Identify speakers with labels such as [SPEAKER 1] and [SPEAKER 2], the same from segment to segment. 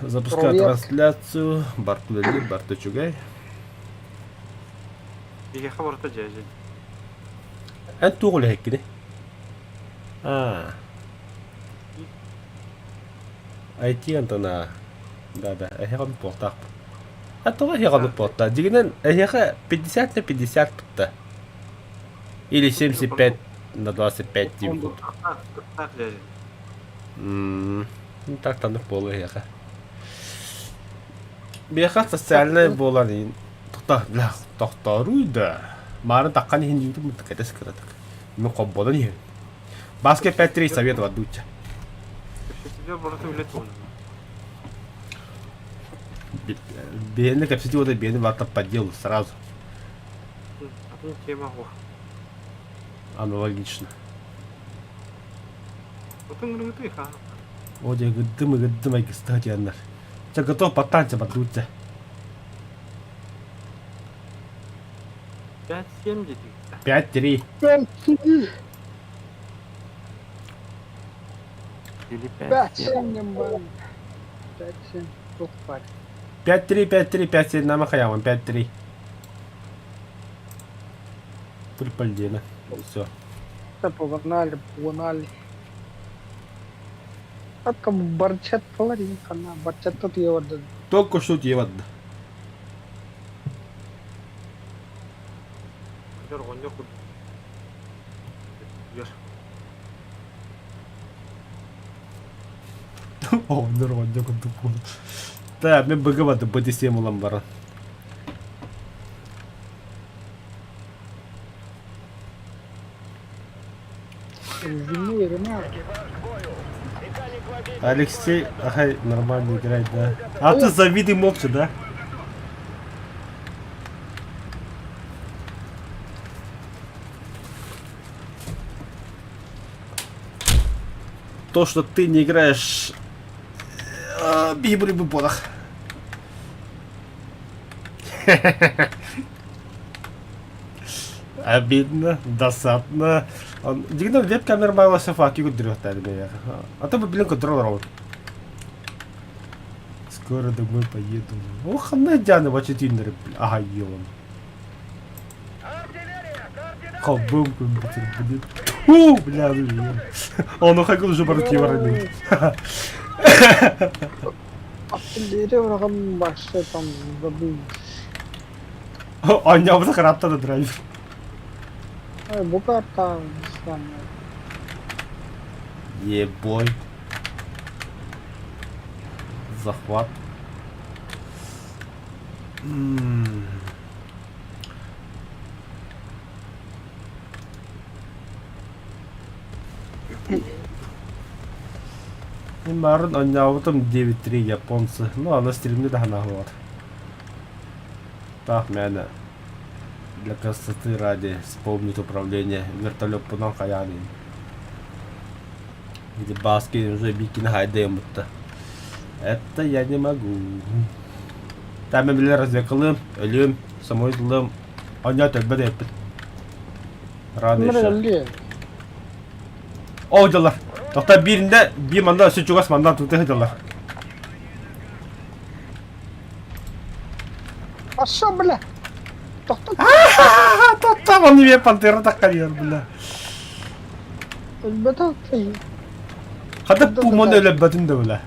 [SPEAKER 1] Запускаю трансляцию. Барты үлэлиир, барты үчүгэй.
[SPEAKER 2] Биһиэхэ барыта дьээдьин.
[SPEAKER 1] Эн туох үлэһиккиний? Аа. IT Антона. Да-да, эһиэхэ оннук буолтаахпын. А тоҕо эһиэхэ оннук буолта? Дьиҥинэн, эһиэхэ 50 на 50 тутта. Или 75 на 25 диэбит курдук.
[SPEAKER 2] Кыттаах дьээдьин.
[SPEAKER 1] М, Так таннык буолуо эһиэхэ. Биэхэ социальнай буолан иһин тохто бля тохтооруй да. Маарын таххан иһин дьиҥтим кэтэс кыратык. Мин хобболон иһин. Баска 5-3 советовать дучча.
[SPEAKER 2] Кэпсэтиилэр барыта үлэ туһунан.
[SPEAKER 1] Биһиэнэ кэпсэтии уота биһиэнэ барыта по делу сразу.
[SPEAKER 2] Атын тема суох.
[SPEAKER 1] Аналогично.
[SPEAKER 2] Отун ырыҥытый хаан.
[SPEAKER 1] О дьэ ыгырдым ыгырдым айгыстаһа диэннэр. Чэ готов паттаанча бардуучча.
[SPEAKER 2] 5-7 диэтигит.
[SPEAKER 1] 5-3.
[SPEAKER 3] 5-3.
[SPEAKER 2] Или 5-7.
[SPEAKER 3] 5-7 5-7. Туох баар.
[SPEAKER 1] 5-3, 5-3, 5-7 нама хаяман 5-3. Припальдена. Все.
[SPEAKER 3] Да погнали, погнали. Как барчат фаларин хана, барчат тут ева
[SPEAKER 1] Только что ева
[SPEAKER 2] Оҕонньор курдук.
[SPEAKER 1] Оҕонньор оҕонньор курдук буолар. Так, мен быгыбады БДСМ улан баран. Алексей, ага, нормально играет, да. А ты завидуй молча, да? То, что ты не играешь Библи бодах. Обидно, досадно. Дигнер веб-камера майлася факи көрдөрүөхтээри А то бы блин контроль робот. Скоро домой поеду. Ох, ханна дяны бачы түйіндіріп. Ага, елон. Хабым компьютер, блин. Фу, бля, блин. Он уходил уже барки воронил.
[SPEAKER 3] Артиллерия врагам вообще там забыл.
[SPEAKER 1] Оонньообута кыраатта да драйвер.
[SPEAKER 3] Ой, бу карта странная.
[SPEAKER 1] Ебой. Захват. М. Марын оонньообутум 9-3 японцы. Ну, аны стримни да ханаһылар. Так, мээнэ для красоты ради вспомнить управление вертолеппунан хайаан Где Баски уже бикини хайдайым бутта. Это я не могу. Там мен билэр разведкалыым, өлүөм, самойлылыым, оонньоот өлбөт эппит. Рано еще. О, дьаллар. Тохта бииринде биир манна өссө чугас манна тута сылдьаллар.
[SPEAKER 3] Пошел, бля! Тохто.
[SPEAKER 1] Тохто, он мне пантера таккалиер, бля.
[SPEAKER 3] Өлбөтө.
[SPEAKER 1] Хата пуманы өлөбөтүн да бля.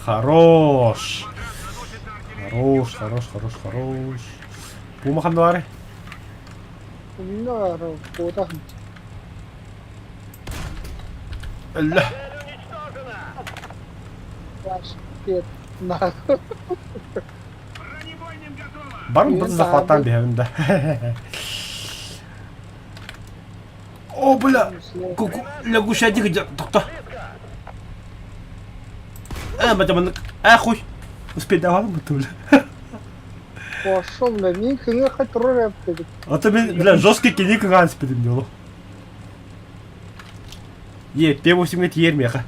[SPEAKER 1] Хорош. Хорош, хорош, хорош, хорош. Пума ханна бары?
[SPEAKER 3] Куотах.
[SPEAKER 1] Өллө.
[SPEAKER 3] Нахуй.
[SPEAKER 1] Барым бір захваттан биһэбин да. О, бля! Лягушатик идет. Тохто. Э, батаман. Э, хуй. Успей давал бы ты, бля.
[SPEAKER 3] Пошел, бля, мин кыҥа хоть эппит.
[SPEAKER 1] А то мен, бля, жесткий кини кыҥаан испитим дело. Е, П8 тиер меха.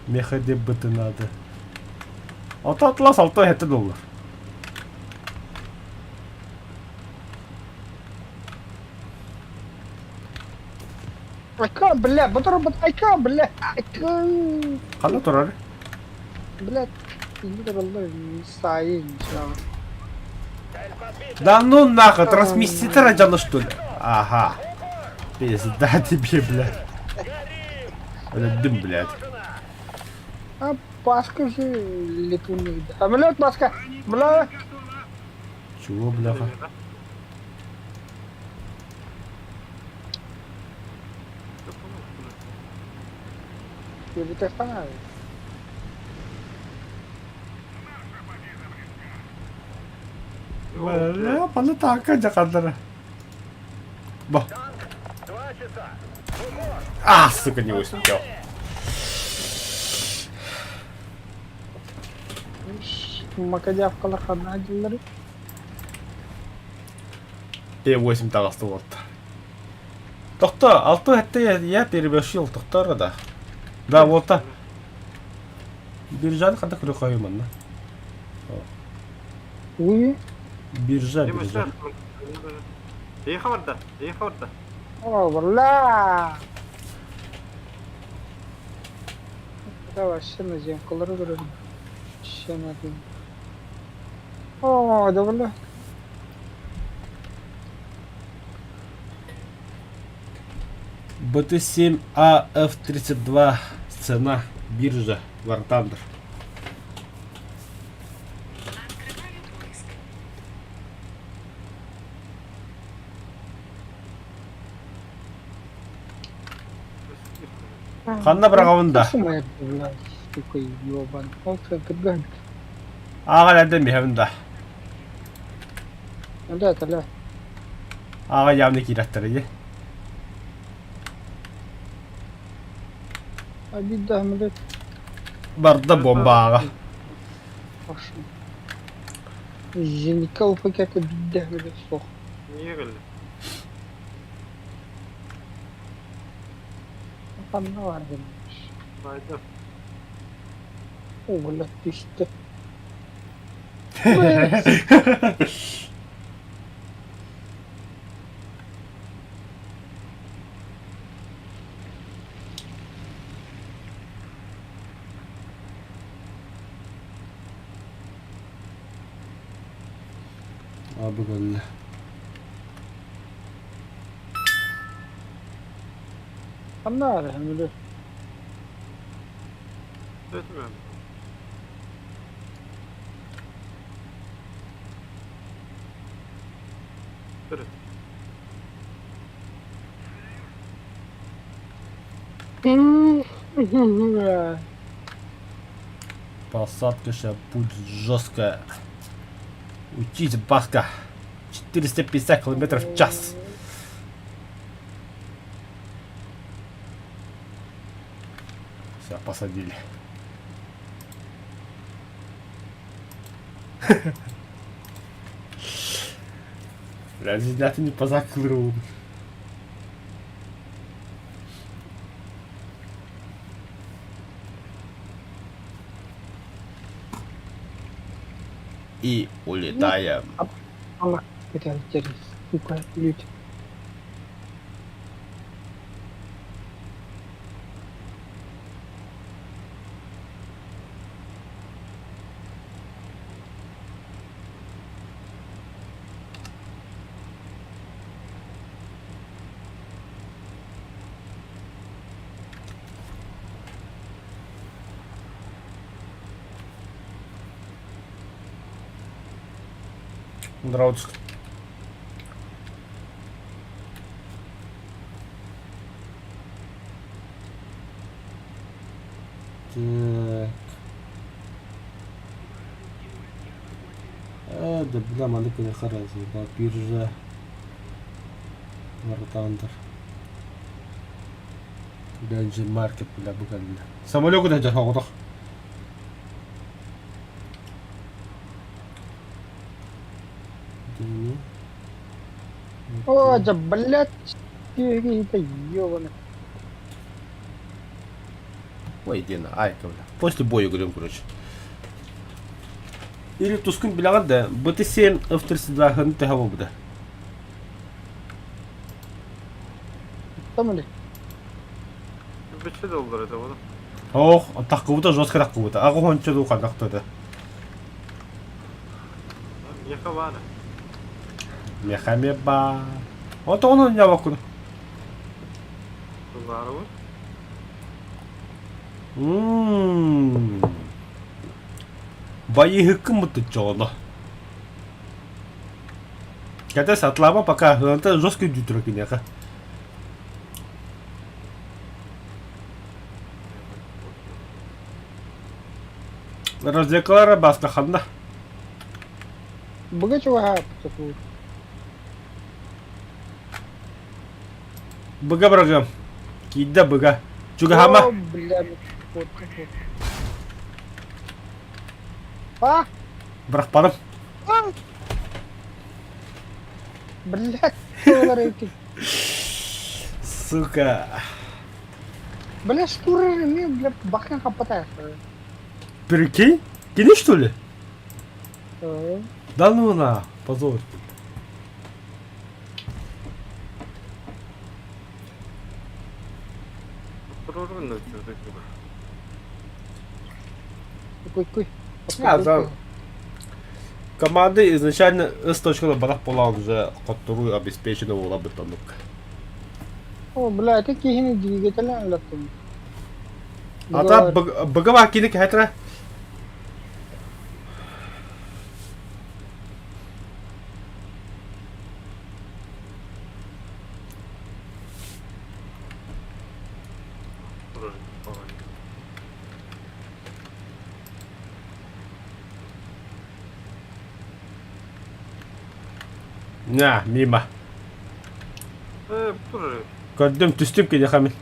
[SPEAKER 1] Меха деп быты надо. Ото атлас алта хэтэ доллар.
[SPEAKER 3] Айка, бля, ботор бот, айка, бля, айка.
[SPEAKER 1] Ханна турар?
[SPEAKER 3] Блядь, инде тураллар сайын
[SPEAKER 1] Да ну нахуй, трансмисситора дьоно что ли? Ага. Пизда тебе, блядь. Өлөрдүм, блядь.
[SPEAKER 3] А Пашка же летун. Самолет, Пашка! Бля!
[SPEAKER 1] Чего, бляха?
[SPEAKER 3] Диэбитэ фанат.
[SPEAKER 1] Бля, паны таакка дьахаллара. Бо. А, сука, не успел.
[SPEAKER 3] Макадявкалар ханна дьыллары.
[SPEAKER 1] Т8 таҕыста уолта. Тохто, алты хэтте я переборщил, тохтор да. Да, уолта. Биржаны ханта көрө хойу манна.
[SPEAKER 3] Уй.
[SPEAKER 1] Биржа, биржа.
[SPEAKER 2] Эйхэ барда, эйхэ барда.
[SPEAKER 3] О, бля! Это вообще на земкалары көрөбүн. Вообще на О, да бля.
[SPEAKER 1] БТ-7АФ-32 цена биржа War Thunder. Ханна быраҕабын да?
[SPEAKER 3] Сука, ебан. Ол кырган.
[SPEAKER 1] Ааҕа эрдэн биһэбин да.
[SPEAKER 3] Да, это
[SPEAKER 1] Ааҕа явно киирэттэрэ дии.
[SPEAKER 3] Обида, блядь.
[SPEAKER 1] Барда бомбааҕа.
[SPEAKER 3] Пошел. Зеникал пакета бидде, блядь, суох.
[SPEAKER 2] Niye geldi?
[SPEAKER 3] Ханна бар дэммиш.
[SPEAKER 2] Bayda.
[SPEAKER 3] О, блядь, түстэ.
[SPEAKER 1] Абы кэллэ.
[SPEAKER 3] Ханна баар эһэмилэр?
[SPEAKER 2] Ötmüyorum. Dur.
[SPEAKER 1] Посадка сейчас будет жесткая. Учись, Баска. 450 километров в час. Все, посадили. Бля, ты не по закру. И улетаем.
[SPEAKER 3] Аллах, это сука, люди.
[SPEAKER 1] Нравится. Так. Э, да бля, маннык күнү разъеба биржа War Thunder. Dungeon Market бля бу кэллэ. Самолёку да дьаһоҕотох.
[SPEAKER 3] О, да, блядь, это ёбаный.
[SPEAKER 1] Ой, иди на, айка, бля. После боя говорим, короче. Или тускун билэҕин да, БТ-7 F-32 хын тэһэ да.
[SPEAKER 3] Там ли?
[SPEAKER 2] Сүүрбэччэ доллар этэ буолуо.
[SPEAKER 1] Ох, таххыбыта жестко таххыбыта. Аҕыс уонча дуу ханнахтыта.
[SPEAKER 2] Миэхэ баара.
[SPEAKER 1] Миэхэ эмиэ баар. Отоҕун онньообоккун.
[SPEAKER 2] Баарыбын.
[SPEAKER 1] Ммм. Байыһыккын мутуччоҕоно. Кэтэс атлаама пока, ыланта жестко үрдүү киниэхэ. Развлекалара баста ханна?
[SPEAKER 3] Быга чугаһаабыт
[SPEAKER 1] Быга бырагыам. Киирдэ быга. Чугаһаама.
[SPEAKER 3] О, бля, вот, вот. А!
[SPEAKER 1] Бырахпатым.
[SPEAKER 3] А! Блядь, доллар эти.
[SPEAKER 1] Сука.
[SPEAKER 3] Бля, штуры, мне, бля, бахнем хапатаешь.
[SPEAKER 1] Прикинь? Кини что ли?
[SPEAKER 3] Э,
[SPEAKER 1] Да ну на, позор.
[SPEAKER 2] Туруорун да үчүгэй
[SPEAKER 3] Куй, куй.
[SPEAKER 1] А, да. Команда изначально с точканы барах буолан уже хотторуу обеспечена буола бытаннык.
[SPEAKER 3] О, бля, это киһини двигателя латтым.
[SPEAKER 1] Ата быгава кини кэхэтэрэ. На, мимо.
[SPEAKER 2] Э, турар.
[SPEAKER 1] Көрдүм, түстүм киниэхэ мин.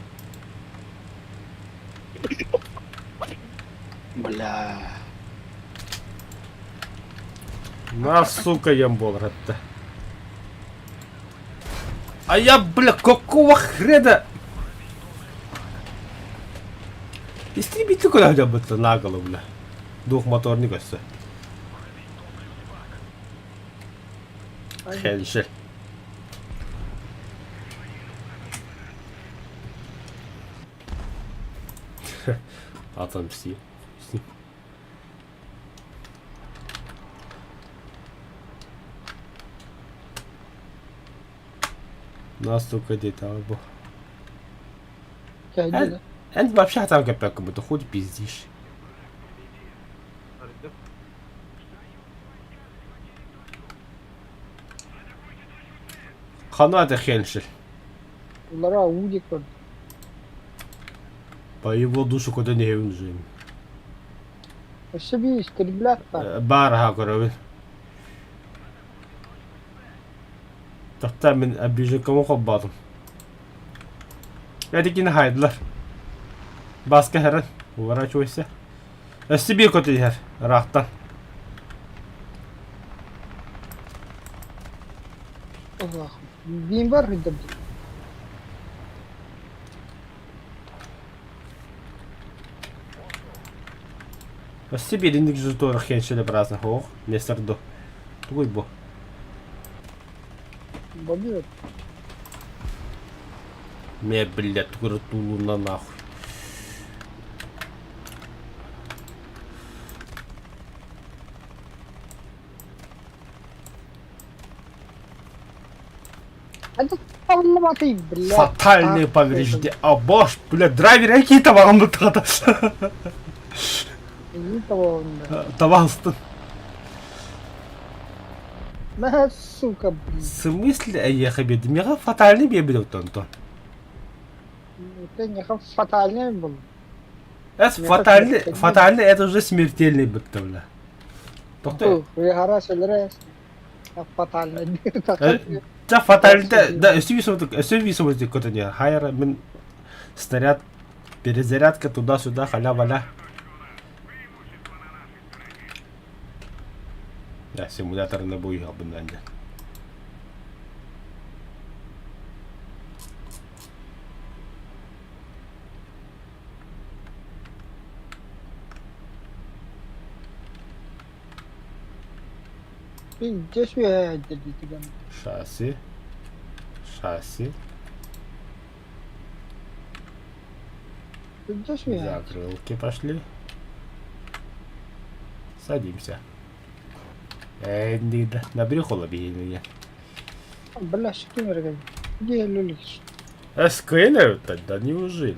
[SPEAKER 3] Бля.
[SPEAKER 1] На, сука, ем буолар этте. А я, бля, какого хрена? Истребитель куда хотя бы на голову, бля. Двухмоторник өссө. Хеншель. Отомсти. Нас только где-то бу.
[SPEAKER 3] Кэһэйдэ
[SPEAKER 1] Эн вообще хатан кэппэккин бу хоть пиздишь.
[SPEAKER 2] Арыйдым.
[SPEAKER 1] Хана это Хеншель.
[SPEAKER 3] Улара уу диэки көрдө.
[SPEAKER 1] По его душу куда не уже.
[SPEAKER 3] Өссө биир истребляттар.
[SPEAKER 1] Баар аха көрөбүн. Тахта мин обижекому холбоотум. Эдикини хайдылар. Баска хэрэн. Уворачивайся. Өссө биир көтө иһэр. Ыраахтан.
[SPEAKER 3] Аллах. Биин бар хүндэ.
[SPEAKER 1] Өссө бииринник жутуор хеншеле браасна хоох. Мессерду. Тугуй бу.
[SPEAKER 3] Бабиот.
[SPEAKER 1] Ме, блядь, тугура на нахуй.
[SPEAKER 3] Это полноты, блядь.
[SPEAKER 1] Фатальные повреждения. А боже, блядь, драйвер какие табағым бұттығады.
[SPEAKER 3] Не того, да.
[SPEAKER 1] Табағыстын.
[SPEAKER 3] На, сука, блин.
[SPEAKER 1] В смысле, я бедим? Мега фатальный бебедев тонто.
[SPEAKER 3] Это не фатальный был.
[SPEAKER 1] Это фатальный, фатальный, это уже смертельный бытты, бля. Тоқта.
[SPEAKER 3] Фатальный.
[SPEAKER 1] Да, фатальный, да, өсі висовый көтіне. Хайра, мин снаряд, перезарядка туда-сюда, халя-валя. Да, симуляторына буйга бындан.
[SPEAKER 3] Пиздец, я тебя.
[SPEAKER 1] Шасси. Шасси. Закрылки пошли. Садимся. Э, на брюхо лобили.
[SPEAKER 3] Бля, что ты Где люлик?
[SPEAKER 1] Скринер да неужели?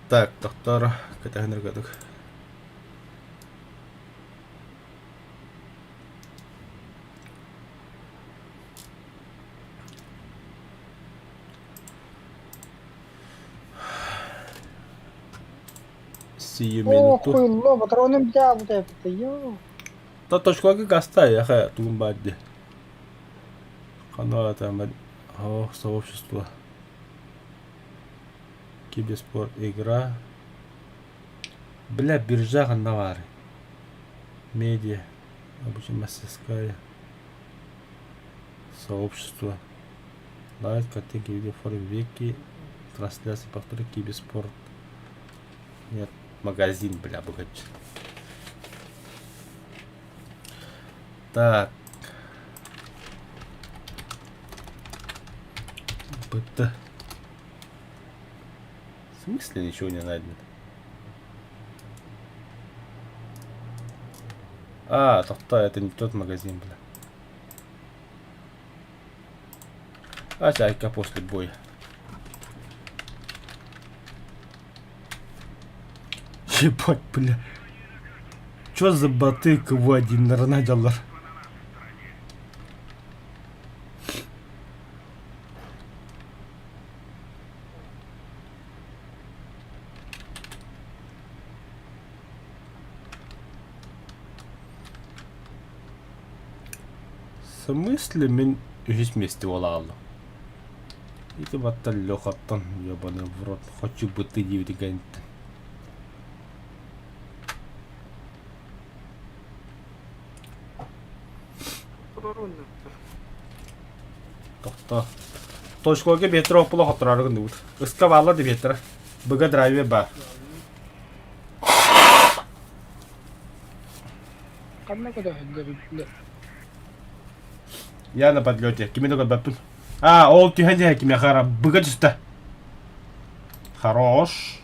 [SPEAKER 1] Так, доктор, кэтэһэн Сию
[SPEAKER 3] О,
[SPEAKER 1] минуту.
[SPEAKER 3] хуйло, патроны бля, вот это, ё.
[SPEAKER 1] Та точкаларга гаста яха тугун баар дии. Ханна там о, сообщество. Киберспорт игра. Бля, биржа ханна баар. Медиа. Обучение мастерская. Сообщество. Лайк, картинки, видео, форум, вики. Трансляция, повторы, киберспорт. Нет, магазин, бля, богаче. Так. БТ. В смысле ничего не найдено? А, тохта, это не тот магазин, бля. А, чайка после боя. Ебать, бля. Чё за боты КВ-1 нарадаллар? В смысле мин үһүс миэстэ буола Ити баттар Лехаттан ебаный в рот хочу бы ты диэбитин кэнниттэн Тохто. Точкаларга биэттэр оппула хоттороору гынныбыт. Ыска бааллар да биэттэрэ. Быга драйвер баар.
[SPEAKER 3] Ханна көтөһөллөр
[SPEAKER 1] Я на подлете. Кими да көрбөппүн. А, ол түһэн иһэ кимиэхэ эрэ быга түстэ. Хорош.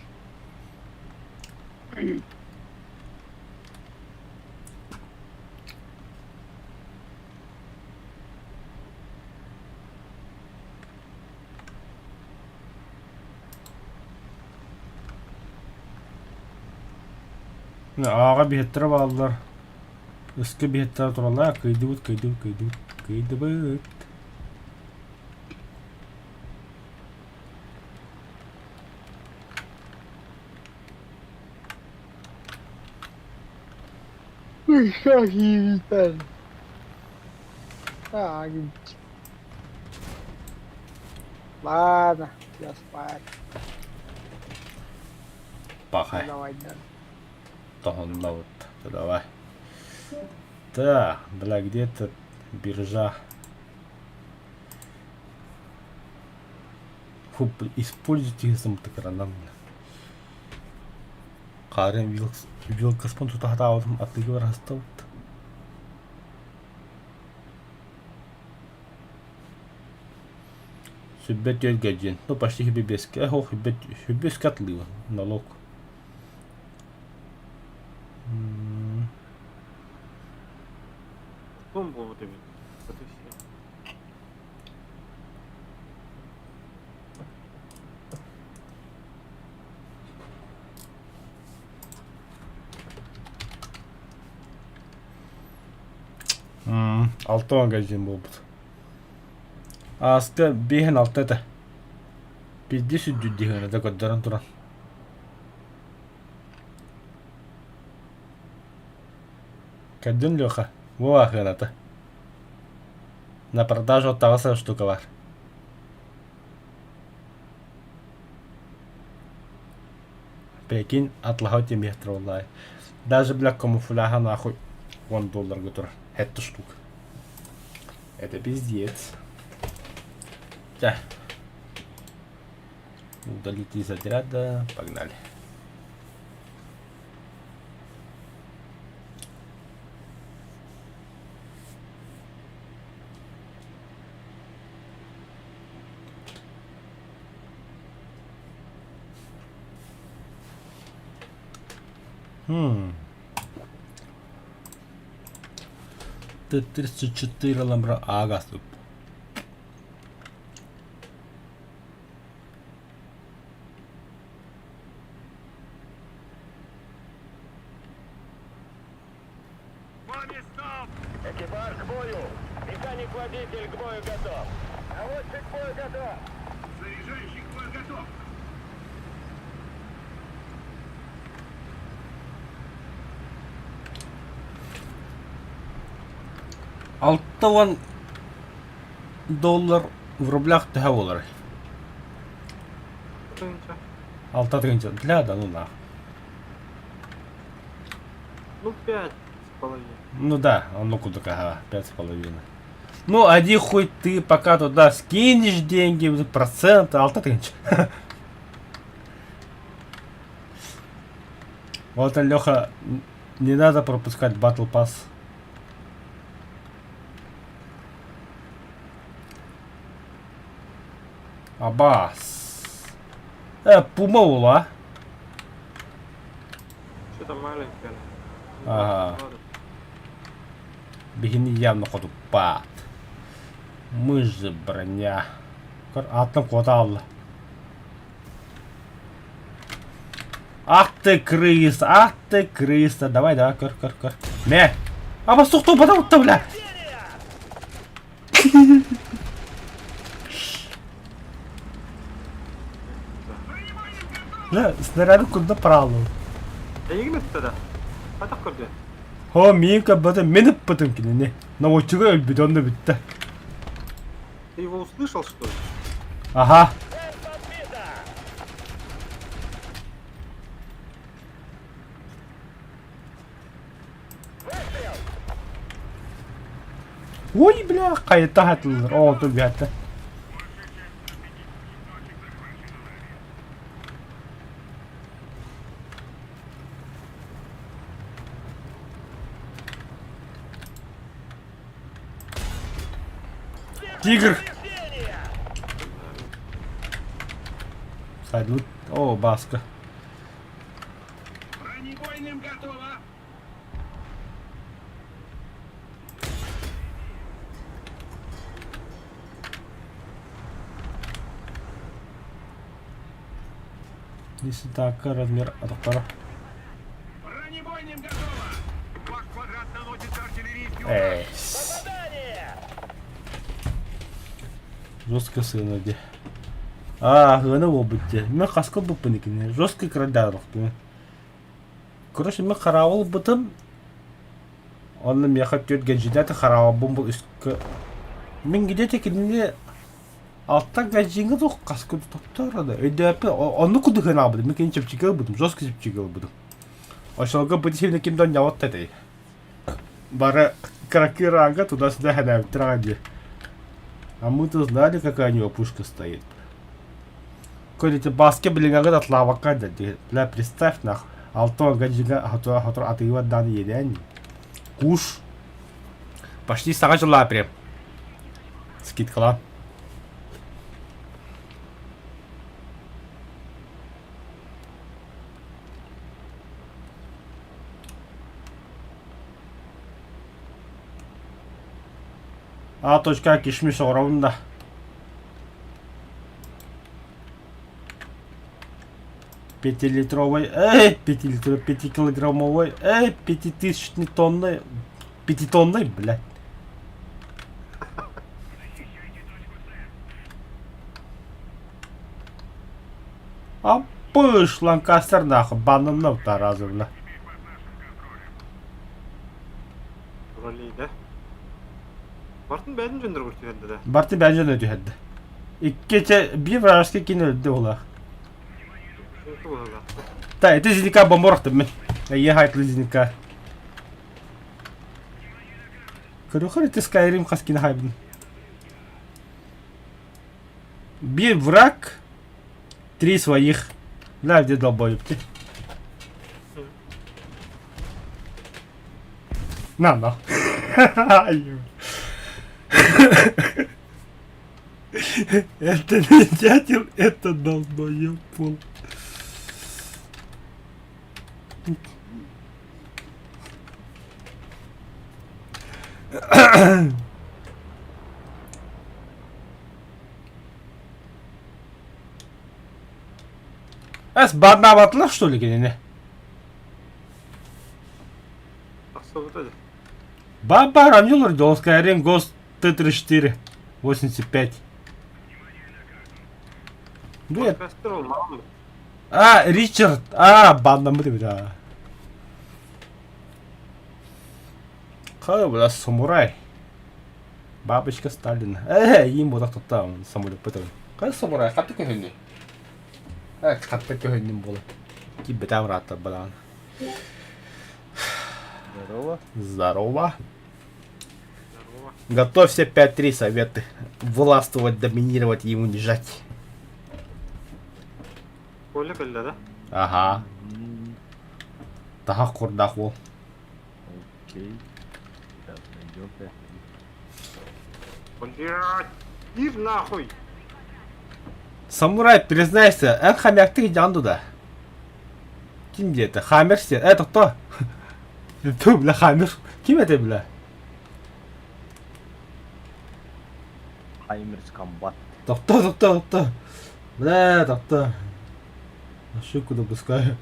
[SPEAKER 1] Ааҕа биһиттэрэ бааллар. Ыска биһиттэрэ тураллар. Кыйдыбыт, кыйдыбыт, кыйдыбыт, кыйдыбыт.
[SPEAKER 3] Так. Ладно, я спать.
[SPEAKER 1] Пахай.
[SPEAKER 3] Давай, да.
[SPEAKER 1] Тоһуннабыт. Давай. Так, бля, где этот биржа? Фу, используйте самотыкранан. Хаарыан вилкаспын тута сатаабытым аттыгар астыбыт. Сүбэ түөргэ диэн, ну почти сүбэ биэскэ, ох сүбэ сүбэ үскэ атылыыбын, налог.
[SPEAKER 2] Ком буолбут эбит. Это все.
[SPEAKER 1] Алта магазин буолбут. Ааска биэһин алта этэ. Пизди сүрдүүр диэхинэ көрдөрөн туран. Кэрдин Леха, бу аахыаната. На продажу таҕыс штука бар. Прикинь, атлаһа тимиэхтэр буоллаҕай. Даже бля камуфляха нахуй 10 долларга турар. Хэттэ штука. Это пиздец. Да. Удалить из отряда. Погнали. Хм. Т-34 ламбра ага
[SPEAKER 4] Экипаж к бою! Механик-водитель к бою готов! Наводчик к бою готов! Заряжающий к бою готов!
[SPEAKER 1] 60 доллар в рублях төһө буоларый?
[SPEAKER 2] Тыһыынча.
[SPEAKER 1] 6 тыһыынча. Для да ну нах.
[SPEAKER 2] Ну, 5,5.
[SPEAKER 1] Ну да, он куда ага, 5,5. Ну, один хуй ты пока туда скинешь деньги, проценты, 6 тыһыынча. Вот, Леха, не надо пропускать Battle Pass. Абас. Пума ула.
[SPEAKER 2] Что-то маленькое.
[SPEAKER 1] Ага. Биһини явно хотуппаат. Мы же броня. Көр, аттан куота алла. Ах ты крыса, ах ты крыса. Давай, давай, көр, көр, көр. Мэ. Аба сухту бата бля. Бля, снаряды куда пралыл?
[SPEAKER 2] Эйигин ытта да? Атах көрдө.
[SPEAKER 1] Хо, миин көрбөтө, мин ыппытым кинини. Наводчига өлбүт, онно бүттэ.
[SPEAKER 2] Ты его услышал, что ли?
[SPEAKER 1] Ага. Ой, бля, хайта хатылыр. О, тут бята. Тигр! Салют. О, баска.
[SPEAKER 4] Бронебойным готово!
[SPEAKER 1] Если так, размер атактара.
[SPEAKER 4] Бронебойным готово! Ваш квадрат наносится артиллерийский удар!
[SPEAKER 1] Эй. Жестко сына де. А, гына буолбут дии. Мен хаска буппун икини. Жестко кырдаадахтым. Короче, мен хараабыл бытым. Онно миэхэ түөрт гаджидата хараабын бу үскэ. Мин где-то кинини алта гаджиҥҥа туох хаска тоттор да. Өйдөөппүн оннук курдук гынаабытым. Мин кини чэпчэки ылбытым, жестко чэпчэки ылбытым. Очолго бу сиринэ ким да оонньообот этэй. Бары кракираага туда-сюда хэнээбиттэр аҕай дии. А мы-то знали, какая у него пушка стоит. Көрүтэ баска билиҥҥэ атлаабакка да бля представь нах 6 гаджига хотор атыылар дааны иэдээн куш почти саҥа дьыллаа прям скидкалаан А точка кишмиш оҥоробун да Пятилитровый, эй, пятилитровый, пятикилограммовый, эй, пятитысячный тонны, пятитонный, блядь. А пыш, Ланкастер нахуй, бананов Таразовна.
[SPEAKER 2] Ролей да? Бартын бэйэтин дьонноругар түһэрдэ да?
[SPEAKER 1] Барты бэйэтин дьоно түһэрдэ. Икки биир вражеский киин өлдө улаах. Та, это зиника бомборохтым мин. Эйе хайтлы зиника. Көрөхөр ити Skyrim хас кини хайбын. Биир враг, три своих. Бля, где долбоеб ты? На, на. Это не дятел, это долбоеб пол. Эс бааннаабатылар что ли кинини?
[SPEAKER 2] Тахсыбыта дии.
[SPEAKER 1] Баба ранилар Skyrim Ghost Т-34 85. Ну я...
[SPEAKER 2] Подкастер ол маған
[SPEAKER 1] А, Ричард! А, баннамыт бля. Қай, бля, самурай. Бабочка Сталина. Э, им бодақ тұтта, самолет бітірін. Қай самурай, қатты көһінді. Э, қатты көһіндім болы. Ки бітам раты бұдан.
[SPEAKER 5] Здорово.
[SPEAKER 1] Здорово.
[SPEAKER 2] Здорово.
[SPEAKER 1] Готовься 5-3 советы. Властвовать, доминировать и унижать.
[SPEAKER 2] Коля кэллэ да?
[SPEAKER 1] Ага. Таха курдах ол.
[SPEAKER 5] Окей. Сейчас найдем 5
[SPEAKER 2] Блять! Ир нахуй!
[SPEAKER 1] Самурай, признайся, эн хомяктык дьаҥ да? Ким диэтэ? Хаммер сиэн. Э, тохтоо. Ту, бля, Хаммер. Ким этэй, бля?
[SPEAKER 5] Хаймерс комбат.
[SPEAKER 1] Тохтоо, тохтоо, тохтоо. Бля, тохтоо. Ошибку допускаю.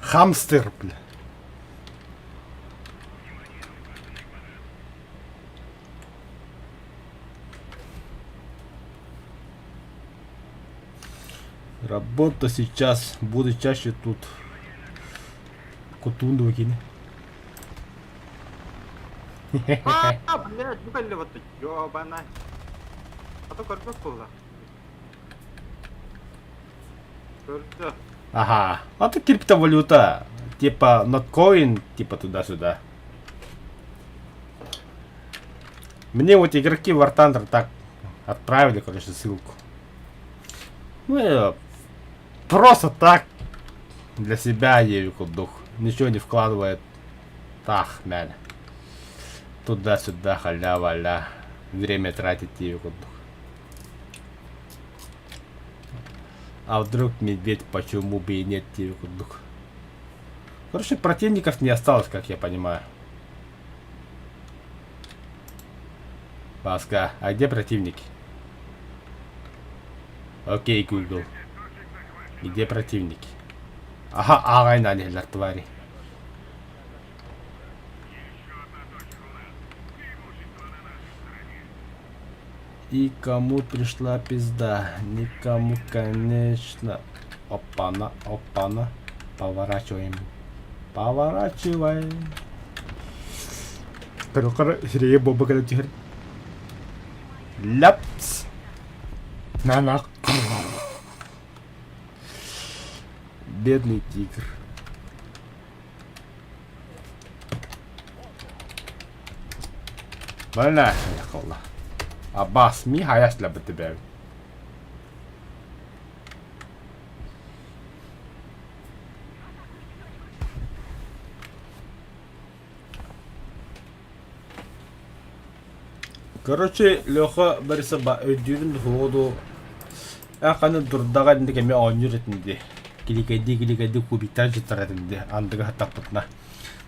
[SPEAKER 1] Хамстер, бля. Работа сейчас. Буду чаще тут. Кутунду кини.
[SPEAKER 2] А, блядь, бу кэллэ вот ёбана. А то көрбөт буолла. Көрдө.
[SPEAKER 1] Ага. А то криптовалюта. Типа ноткоин, типа туда-сюда. Мне вот игроки War Thunder так отправили, короче, ссылку. Ну, я просто так для себя ею дух. Ничего не вкладывает. Тах, мэн. Туда-сюда, халя-валя. Время тратить ею дух. А вдруг медведь, почему бы и нет тебе дух. Короче, противников не осталось, как я понимаю. Паска, а где противники? Окей, Google. Где противники? Ага, ағайын твари. И кому пришла пизда? Никому, конечно. Опана, опана. Поворачиваем. Поворачиваем. Көрө сирэйэ буолба кэлэн түһэр. Ляпс. На-на. Бедный тигр. Бля, Аббас, ми хайас лабыты Короче, Леха Борисова өйдүүрүн ходу Аханы дурдаҕа инник эмиэ оонньуур этим дии. Киликэйдии-киликэйдии кубиктаан сытар этим дии андыга сыттахпытына.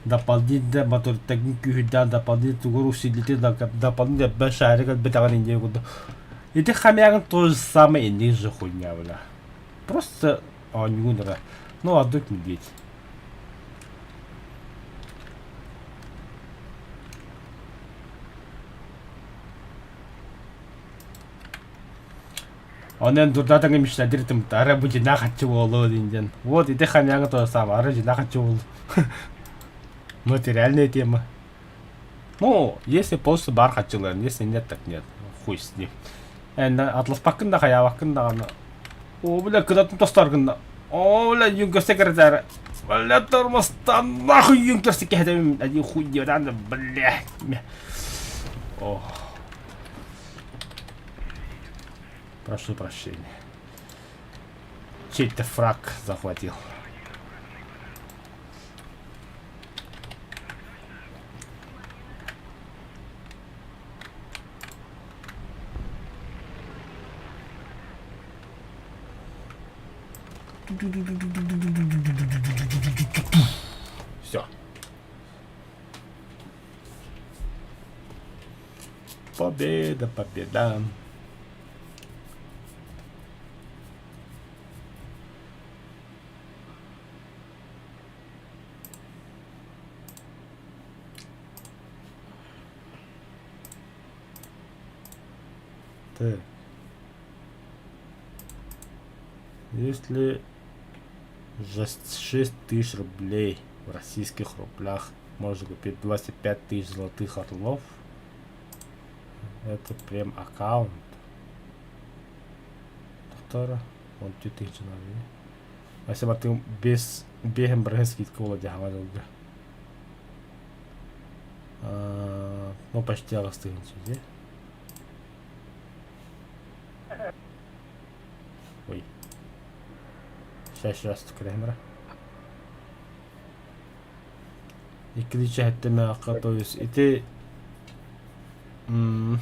[SPEAKER 1] Дополнительно моториктарын күүһүрдээн дополнительно тугу усилитель дополнительно элбэх шарик элбэтэҕин инньэ курдук. Ити хомягын то же самое инник же хуйня бля. Просто оонньуугун эрэ. Ну ордук медведь. Онон дурдаатаҥа мечтадир тымта арай бу дьиҥнээх хаччы буолуо диэн. Вот ити хомягы то же самое арай дьиҥнээх хаччы буолуо. Ну это реальная тема. Ну, если просто бар хаччыларын, если нет, так нет. Хуй с ним. Эн атласпаккын да хайаабаккын даҕаны. О, бля, кыдатын тостаргын да. О, бля, юнгөсө кэрэтээр. Бля, тормозтан нахуй юнкерсы кэһэтэбин один хуй диэн бля. Ох. Прошу прощения. Чей-то фраг захватил. Все. Победа, победа. Так. Если за 6 тысяч рублей в российских рублях можно купить 25 тысяч золотых орлов, это прям аккаунт. Доктора, он 2000 надо. Ася бартын без бэһэн бырыһын скидка буола дии хаҥа дьылга. Ну почти аҕыс тыһыынча дии. Ой. Сейчас, сейчас, кэлэһин Иккили чэһэттэмээххэ, то есть ити м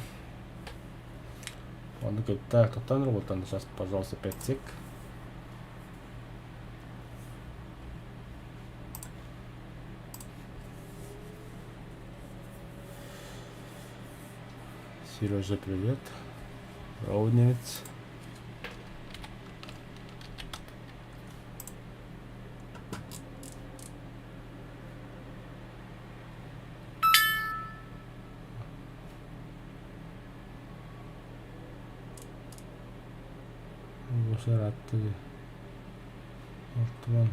[SPEAKER 1] Оннук так, тоттон работан сейчас, пожалуйста, 5 сек. Сережа, привет. Ровневец. Ратты Ортуан.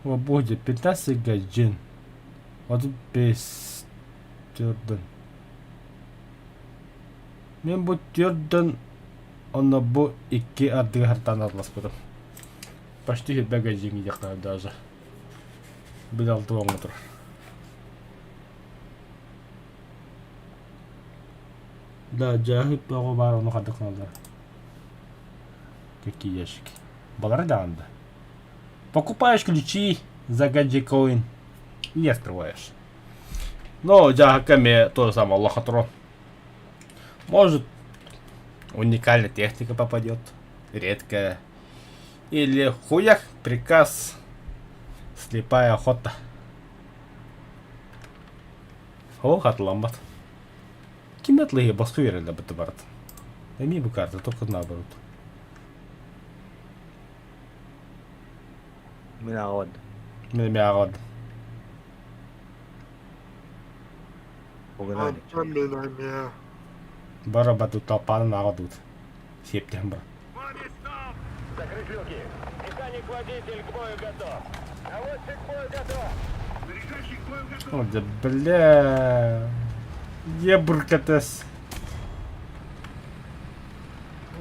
[SPEAKER 1] О боги, 15 гаджин. Вот без түрдөн. Мен бу түрдөн онно бу икки ардыгар атласпытым. Почти сүүрбэ гаджиҥҥа диэххэ даже. Бил алты уоҥҥа турар. Да, дьааһык бөҕө баар ону хайдах гыналлар? Какие ящики? Балары даҕаны да. Покупаешь ключи за гаджикоин и не открываешь. Но дьааһыкка эмиэ то же самое лохотрон. Может, уникальная техника попадет, редкая. Или хуях приказ слепая охота. О, хатыламмат. Ким атлыһы босхо үөрэллэр бытты барыт. Эмиэ бу карта только наоборот.
[SPEAKER 5] Мин ааҕабын.
[SPEAKER 1] Мин эмиэ ааҕабын.
[SPEAKER 5] Погнали.
[SPEAKER 2] Антон мин эмиэ.
[SPEAKER 1] Бара бату толпанын ааҕа дуут. Сиэптэһэн бар.
[SPEAKER 4] Закрыть люки. Механик-водитель к бою готов. Наводчик к бою готов. Заряжающий к бою готов.
[SPEAKER 1] О, да бля. Ебркатес.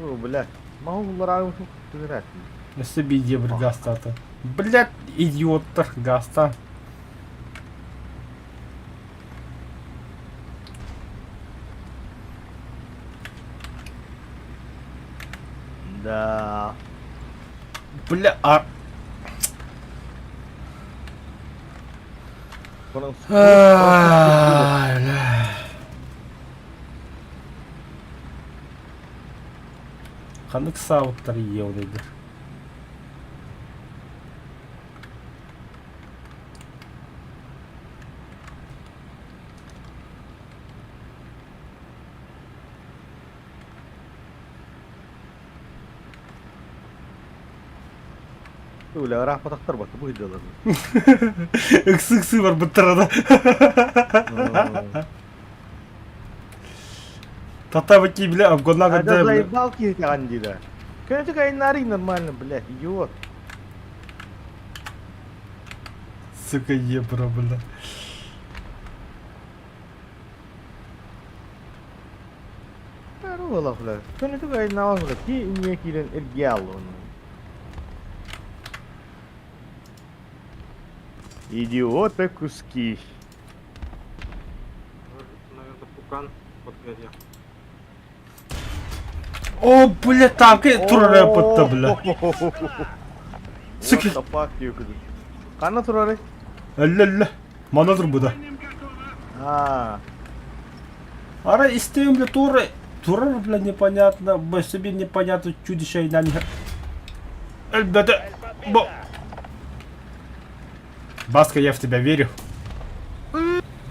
[SPEAKER 5] О, бля. Могу ларагым түгәрәк.
[SPEAKER 1] Өссө биир бір гастаата. Блядь, идиоттар гаста.
[SPEAKER 5] Да.
[SPEAKER 1] Бля, а... Ай, бля. Ханнык саабыттар иэҕинийдэр
[SPEAKER 5] Үлэ ырааппатахтар бата бу ыйдалар.
[SPEAKER 1] Ыксы-ыксы барбыттар да. Татабыки, бля, обгонна
[SPEAKER 5] А да
[SPEAKER 1] бля.
[SPEAKER 5] заебал киһи дида. Көнөтүк айнарый нормально, блядь, идиот.
[SPEAKER 1] Сука, ебра, бля.
[SPEAKER 5] Буолах бля. Көнөтүк айаннаабат бля. Ки инньэ киирэн эргийэ аалла онно. Идиота куски.
[SPEAKER 2] Наверное, пукан подгорел.
[SPEAKER 1] О, бля, танка турара бытта, бля. Суки.
[SPEAKER 5] What the fuck you could. Ханна турары?
[SPEAKER 1] Әллә, әллә. Мана турбуда.
[SPEAKER 5] А,
[SPEAKER 1] Ара истеем, бля, туры. Турар, бля, непонятно. Б себе непонятно чудище и Ребята, бо... Баска, я в тебя верю.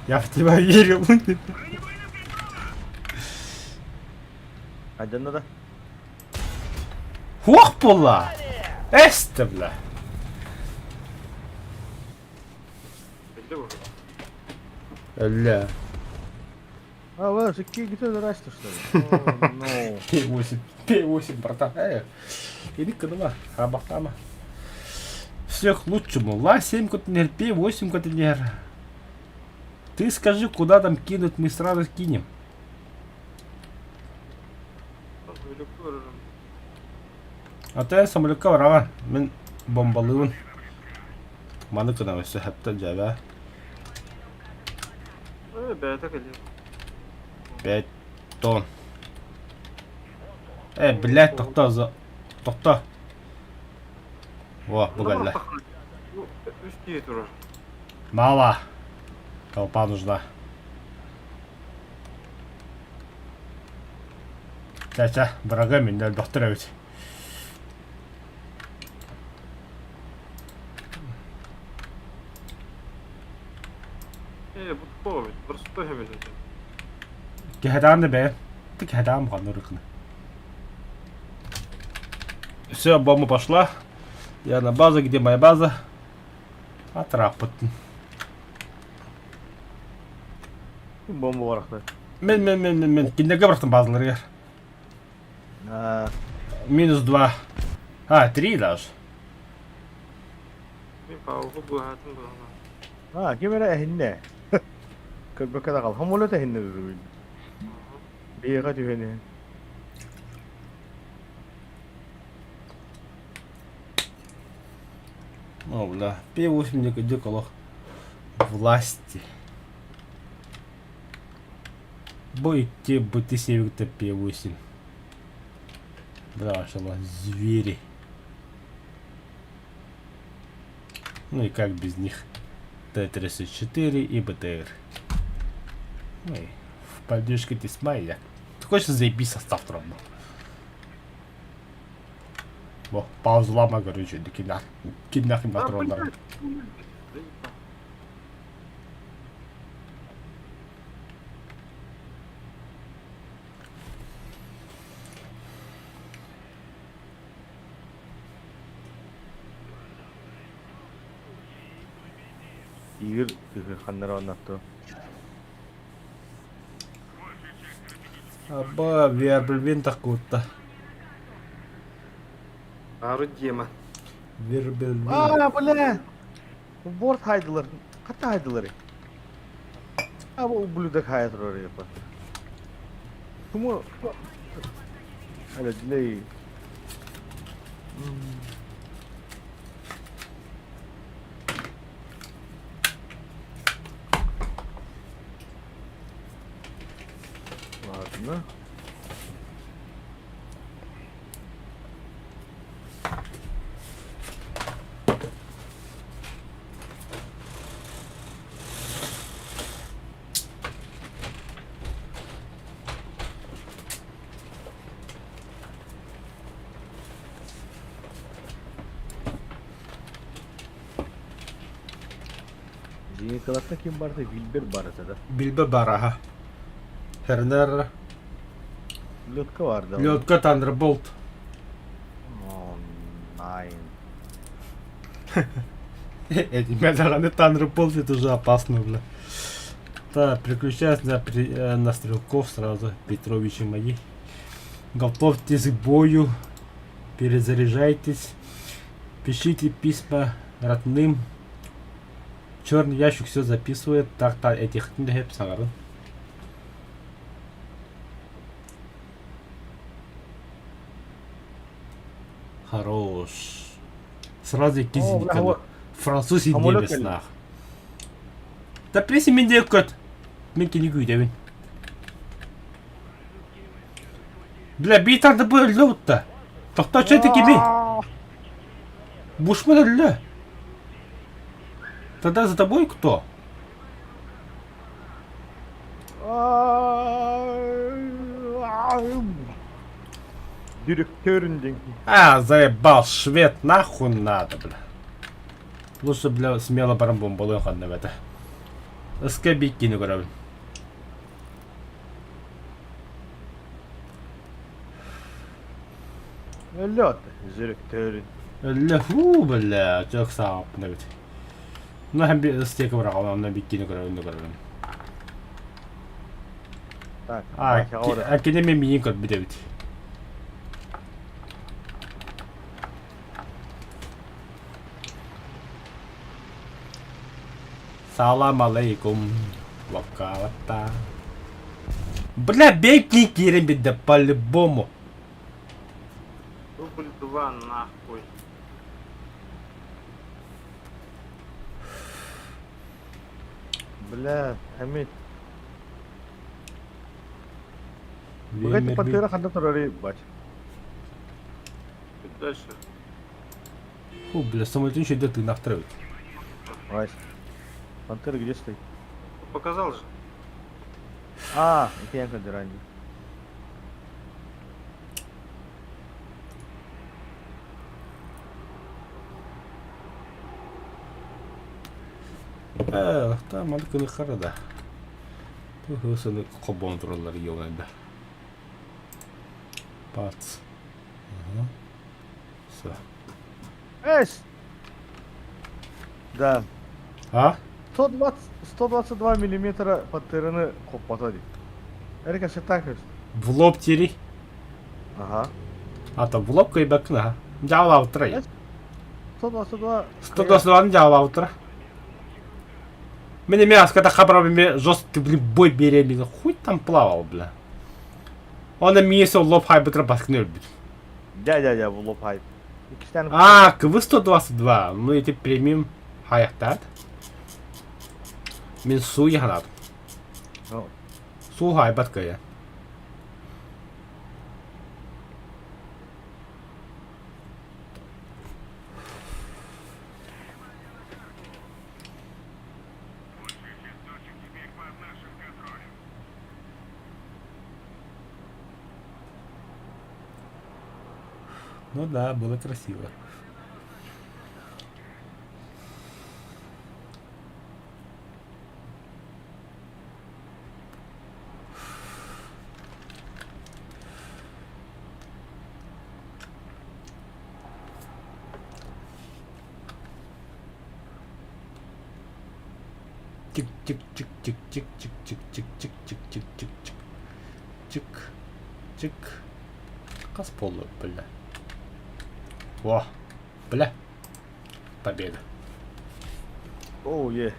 [SPEAKER 1] Я в тебя верю.
[SPEAKER 5] Айданна да.
[SPEAKER 1] Хуах була! Эсте, бля. Бля.
[SPEAKER 5] А, ладно, какие где здрасте, что ли? Oh, no.
[SPEAKER 1] P8, P8, братан. Эй, иди кыныма, хабахтама. Все к лучшему. Ла-7 контейнер, П8 контейнер. Ты скажи, куда там кинуть, мы сразу кинем. А ты самолетка бараҕан, мин бомбалыыбын. Маны гына өссө хэптэн дьэбэ.
[SPEAKER 2] Бэйэтэ кэлиэ.
[SPEAKER 1] Пять тонн. Э, блядь, тохто, за... Тохто. О, бу кэллэ.
[SPEAKER 2] Үс киһи турар.
[SPEAKER 1] Мало. Толпа нужна. Чэ-чэ, бырага мин элбэхтэр эбит.
[SPEAKER 2] Ээ, бу тупо эбит. Простой эбит.
[SPEAKER 1] Кэһэдэҕин да бэйэ. Ты кэһэдэҕин ханна ырыкына. Все, бомба пошла. Я на базу, где моя база? Атраппытын.
[SPEAKER 5] Бомба барахта.
[SPEAKER 1] Мен, мен, мен, мен, мен. Киндерге бырахтым базаларыгар. Минус два. А, три даже.
[SPEAKER 2] Мин пауза быһаатын быһалаах.
[SPEAKER 5] А, ким эрэ эһиннэ. Көрбөккө да хал. Самолет эһиннэ дуу. Биэҕэ түһэн иһэн.
[SPEAKER 1] О, бля. П8 диколох. Власти. Бу икки быты севикте П8. Бля, машалла, звери. Ну и как без них? Т-34 и БТР. Ну и в поддержке ты смайля. Ты хочешь заебись состав тромбо. Во, паузу лама, короче, киднах им
[SPEAKER 2] А,
[SPEAKER 1] патроннар.
[SPEAKER 2] блядь, заебал.
[SPEAKER 5] Игорь ханнара оннатту.
[SPEAKER 1] Аба, вербельвин такута.
[SPEAKER 2] Ары Дима.
[SPEAKER 1] Вербельвин.
[SPEAKER 5] А, бля! Борт хайдылар. Хата хайдылар. А, бу ублюдок хайа турар епа. Кому? Аля, дилей. Ладно. Зеникаларта ким барда? Вильбер бар этэ да.
[SPEAKER 1] Билбе бараха. Хернер.
[SPEAKER 5] Лётка бар да.
[SPEAKER 1] Лётка Thunderbolt.
[SPEAKER 5] Oh, nine.
[SPEAKER 1] Эти даҕаны Thunderbolt это уже опасно, бля. Так, переключаюсь на, на стрелков сразу, Петровичи мои. Готовьтесь к бою, перезаряжайтесь, пишите письма родным. Черный ящик все записывает. Так, так, этих саҥарын. Хорош. Сразу икки
[SPEAKER 5] О, бля,
[SPEAKER 1] зениканы. Француз и
[SPEAKER 5] Самолет
[SPEAKER 1] немец
[SPEAKER 5] кэллэ.
[SPEAKER 1] нах. Да пресси мин диэк көт. Мин кини күүтэбин. Бля, биир тарды бу өллө утта. Тохтооччу ити кими? Бушман өллө. Тогда за тобой кто?
[SPEAKER 5] Директорын диэн.
[SPEAKER 1] А, заебал, швед, нахуй надо, бля. Лучше, бля, смело баран бомбалыан ханна это. Ыска биккини көрөбүн.
[SPEAKER 5] Өллө Директорын.
[SPEAKER 1] Өллө, фу, бля, чок сааппын эбит. Ну, һәм би ыстека быраҕабын, онно биккини көрөбүн да көрөбүн.
[SPEAKER 5] Так,
[SPEAKER 1] А,
[SPEAKER 5] Вася ора.
[SPEAKER 1] кини мен миин көрбүт эбит. Салам алейкум, вакалата. Бля, бей киирэн бидде по-любому.
[SPEAKER 2] Дубль два нахуй.
[SPEAKER 5] Бля, Амит. Быгайты пантера ханна турары бач.
[SPEAKER 2] Чуть дальше.
[SPEAKER 1] Фу, бля, самолет еще идет и навтравит.
[SPEAKER 5] Вась. Пантера где стоит?
[SPEAKER 2] Показал же.
[SPEAKER 5] А, это я ранее.
[SPEAKER 1] Э, там аны харада. Туһусunu кобон тураллар йоңында. Пац. Ага. Все.
[SPEAKER 5] Эс! Да.
[SPEAKER 1] А?
[SPEAKER 5] 120, 122 миллиметра пантераны хоппата дии. Эрика так
[SPEAKER 1] В лоб тири.
[SPEAKER 5] Ага.
[SPEAKER 1] А то в лоб кайбакна. Жаалаутра.
[SPEAKER 5] 122.
[SPEAKER 1] 122 жаалаутра. Мне мясо, когда хабрами жесткий, блин, бой беременна. Хуй там плавал, бля. Он на миесо лоб хайбетра баскнул, блин.
[SPEAKER 5] Да, да, да, в лоб хайп.
[SPEAKER 1] А, КВ-122. Ну эти премиум хаяхтат. Мин су яханат. Су хайбат кая. Ну да, было красиво. Чик-чик-чик-чик-чик-чик-чик-чик-чик-чик. Чик. Чик. Хас буолла, бля. О, бля. Победа.
[SPEAKER 5] Oh yeah.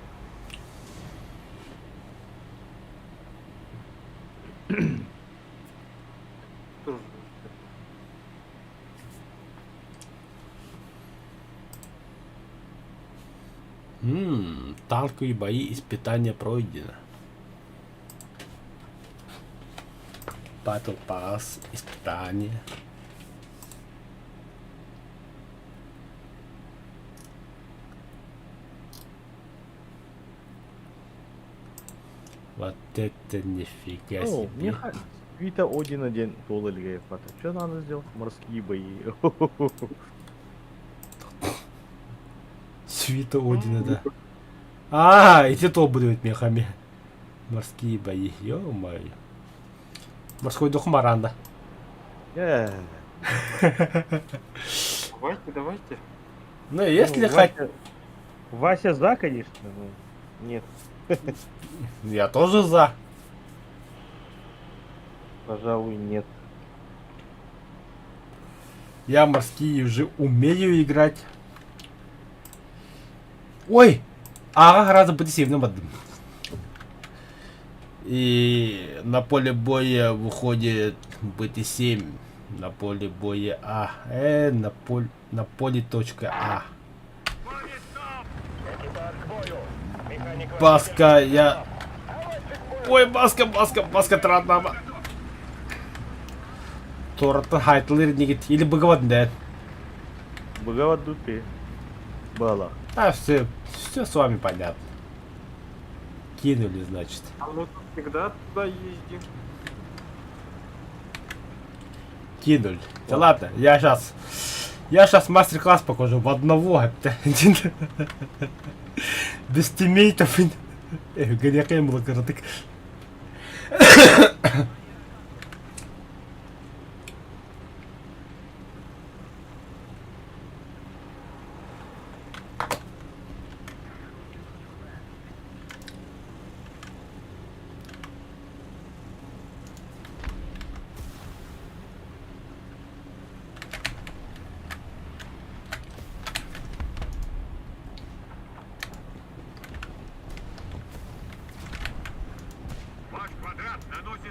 [SPEAKER 2] Тоже.
[SPEAKER 1] Танковые бои, испытания пройдено. Battle Pass, испытание. Вот это нифига
[SPEAKER 5] О,
[SPEAKER 1] себе.
[SPEAKER 5] мне Вита Одина день доллар Что надо сделать? Морские бои.
[SPEAKER 1] Свита Одина, да. А, эти то будут мехами. Морские бои, ё-моё. Морской дух Маранда.
[SPEAKER 2] Давайте, давайте.
[SPEAKER 1] Ну, если
[SPEAKER 5] Ну,
[SPEAKER 1] хоть...
[SPEAKER 5] Вася за, конечно, но нет,
[SPEAKER 1] Я тоже за.
[SPEAKER 5] пожалуй, нет.
[SPEAKER 1] Я морские уже умею играть. Ой! Ага, раза будет одним. И на поле боя выходит БТ-7. На поле боя А. На поле, на поле точка А. Баска, я... Ой, Баска, Баска, Баска, тратнама. Торттан хайтылыр нигит. Или быгават да.
[SPEAKER 5] Быгават дупи. Была.
[SPEAKER 1] А, все, все с вами понятно. Кинули, значит.
[SPEAKER 2] А мы тут всегда туда ездим.
[SPEAKER 1] Кинули. Да ладно, я сейчас... Я сейчас мастер-класс покажу в одного. Без тиммейтов. Грехем было короток.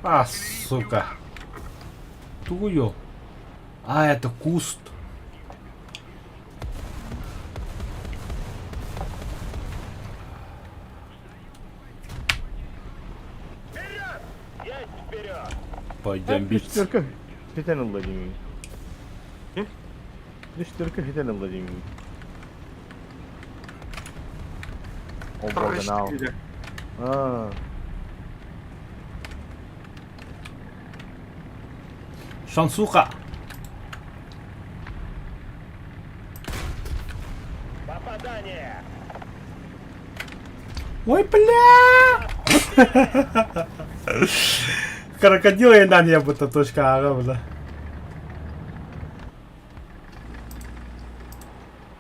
[SPEAKER 1] А, сука. Тую. А, это куст. Пойдем бить.
[SPEAKER 5] Үстөркө хитен ылла деймин.
[SPEAKER 2] Ким?
[SPEAKER 5] Үстөркө хитен ылла деймин. О боже, А.
[SPEAKER 1] Шансуха.
[SPEAKER 4] Попадание!
[SPEAKER 1] Ой, бля! Крокодила и на небо то точка А, бля.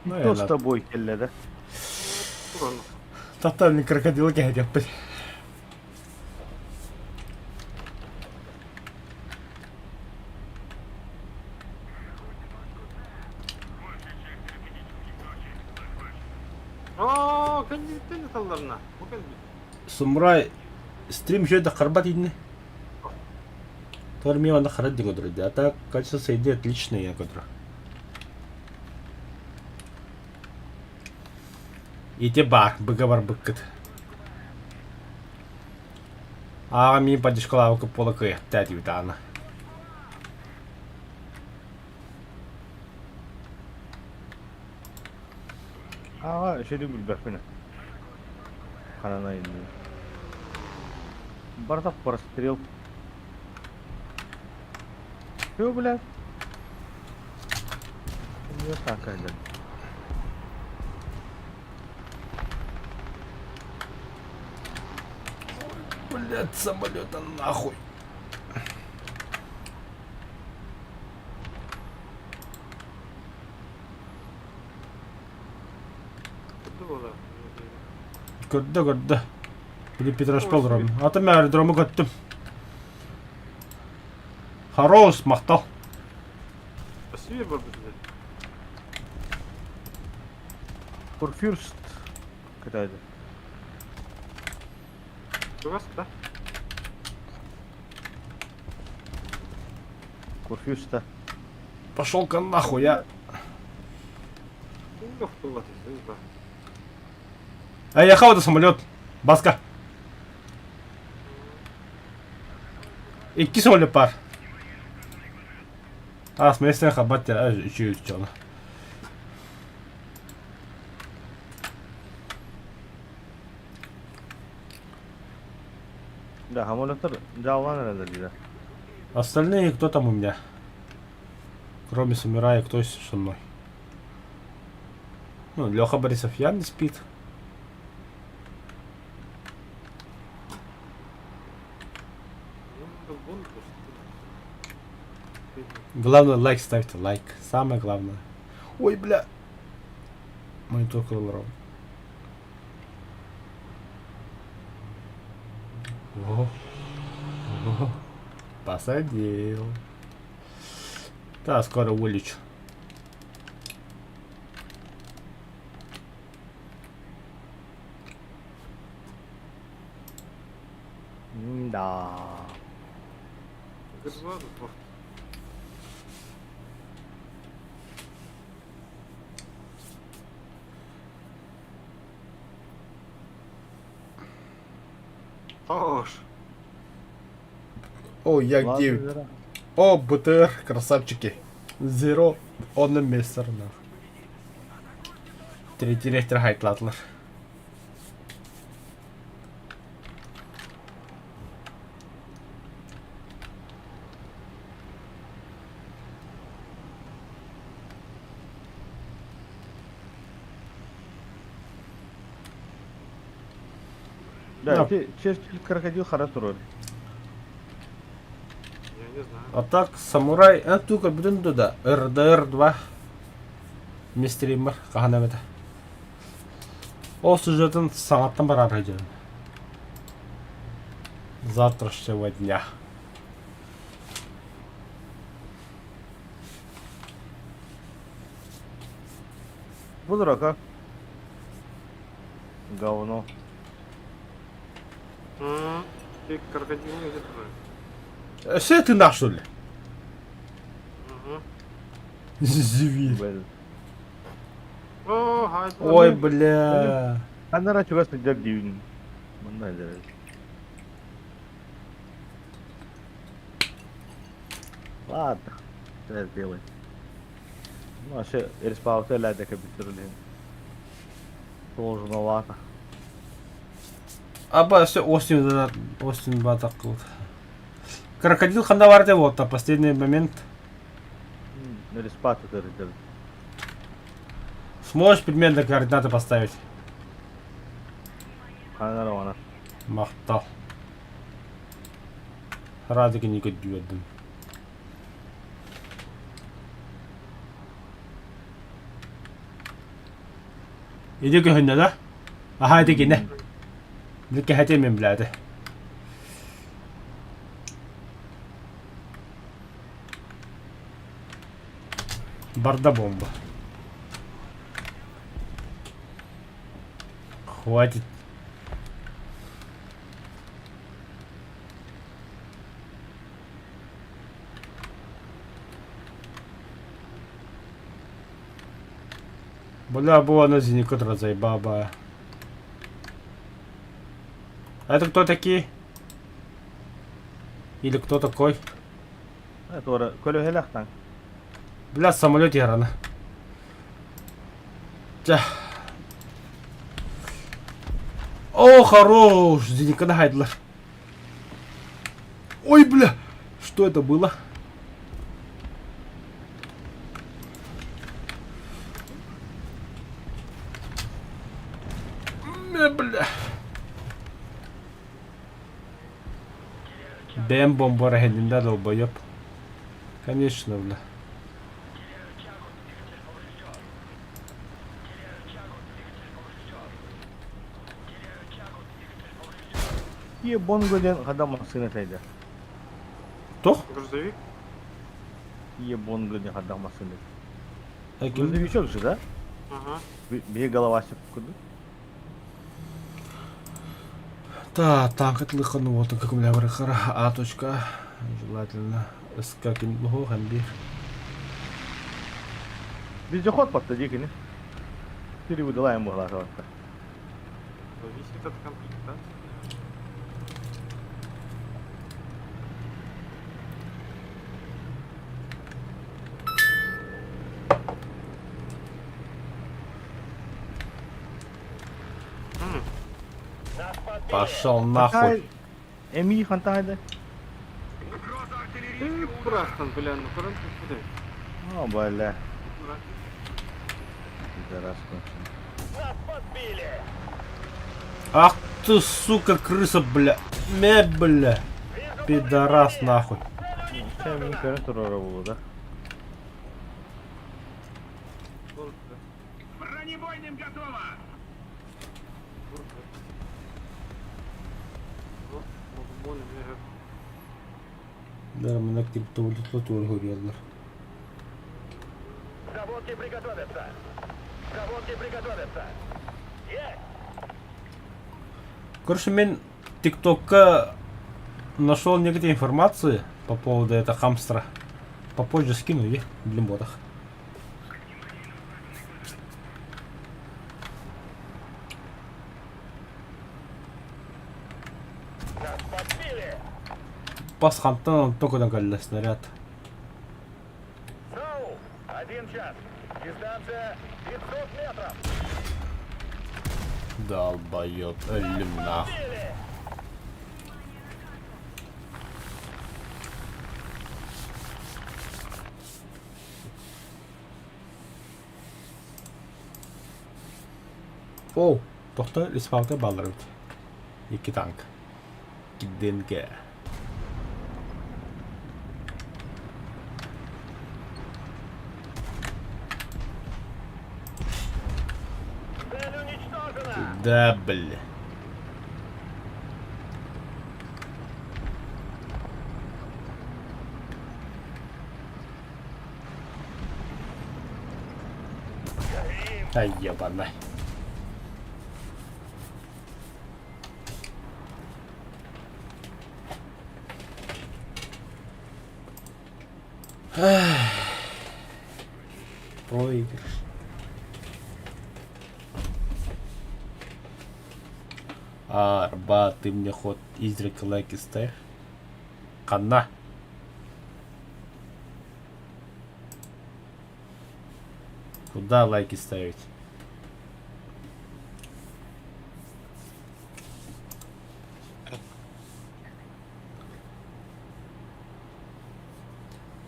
[SPEAKER 1] Ну,
[SPEAKER 5] Кто с тобой келле да?
[SPEAKER 1] Тотальный крокодил кәһәт яппыт.
[SPEAKER 2] Оо, кэнниттэн ыталларына. Бу кэлбит.
[SPEAKER 1] Самурай стрим еще да харбат идни. Тор ми анда харат диго А так качество сойди отличное я который. Ити бар, быга бар быккыт. Аа ми поддержкалавка пола кыйытта диутаана.
[SPEAKER 5] Аа, шеди билбэппин. Ханана инни. Барда прострел. Чё, блядь? Не так, блядь.
[SPEAKER 1] Блядь, самолета нахуй. Көрдө, көрдө. Били Петрошпол ром. Аты мен аэродрому көттүм. Хорош, мактал.
[SPEAKER 2] Спасибо, барбызды.
[SPEAKER 5] Курфюрст. Кытайды.
[SPEAKER 2] Тугас, да?
[SPEAKER 5] Курфюрста.
[SPEAKER 1] Пошел-ка нахуй, я. А я хавал самолет. Баска. Икки самолет пар. А, сместен хабат үчү чону.
[SPEAKER 5] Да, самолеттар жалган эрэлэр дии.
[SPEAKER 1] Остальные кто там у меня? Кроме самурая, кто еще со мной? Ну, Леха Борисов явно спит. Главное, лайк ставьте, лайк. Самое главное. Ой, бля. Монитор крылром. О, о, посадил. Да, скоро вылечу.
[SPEAKER 5] Да.
[SPEAKER 2] Хорош.
[SPEAKER 1] О, я где? О, БТР, красавчики. Zero, on мессер, нах. Третий ректор хайтлатлар.
[SPEAKER 5] Да, Черчилль крокодил хара турар.
[SPEAKER 2] Я не знаю.
[SPEAKER 1] А так, самурай, а тука бүтүн да РДР 2 мистриммер хаһан эбэтэ. Ол сюжетын саҥаттан барар сылдьабын. Завтрашнего дня.
[SPEAKER 5] Бу дурака. Говно.
[SPEAKER 2] Ты крокодил не где-то.
[SPEAKER 1] Все ты наш, что ли?
[SPEAKER 2] Угу.
[SPEAKER 1] Зверь.
[SPEAKER 5] Бэл.
[SPEAKER 2] О, гайд.
[SPEAKER 1] Ой, бля.
[SPEAKER 5] Ханнара чугас сылдьар диибин. Манна сылдьар. Ладно. Что сделать? Ну, вообще, респауты ляда капитулин. Сложновато.
[SPEAKER 1] Аба, все, осенью, осенью батак вот. Крокодил хандаварте вот, а последний момент.
[SPEAKER 5] Ну, респаты тоже делать.
[SPEAKER 1] Сможешь примерно координаты поставить?
[SPEAKER 5] Ханнара она.
[SPEAKER 1] Махтал. Радик не көддүбэдим. Иди көһүннэ да? Аха ити кине. Кэһэтиэ мен билээти. Барда бомба. Хватит. Бля, была на зеникотра заебаба. А это кто такие? Или кто такой?
[SPEAKER 5] Это көлөһөлөхтан.
[SPEAKER 1] Бля, самолет ярана. Ча. О, хорош! Зеникана хайдлар. Ой, бля! Что это было? Бля. Бэм бомбара хэннинда долбоеб. Конечно, бля.
[SPEAKER 5] Кие бонго диэн хада массыына тэйдэ.
[SPEAKER 1] Туох?
[SPEAKER 2] Грузовик?
[SPEAKER 5] Кие бонго диэн хада массыына.
[SPEAKER 1] Ким?
[SPEAKER 5] Грузовичок же, да?
[SPEAKER 2] Ага.
[SPEAKER 5] Бие головасик курдук.
[SPEAKER 1] Та, танк отлыхан вот как у меня врахара. А точка. Желательно. СК ким хамбир.
[SPEAKER 5] Вездеход батта дии кини. Сири выдалаем буһалаатабатта.
[SPEAKER 2] Зависит от комплектации.
[SPEAKER 1] Пошел нахуй.
[SPEAKER 5] Эмии хантаайда.
[SPEAKER 2] Ты прав бля, ну короче, куда?
[SPEAKER 5] О, бля. Пидорас конченый.
[SPEAKER 4] Нас подбили!
[SPEAKER 1] Ах ты, сука, крыса, бля. Ме, бля. Пидорас, нахуй.
[SPEAKER 5] Чэ, мин көрөн турара буолуо да.
[SPEAKER 4] Бронебойным готово!
[SPEAKER 1] Бля, криптовалютла
[SPEAKER 4] Заводки приготовятся! Заводки приготовятся! Есть!
[SPEAKER 1] Короче, мен ТикТокка нашел некоторые информации по поводу этого хамстера. Попозже скину и блин ботах.
[SPEAKER 4] Подбили!
[SPEAKER 1] Бас хантан онто көтөн кэллэ снаряд.
[SPEAKER 4] САУ! Один час. Дистанция 500 метров.
[SPEAKER 1] Долбоёб, өллүм нах.
[SPEAKER 4] Подбили!
[SPEAKER 1] О, тохто респаута баллар эбит. Икки танк. Киддинке.
[SPEAKER 4] Цель уничтожена!
[SPEAKER 1] Да, бля. Ай, ебаный. Проигрыш. Арба, ты мне ход изредка лайки ставь. Ханна. Куда лайки ставить?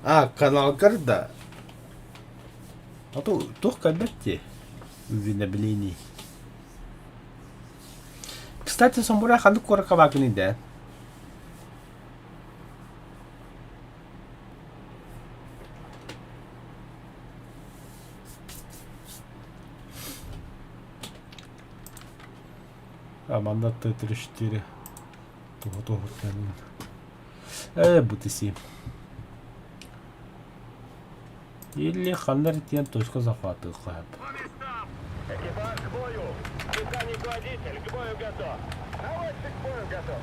[SPEAKER 1] А, канал Гарда. А то туох кэлбэт дии уведомлений. Кстати, Самурай ханнык куоракка баакыный да? А манна Т-34 туһу туһуттан э бутыси Или ханна эрэ тиийэн точка захватыахха сөп.
[SPEAKER 4] По местам! Экипаж к бою! Механик-водитель к бою готов! Наводчик к бою готов!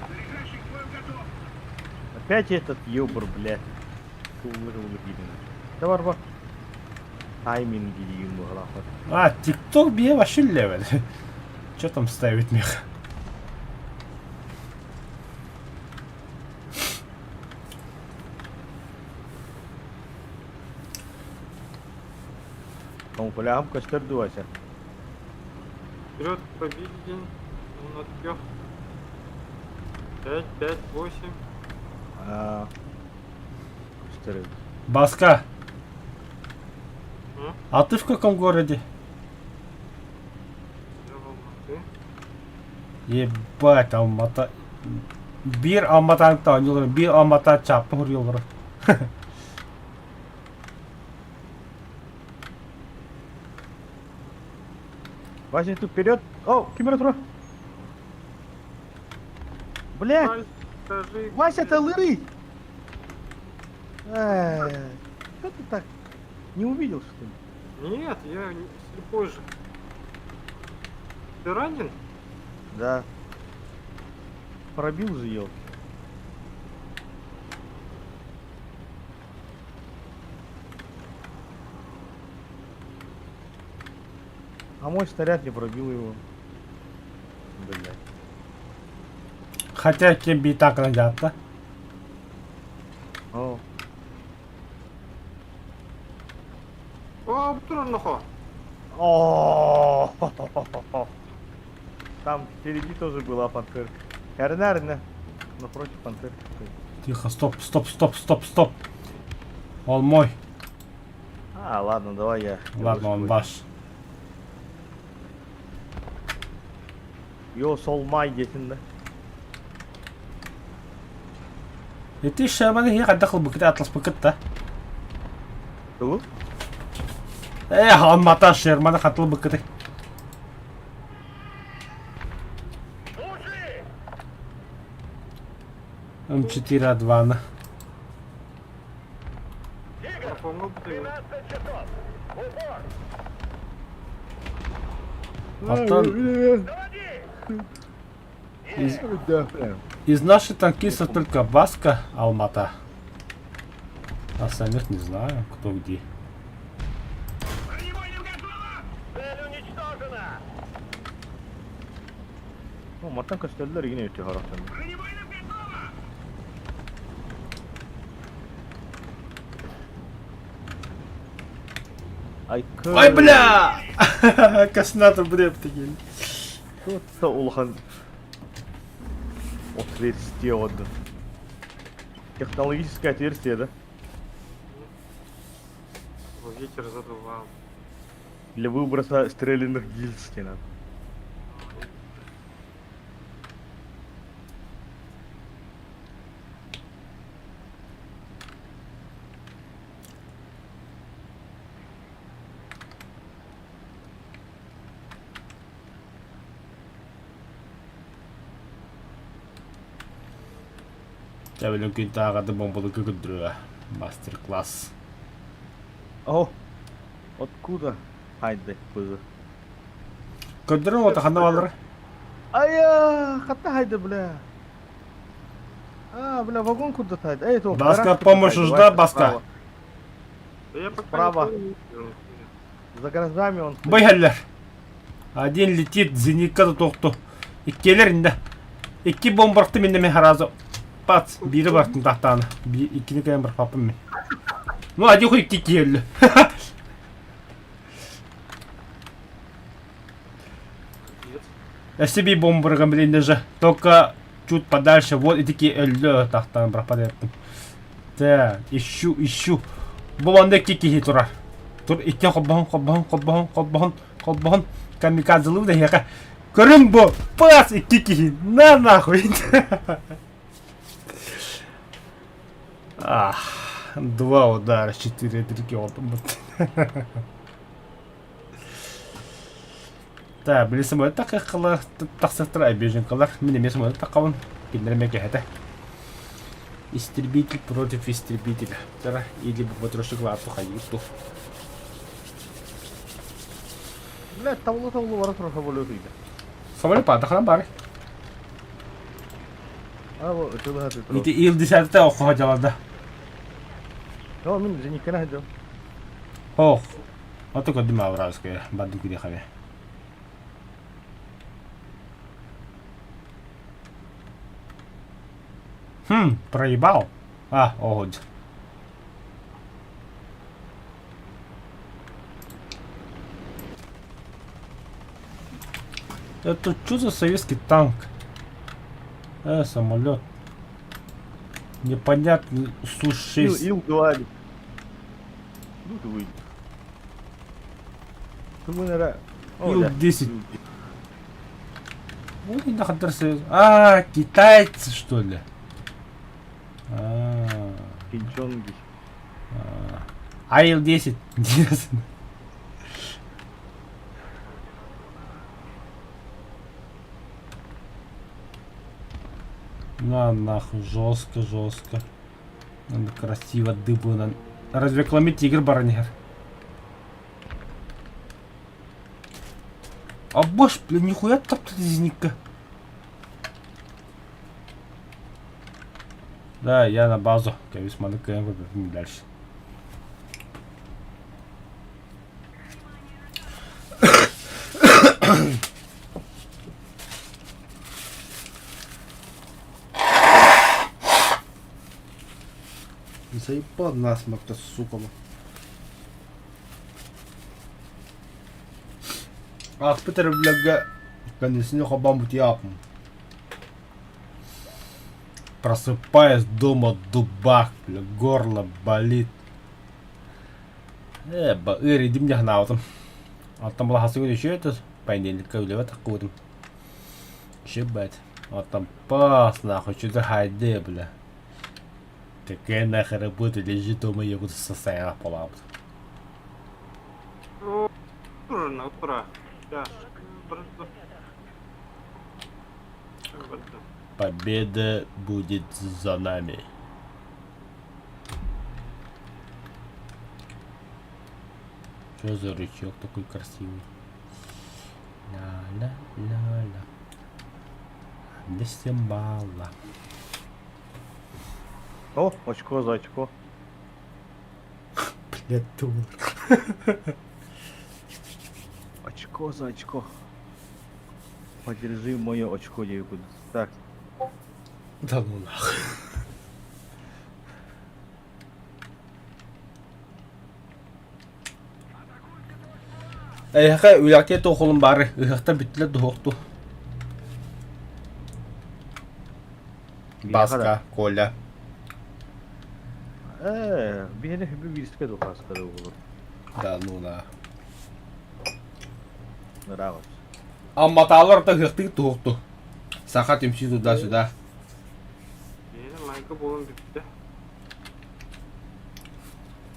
[SPEAKER 6] Заряжающий к бою готов.
[SPEAKER 5] Опять этот ёбр, блядь. Да бар Тайминг диин быһалаахпат.
[SPEAKER 1] А, ТикТок бие вообще левел. Че там ставить мех?
[SPEAKER 5] Камуфляжым көстөр дуу Вася?
[SPEAKER 2] Вперед к победе. Он от 5, 5, 8.
[SPEAKER 5] Аа. Көстөр эбит.
[SPEAKER 1] Баска,
[SPEAKER 2] М?
[SPEAKER 1] а ты в каком городе?
[SPEAKER 2] Я в Алматы.
[SPEAKER 1] Ебать, Алмата. Биир Алматаныттан оонньуулар, биир Алмата чааппын суруйаллар.
[SPEAKER 5] Вася, ты вперед! О, ким эрэ турар! Блядь!
[SPEAKER 2] Вась, скажи,
[SPEAKER 5] Вася,
[SPEAKER 2] где-
[SPEAKER 5] ты лырый! Что ты так? Не увидел, что ли?
[SPEAKER 2] Нет, я слепой же. Ты ранен?
[SPEAKER 5] Да. Пробил же, елки. А мой снаряд не пробил его. Блядь.
[SPEAKER 1] Хотя кем би так дьаатта.
[SPEAKER 5] О,
[SPEAKER 2] О, турар нохо.
[SPEAKER 5] О, Там впереди тоже была пантерка. Эрнарна. Напротив пантерки.
[SPEAKER 1] Тихо, стоп, стоп, стоп, стоп, стоп. Он мой.
[SPEAKER 5] А, ладно, давай я.
[SPEAKER 1] Ладно, он ваш.
[SPEAKER 5] Йо, сол май диэтин да.
[SPEAKER 1] Ити Шерманы хи хайдах ылбыкыт атласпыкыт да.
[SPEAKER 5] Тугу?
[SPEAKER 1] Э, Алмата Шерманы хантан ылбыккыты.
[SPEAKER 4] Слушай!
[SPEAKER 1] М4А2-ны.
[SPEAKER 4] Тигр!
[SPEAKER 2] Помогу тебе.
[SPEAKER 4] 12 часов! В упор!
[SPEAKER 1] Оттон
[SPEAKER 4] Заводи!
[SPEAKER 1] из,
[SPEAKER 5] Да, прям.
[SPEAKER 1] из наших танкистов только Баска, Алмата. Остальных не знаю, кто где.
[SPEAKER 6] Бронебойным готово.
[SPEAKER 4] Цель уничтожена!
[SPEAKER 5] Ну, Мантан көстөллөр игин өтө хорохтон.
[SPEAKER 6] Бронебойным готово!
[SPEAKER 5] Айкы.
[SPEAKER 1] Ой, бля! Косната бреп такие.
[SPEAKER 5] Тут улахан отверстие отдых. Технологическое отверстие, да?
[SPEAKER 2] Ветер задувал.
[SPEAKER 5] Для выброса стрелянных гильз стена.
[SPEAKER 1] Тэбэлин күн тааҕады бомбалыгы көрдөрүө. Мастер-класс.
[SPEAKER 5] О, откуда? Хайды, пызы.
[SPEAKER 1] Көрдөрүн ота ханна балары?
[SPEAKER 5] Ая, хатта хайды, бля. А, бля, вагон куда-то хайды. Эй, то,
[SPEAKER 1] Баска, помощь нужна, Баска?
[SPEAKER 2] Да я пока
[SPEAKER 5] Справа.
[SPEAKER 2] никого не вижу.
[SPEAKER 5] За гаражами он.
[SPEAKER 1] Быйхаллар. Один летит, зенитка да тохту. Иккилэр инде. Икки бомбарты минне мен харазы. Пац, бири бартын тахтааны. Иккини кайын бар папым мен. Ну, один хуй икки киелли.
[SPEAKER 2] Нет.
[SPEAKER 1] Если би бомбарган блин даже. Только чуть подальше. Вот и такие өллө тахтаан пропадает. Так, ищу, ищу. Бу манна икки киһи турар. Тур икки холбоһон, холбоһон, холбоһон, холбоһон, холбоһон. Камикадзелыы да эһиэхэ. Көрүҥ бу! Пас икки киһи! На нахуй! Ах, два удара, четыре дырки олдум. Так, били самолет такыххалар, тахсыктар обиженкалар. Мин эмиэ самолет такабын. Кинилэр эмиэ кэһэтэ. Истребитель против истребителя. Тара, или потрошек лапу хайыту.
[SPEAKER 5] Бля, тавлы-тавлы бара турар самолет ыйда.
[SPEAKER 1] Самолет паатахынан бары.
[SPEAKER 5] А, бу ытылыһа турар.
[SPEAKER 1] Ити ил десятте охо жалада.
[SPEAKER 5] О, мин зениккene хадым.
[SPEAKER 1] Ох. Ото көдүм авраская, бадды күдэ хабе. Хм, проебал. А, огодь. Это что за советский танк? Самолет. Непонятный Су-6.
[SPEAKER 5] Ил-2. Ну ты выйди.
[SPEAKER 1] Ил-10. Вот не А, китайцы, что ли? А.
[SPEAKER 5] Кинчонги.
[SPEAKER 1] А Ил-10. Интересно. На нахуй, жестко, жестко. Надо красиво дыбу на... Разве клами тигр баранер? А бош, бля, нихуя топтать зенитка. Да, я на базу. Кавис маны КМ дальше. Заебал насморк-то, сука. Ааспыт өрөбүллэргэ кэннисини холбоон бутуйааппын. Просыпаюсь дома дубак, бля, горло болит. Ээ, ыарыйдым дии санаабытым. Оттон балаһассыгын үчүгэй этэ, понедельникка үлэбэ таххыбытым. Ебать. Оттон пас нахуй, что-то хайдэ, бля. Какая нахер работа, лежи дома, я буду состояние полабыт.
[SPEAKER 2] Ура, ура. Да.
[SPEAKER 1] Победа будет за нами. Что за рычаг такой красивый? Ла-ла-ла-ла. 200 балла.
[SPEAKER 5] О, очко за очко.
[SPEAKER 1] Блядь, дур.
[SPEAKER 5] Очко за очко. Подержи мое очко диэбит курдук. Так.
[SPEAKER 1] Да ну нахуй. Эһиэхэ үрэхтиэ туох баары ыһыахтар бүттүлэр дуһуохту. Баска, Коля.
[SPEAKER 5] Ээ, биһиэнэ хүбү биирискэ духааскада буолар.
[SPEAKER 1] Да, ну да.
[SPEAKER 5] Нравится.
[SPEAKER 1] Амматаалар да ыһыахтыы туһуохту. Саха түмсүү туда-сюда.
[SPEAKER 2] Биһиэнэ майгы буолан бүттэ.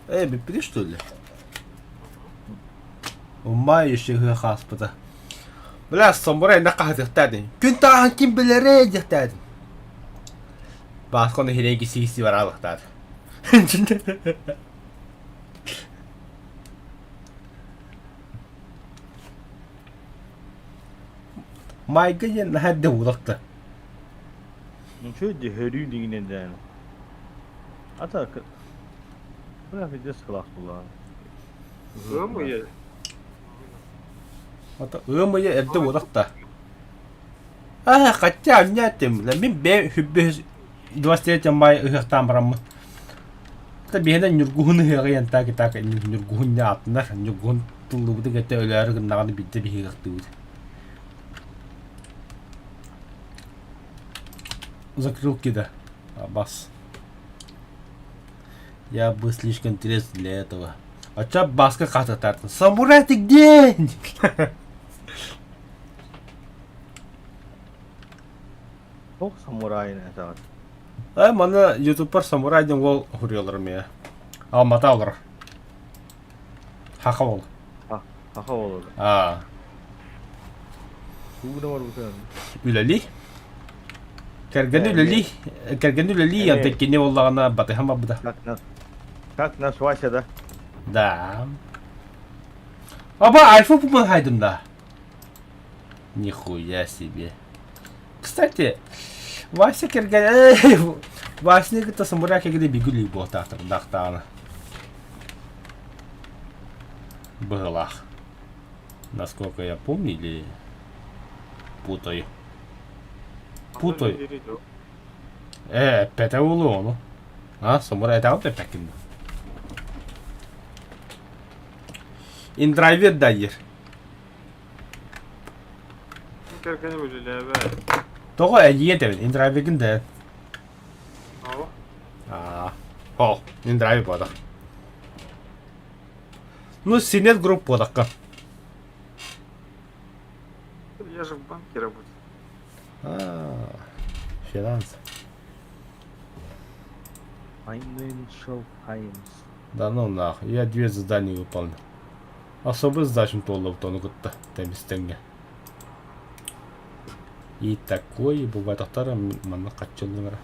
[SPEAKER 1] Э, бүппүтэ что ли? Уммай еще ыһыах ааспыта. Бля, сомбура инна хаһытыахтаатын. Күн тааһын ким билэрэ диэхтаатын. Бааскону хирей киси-киси бараалыхтаат. Майгы диэн наһаа эрдэ уулахта.
[SPEAKER 5] Ничего дьөһөрүү дигинэн дээн. Ата Бля, пиздец класс була.
[SPEAKER 2] Ыам ыйа.
[SPEAKER 1] Ата ыам ыйа эрдэ буолахта. Аа, хотя анньаатым, мин бэйэм хүббү 23 май ыһыахтаан бараммын. Та биһэнэ ньургуһун ыһыаҕа янтаки так ньургуһун аатынар ньургуһун тыллыбыты кэтэ өлөөрү гыннаҕына биирдэ биһиэхтиибит. Закрылки да. Бас. Я бы слишком интересен для этого. А чё баска хатататын? Самурай ты где?
[SPEAKER 5] Туох самурайын этэҕит?
[SPEAKER 1] Э, маны ютубпар самурай диэн уол уһуруйаллар эмиэ. Алмата олорор. Хаха уол.
[SPEAKER 5] Хаха уола.
[SPEAKER 1] Аа.
[SPEAKER 5] Тугу барбытын?
[SPEAKER 1] Үлэлии. Кэргэни үлэлии, кэргэни үлэлии, онтон кини буоллаҕына батыһан барбыта.
[SPEAKER 5] Как нас, как наш Вася, да?
[SPEAKER 1] Да. Аба, альфа пуман хайдым да. Нихуя себе. Кстати, Вася кэргэн... Васяны кытта самурай кэргэнэ бигүлүй буолтаахтар дахтаана. Быһылаах. Насколько я помню, или путаю. Путаю. Э, эппэтэ буолуо ону. А, самурай этэҕин да эппэккин дуо? Индрайвер да диир.
[SPEAKER 2] Кэргэним үлэлээбэт.
[SPEAKER 1] Тоҕо эдьиийэ этэбин? Индрайвергин да.
[SPEAKER 2] Оо.
[SPEAKER 1] Аа. О, индрайвер буолах. Ну, синет групп буолахха.
[SPEAKER 2] Я же в банке работаю.
[SPEAKER 1] Аа, финанс.
[SPEAKER 5] Financial Times.
[SPEAKER 1] Да ну нахуй, я две задания выполнил. Особый сдачам туоллубут ону кытта тэмистэҥҥэ. И такое бывает манна хаччыллыҥара.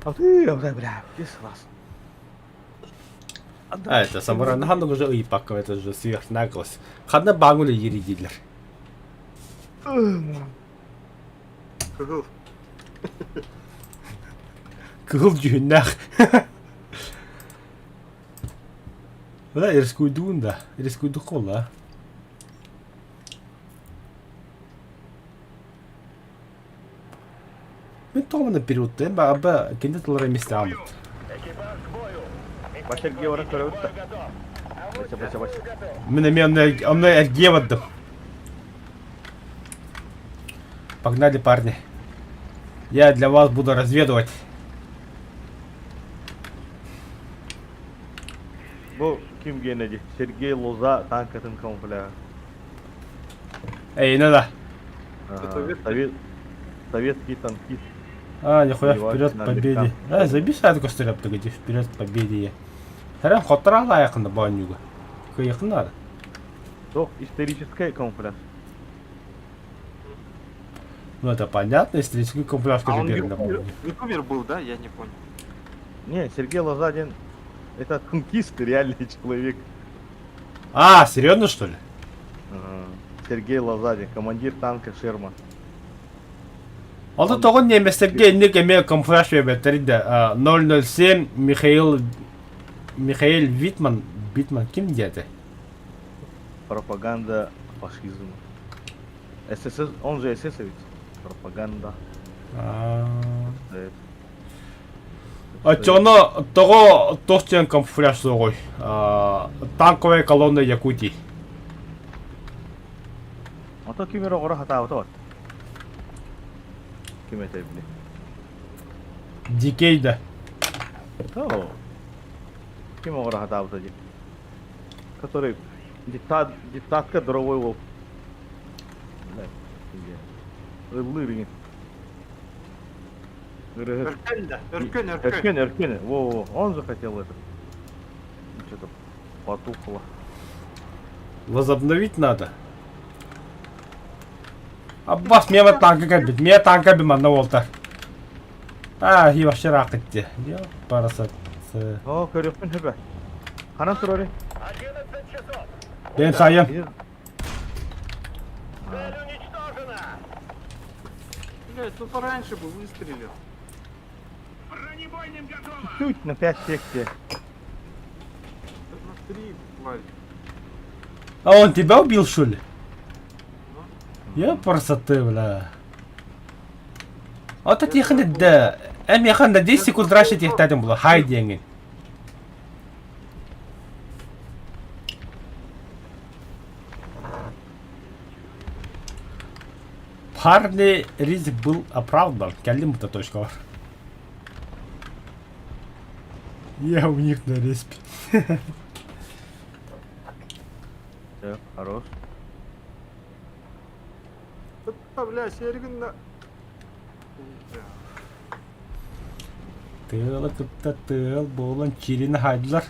[SPEAKER 5] А ты, бля, бля, вас.
[SPEAKER 1] А, это самурай ханнык уже ыйпакка, это же сверхнаглость. Ханна баҥ үлэ дииллэр.
[SPEAKER 2] Кыһыл.
[SPEAKER 1] Кыһыл дьүһүннээх. Бля, рискуйдуун да. Рискуйдук буолла. Мин тоҕо периодтайын баба кини тыллара эмиэ ааммыт.
[SPEAKER 5] Вася Геора көрөбүт да. Вася, Вася, Вася.
[SPEAKER 1] Мин эмиэ онно онно эргийэ бардым. Погнали, парни. Я для вас буду разведывать.
[SPEAKER 5] Бу ким Геннадий? Сергей Лоза танкатын камуфляжа.
[SPEAKER 1] Эй, надо.
[SPEAKER 5] Ага, Советский танкист.
[SPEAKER 1] А, нихуя,
[SPEAKER 5] Воевать
[SPEAKER 1] вперед к
[SPEAKER 5] на
[SPEAKER 1] победе.
[SPEAKER 5] американском.
[SPEAKER 1] А, забей саад көстөрөп погоди, вперед к победе. Харан хоттораала айакында боонньуга. Кыйыкын
[SPEAKER 5] Тох историческая камуфляж.
[SPEAKER 1] Ну это понятно, исторический камуфляж
[SPEAKER 2] А
[SPEAKER 1] тоже
[SPEAKER 2] он
[SPEAKER 1] берли
[SPEAKER 2] ютубер, ютубер был, да? Я не понял.
[SPEAKER 5] Не, Сергей Лозадин это танкист, реальный человек.
[SPEAKER 1] А, серьезно что ли?
[SPEAKER 5] Ага. Сергей Лозадин, командир танка Шерман.
[SPEAKER 1] Ол тоҕо немецтергэ инник эмиэ камуфляж биэрбэттэрий да 007 Михаил Михаил Витман Витман ким диэтэ?
[SPEAKER 5] Пропаганда фашизма. ССС, он же эсэсовец. Пропаганда.
[SPEAKER 1] Оччоҕуна тоҕо туох диэн камуфляж суоҕуй? Танковая колонна Якутии.
[SPEAKER 5] Ото ким эрэ оҕоро хатаабыта вот. Ким этэ били?
[SPEAKER 1] Дикей да.
[SPEAKER 5] О, ким оҕоро хатаабыта дии? Который диктат, диктатка дровой волк. Ыллыыр иҥин. Ырыһыт.
[SPEAKER 2] Өркөн да, өркөн, өркөн.
[SPEAKER 5] Өркөн, өркөн. Во-во, он захотел это. Что-то потухло.
[SPEAKER 1] Возобновить надо. Аббас миэхэ танка кэлбит. Миэ танка би манна уолта. А, и вообще рак итти. Парасат.
[SPEAKER 5] О, көрүөхпүн сөбө. Ханан турары?
[SPEAKER 4] 11 часов.
[SPEAKER 1] Бен сайым.
[SPEAKER 4] Цель уничтожена.
[SPEAKER 2] Блять, ну пораньше бы выстрелил.
[SPEAKER 6] Бронебойным готово!
[SPEAKER 5] Чуть на 5 секте.
[SPEAKER 2] На три буквально.
[SPEAKER 1] А он тебя убил, что ли? Я ты, бля. Ата тихан да. Эм яхан да 10 секунд раньше тихтадым было. Хай деньги. Парни, риск был оправдан. Кэллим это точка бар. Я у них на респе.
[SPEAKER 5] Все, хорош.
[SPEAKER 2] Да, бля, Серегин
[SPEAKER 1] Тыала кытта тыал буолан чирин хаайдылар.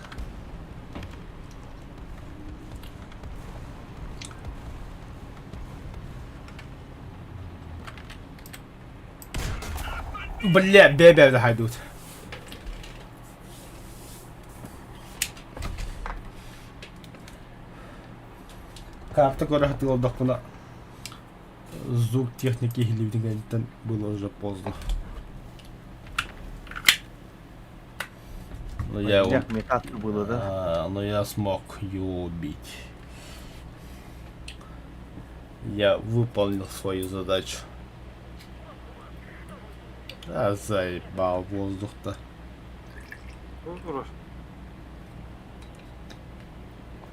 [SPEAKER 1] Бля, бе-бе хайдут. Карта көрө сатыы олордохпуна звук техники иһиллибитин кэнниттэн было уже поздно. Но я его...
[SPEAKER 5] Метаться было, да?
[SPEAKER 1] А, но я смог ее убить. Я выполнил свою задачу. А, заебал воздух-то.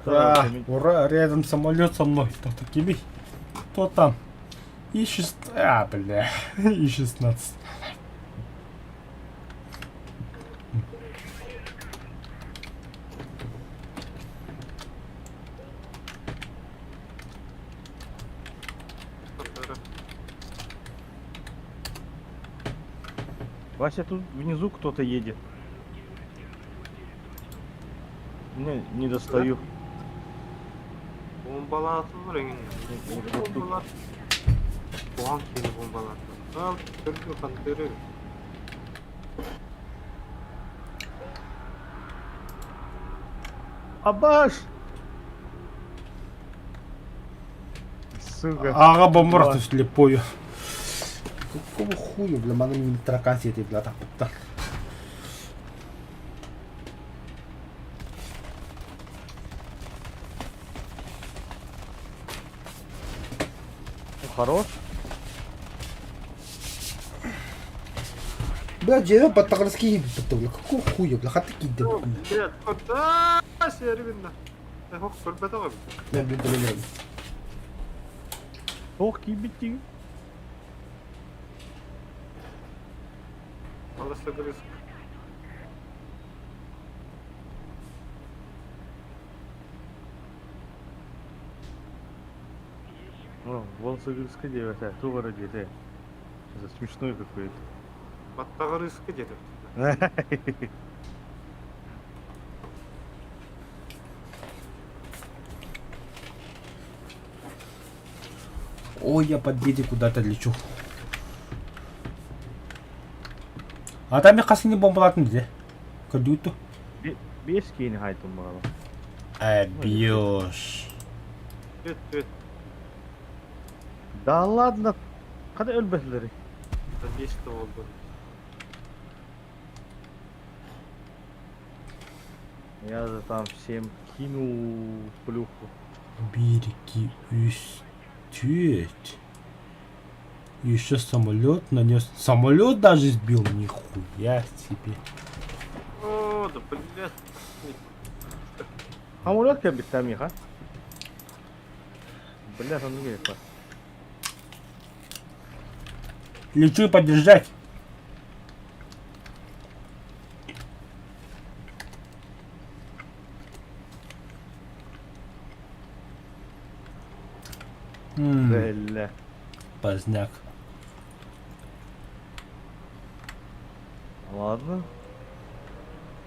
[SPEAKER 1] Ура, ура, рядом самолет со мной. Кто такими? Кто там? И шест... А, бля. И 16.
[SPEAKER 5] Вася, тут внизу кто-то едет. Не, не достаю.
[SPEAKER 2] Бомбалаатылар эҥин. Бомбалар. Куһаҕан киһини бомбалаатылар. Ал, төрдү хантыры.
[SPEAKER 5] Абаш! Сука.
[SPEAKER 1] Аҕа бомбар слепую. Какого хуя, бля, маны мин таракан сиэтий, бля, тахпыттар.
[SPEAKER 5] Ну, хорош.
[SPEAKER 1] Бля, дьиэбэ баттаҕырыс киһи бля, какого хуя, бля, хата киирдим.
[SPEAKER 2] Блядь, куда сервинна? Ох, көрбөтөҕө
[SPEAKER 1] Мен билбилем.
[SPEAKER 5] Туох киирбит
[SPEAKER 2] Алысыгырыс.
[SPEAKER 5] О, Волсогырска диэбэтэ, туох эрэ диэтэ. Это смешной какой-то.
[SPEAKER 2] Баттаҕырыска диэтэ.
[SPEAKER 1] Ой, я под двери куда-то лечу. А там я хасыны бомбалатын где? Көрдүгүт
[SPEAKER 5] Биэс киһини хаайтым баҕала.
[SPEAKER 1] А, бьешь.
[SPEAKER 2] Түт түт.
[SPEAKER 5] Да ладно, хата өлбөтүлэри.
[SPEAKER 2] Бешті болды.
[SPEAKER 5] Я же там всем кинул плюху.
[SPEAKER 1] Биир, икки, үс, түөрт. Еще самолет нанес. Самолет даже сбил, нихуя себе.
[SPEAKER 2] О, да блядь.
[SPEAKER 5] Самолет кэлбиттэ миэхэ. Блядь, оннук керек
[SPEAKER 1] Лечу поддержать.
[SPEAKER 5] Бэллэ.
[SPEAKER 1] Поздняк.
[SPEAKER 5] Ладно.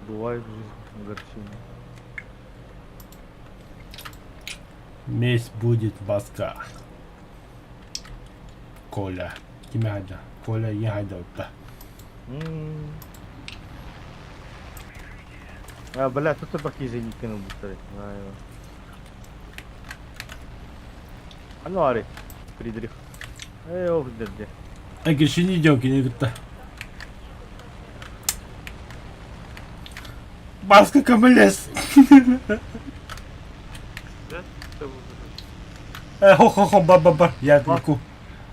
[SPEAKER 5] Бывает в жизни огорчения.
[SPEAKER 1] Месть будет баска. Коля. Кимэ хайда? Коля ийэ хайда утта.
[SPEAKER 5] А, бля, тут табаки зенитки ылбыттар. Аны ари, Фридрих. Эй, ох, дерде.
[SPEAKER 1] Кишини идем, кини кытта. Баска көмөлөс. Э, хо-хо-хо, бар-бар-бар, я отвлеку.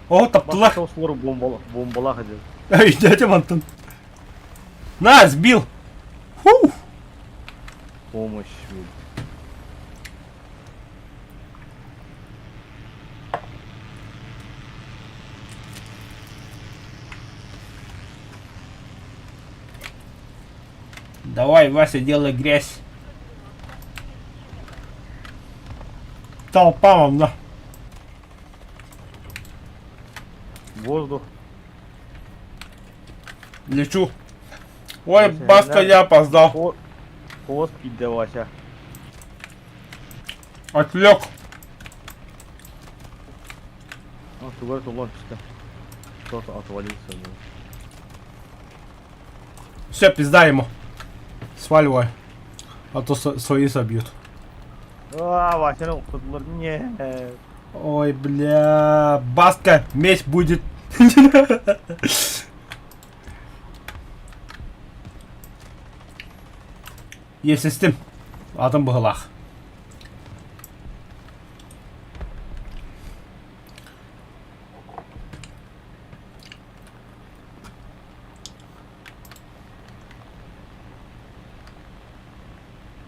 [SPEAKER 1] О, таптылар.
[SPEAKER 5] Баска услар бомбалах диэн.
[SPEAKER 1] Эй, дядя Антон. На, сбил. Фу.
[SPEAKER 5] Помощь.
[SPEAKER 1] Давай, Вася, делай грязь. Толпа вам, да.
[SPEAKER 5] Воздух.
[SPEAKER 1] Лечу. Ой,
[SPEAKER 5] Вася,
[SPEAKER 1] Баска,
[SPEAKER 5] на-
[SPEAKER 1] я опоздал.
[SPEAKER 5] Хвост пидде Вася.
[SPEAKER 1] Отвлек.
[SPEAKER 5] А, тугар тулан түстэ. Кто-то отвалился. Да.
[SPEAKER 1] Все, пизда ему. Сваливай. А то свои собьют.
[SPEAKER 5] А, Вася, ну, охтодулар. Не.
[SPEAKER 1] Ой, бля, Баска, месть будет. Есестим. Атын быһылаах.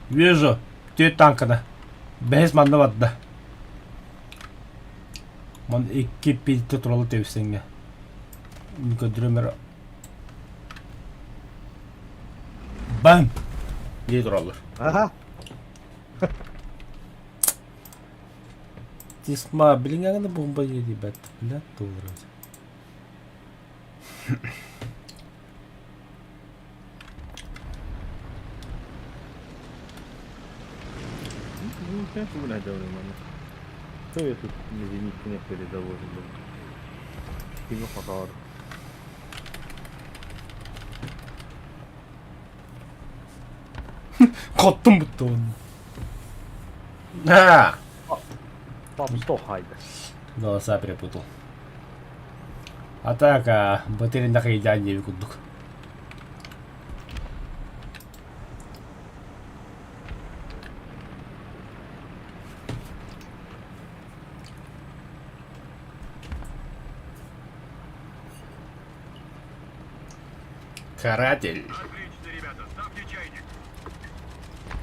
[SPEAKER 1] Вижу. Түөрт танканы. Бэһис манна барда. Ман икки пилте туралы тэбисэҥҥэ. Көрдөрөмөр Бам! Дии тураллар.
[SPEAKER 5] Ага.
[SPEAKER 1] Тисма, билиҥҥэ бомба ребят. Бля, туурат.
[SPEAKER 5] Ну, конечно, блядь, манна. Что я тут на зениткине передовой, блядь? Кими хотоор.
[SPEAKER 1] Хоттум будто он. А!
[SPEAKER 5] Пап, сто хайда.
[SPEAKER 1] Голоса перепутал. А так, а, батарейна хайдaan диэби курдук. Каратель.
[SPEAKER 6] Отлично, ребята, ставьте чайник.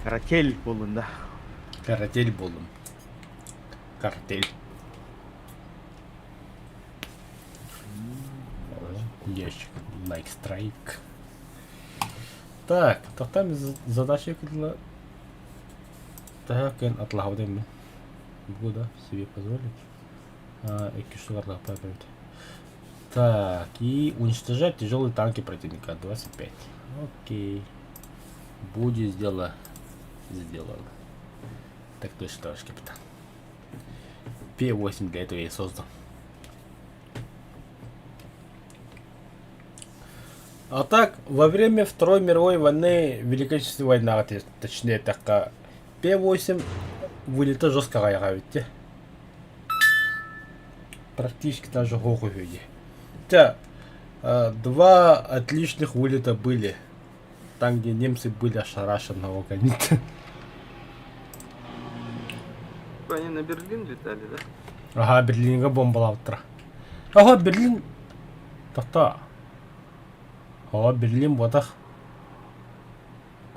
[SPEAKER 5] Каратель буоллун да.
[SPEAKER 1] Каратель буоллум. Картель. Ящик. Like strike. Так, тохтам задача кыдла. Так, эн атлаһабыт мен. Могу, да, себе позволить. А, икки Так, и уничтожать тяжелые танки противника. 25. Окей. Будет дело сделано. Так точно, товарищ капитан. П-8 для этого я и создан. А так, во время Второй мировой войны, Великой Отечественной войны, точнее, так, П-8 вылета жестко видите? Практически даже виде. Хотя, два отличных вылета были. Там, где немцы были ошарашены,
[SPEAKER 2] Они на Берлин летали, да?
[SPEAKER 1] Ага, Берлинга бомбалаабыттара. Ага, Берлин... Тохто. О, Берлин буотах.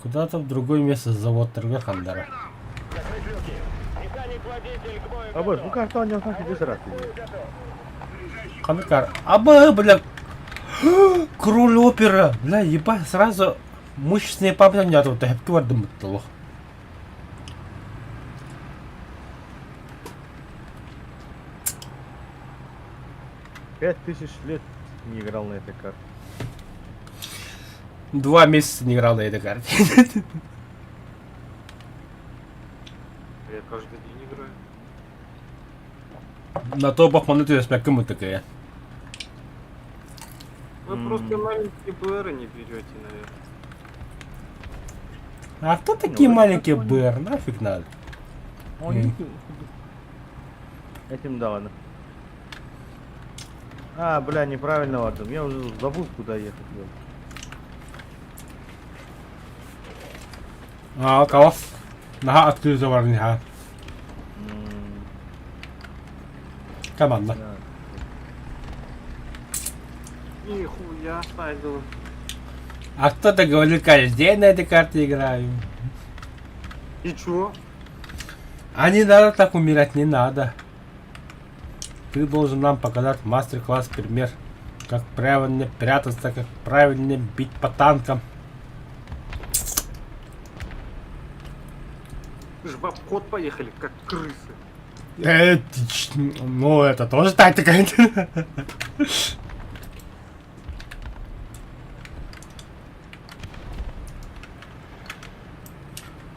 [SPEAKER 1] Куда-то в другое место заводтарга хандара.
[SPEAKER 4] Закрыть люки. Механик-водитель к бою
[SPEAKER 5] А боже,
[SPEAKER 4] готов.
[SPEAKER 5] ну как он не здесь раз.
[SPEAKER 1] Ханыкар. Аба, бля. Кроль опера. Бля, ебать, сразу мышечные память не тут. Хепки бардым.
[SPEAKER 5] 5000 лет не играл на этой карте.
[SPEAKER 1] 2 месяца не играл на этой карте.
[SPEAKER 2] Я каждый день играю.
[SPEAKER 1] На то бахманы ты такая.
[SPEAKER 2] Вы просто маленькие БР не берете, наверное.
[SPEAKER 1] А кто такие
[SPEAKER 5] Ну,
[SPEAKER 1] маленькие БР? Нафиг надо.
[SPEAKER 5] Этим да ладно. А, бля, неправильно ладно. Я уже забыл, куда ехать. бля.
[SPEAKER 1] А, кого? Ага, открыл заварни, а. Команда.
[SPEAKER 5] Да.
[SPEAKER 2] Нихуя ставил.
[SPEAKER 1] А кто-то говорил, каждый день на этой карте играю.
[SPEAKER 2] И чё?
[SPEAKER 1] А не надо так умирать, не надо. Ты должен нам показать мастер-класс, пример, как правильно прятаться, как правильно бить по танкам.
[SPEAKER 2] Вы же в обход поехали, как крысы.
[SPEAKER 1] Ну, это тоже тактика.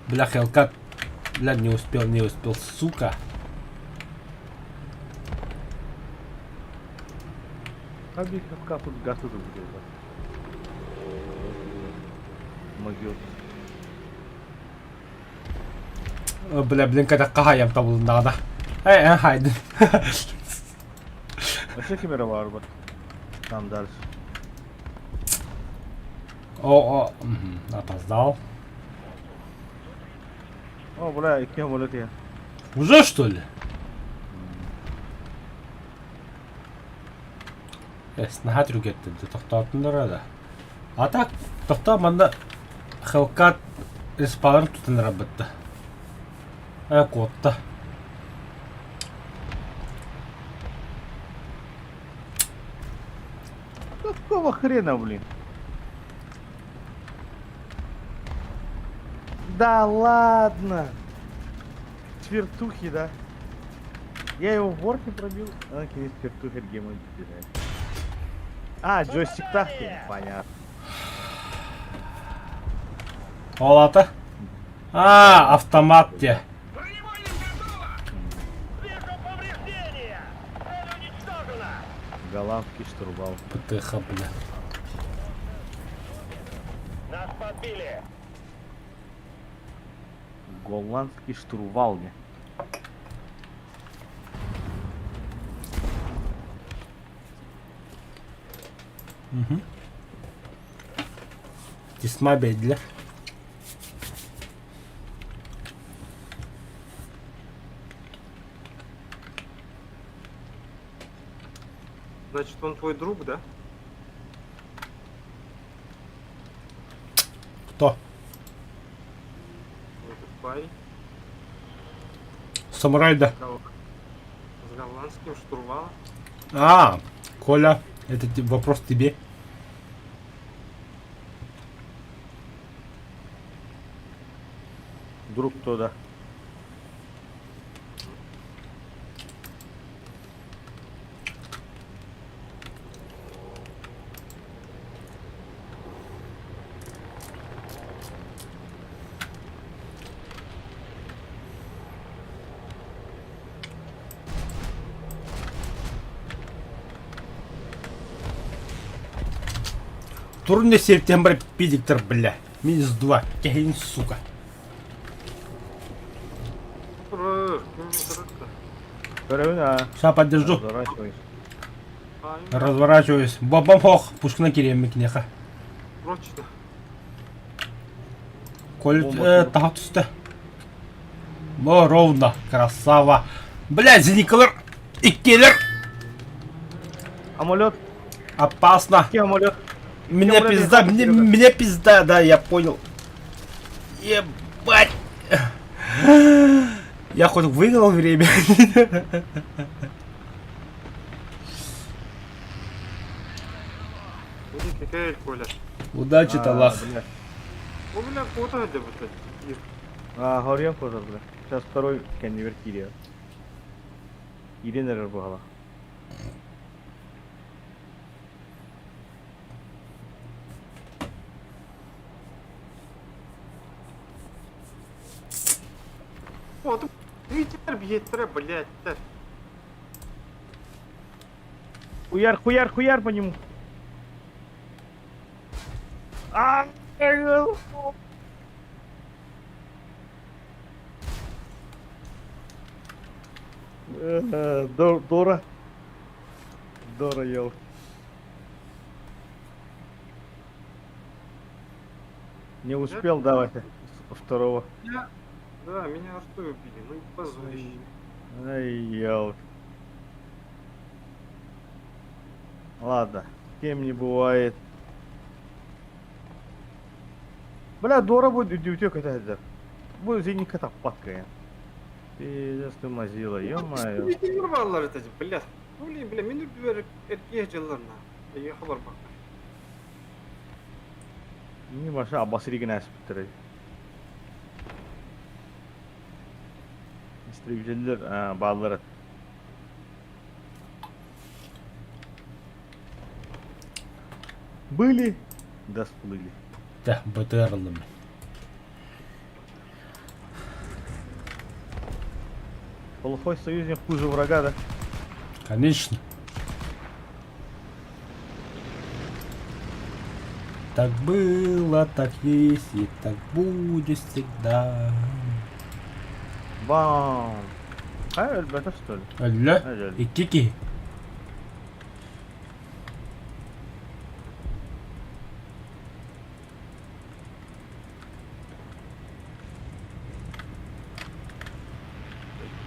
[SPEAKER 1] Бля, Хелкат. Бля, не успел, не успел, сука.
[SPEAKER 5] А биховка тут газ тут где-то. Могил.
[SPEAKER 1] Бля, блин, когда кахаям там надо. Эй, эй, хайд.
[SPEAKER 5] Вообще камера варба. Там дальше.
[SPEAKER 1] О, о, мгм, опоздал.
[SPEAKER 5] О, бля, и кем я.
[SPEAKER 1] Уже что ли? Эс, наһаа түргэтти тохтоотуннар да. А так, тохтоо манна Хелкат респаларын тутанара бытта. Э, куотта.
[SPEAKER 5] Какого хрена, блин? Да ладно. Свертухи, да? Я его в борте пробил. А, окей, свертухи гемон. А, джойстик тахти. Понятно.
[SPEAKER 1] Олата. А, автомат те.
[SPEAKER 4] Вижу повреждения! Цель уничтожена!
[SPEAKER 5] Голландский штурвал.
[SPEAKER 1] ПТХ, бля.
[SPEAKER 4] Нас подбили!
[SPEAKER 5] Голландский штурвал, не.
[SPEAKER 1] Угу. Тесьма бедлер.
[SPEAKER 2] Значит, он твой друг, да?
[SPEAKER 1] Кто?
[SPEAKER 2] Этот парень.
[SPEAKER 1] Самурай, да.
[SPEAKER 2] С гол- С голландским штурвалом.
[SPEAKER 1] А, Коля, это вопрос тебе.
[SPEAKER 5] Друг кто, да?
[SPEAKER 1] Турне сентябрь пидиктор, бля. Минус 2. Кехин, сука. Сейчас подержу. Разворачиваюсь. Бабам хох. Пушка на керемик неха.
[SPEAKER 2] Прочно.
[SPEAKER 1] Коль
[SPEAKER 5] Бомба
[SPEAKER 1] тахат түсті. Но ровно, красава. Бля, зеникалар, иккилэр.
[SPEAKER 5] Самолет,
[SPEAKER 1] Опасно.
[SPEAKER 5] самолет.
[SPEAKER 1] Меня пизда, мне, меня пизда, да, я понял. Ебать. Я хоть выиграл время.
[SPEAKER 2] Кэл, Коля.
[SPEAKER 1] Удачи, Талах.
[SPEAKER 2] О, бля, куда это, блядь?
[SPEAKER 5] А, горем коза, бля. Сейчас второй конверт кирия. Ирина рыбала.
[SPEAKER 2] О, ты ветер бьет, блядь.
[SPEAKER 5] Хуяр, хуяр, хуяр по нему. А, Дора. Дора ел. Не успел давать второго.
[SPEAKER 2] Да, меня артой убили, ну и позорище.
[SPEAKER 5] Ай, елки. Ладно, кем не бывает. Бля, Дора будет идиотека это. Будет зенитка таппатка. Пиздец ты мазила, ё-моё.
[SPEAKER 2] Баллар это, блядь. Блин, бля, мин үрдүбэр эргиэ дьылларна. Эйиэхэ барбакка.
[SPEAKER 5] Не баша абасыригин ааспыттар. Истребителлэр бааллар. Были, да сплыли.
[SPEAKER 1] Да, БТР ыллым.
[SPEAKER 5] Плохой союзник хуже врага, да?
[SPEAKER 1] Конечно. Так было, так есть и так будет всегда.
[SPEAKER 5] Бам! А, ребята, что ли?
[SPEAKER 1] Өллө, икки киһи.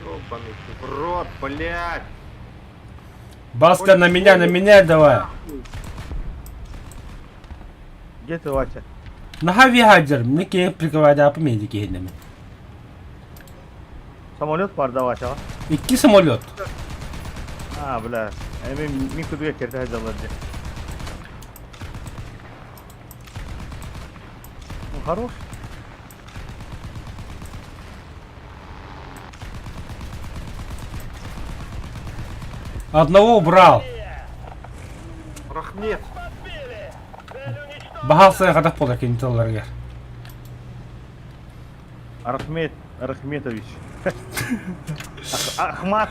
[SPEAKER 2] Ёбаный ты в рот, блядь!
[SPEAKER 1] Баска на меня, на меня давай.
[SPEAKER 5] Где ты, Вася?
[SPEAKER 1] Наһаа виһаадьар, мне киһи прикрывайдаапым мени киһиннэмин.
[SPEAKER 5] Самолет бар да, Вася?
[SPEAKER 1] Икки самолет.
[SPEAKER 5] А, бля. Эми мин кудуга керте жалар же. Ну, хорош.
[SPEAKER 1] Одного убрал.
[SPEAKER 2] Рахмет!
[SPEAKER 1] Баһаалсайа хатах буолар кини тылларыгар.
[SPEAKER 5] Рахмет Рахметович. Ахмат.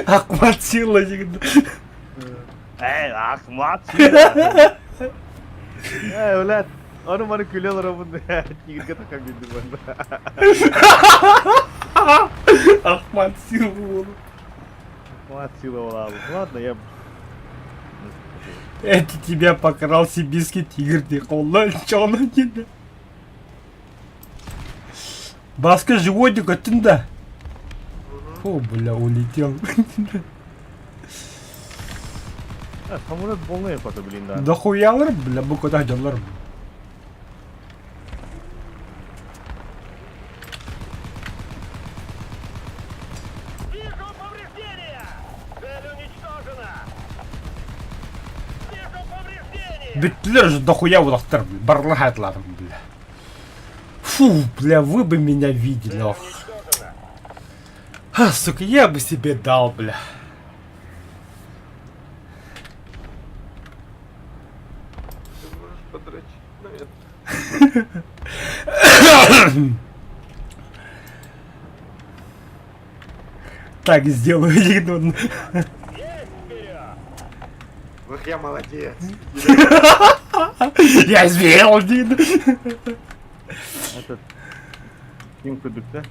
[SPEAKER 1] Ахмат сила диэн.
[SPEAKER 5] Эй, Ахмат сила. Эй, блядь. Ону маны күлэ олоробун. Тигиргэ такан билдим
[SPEAKER 1] Ахмат сила буолу.
[SPEAKER 5] Ахмат сила буолабыт. Ладно, я
[SPEAKER 1] Это тебя покрал сибирский тигр дии холла чоно диэн. Баска животик өттүн да. О, бля, улетел.
[SPEAKER 5] А, самолет полный фото, блин, да.
[SPEAKER 1] Да хуялар, бля, бу куда дьоннор.
[SPEAKER 4] Вижу повреждения! Цель уничтожена! Вижу повреждения!
[SPEAKER 1] Бүттүлэр уже дохуя улахтар, бля, барла хатларым, бля. Фу, бля, вы бы меня видели, ох. А, сука, я бы себе дал, бля.
[SPEAKER 2] Ты можешь подрочить на это.
[SPEAKER 1] Так сделаю,
[SPEAKER 2] Ох, я молодец.
[SPEAKER 1] Я сделал, Дин.
[SPEAKER 5] Этот... Ким кудук, да?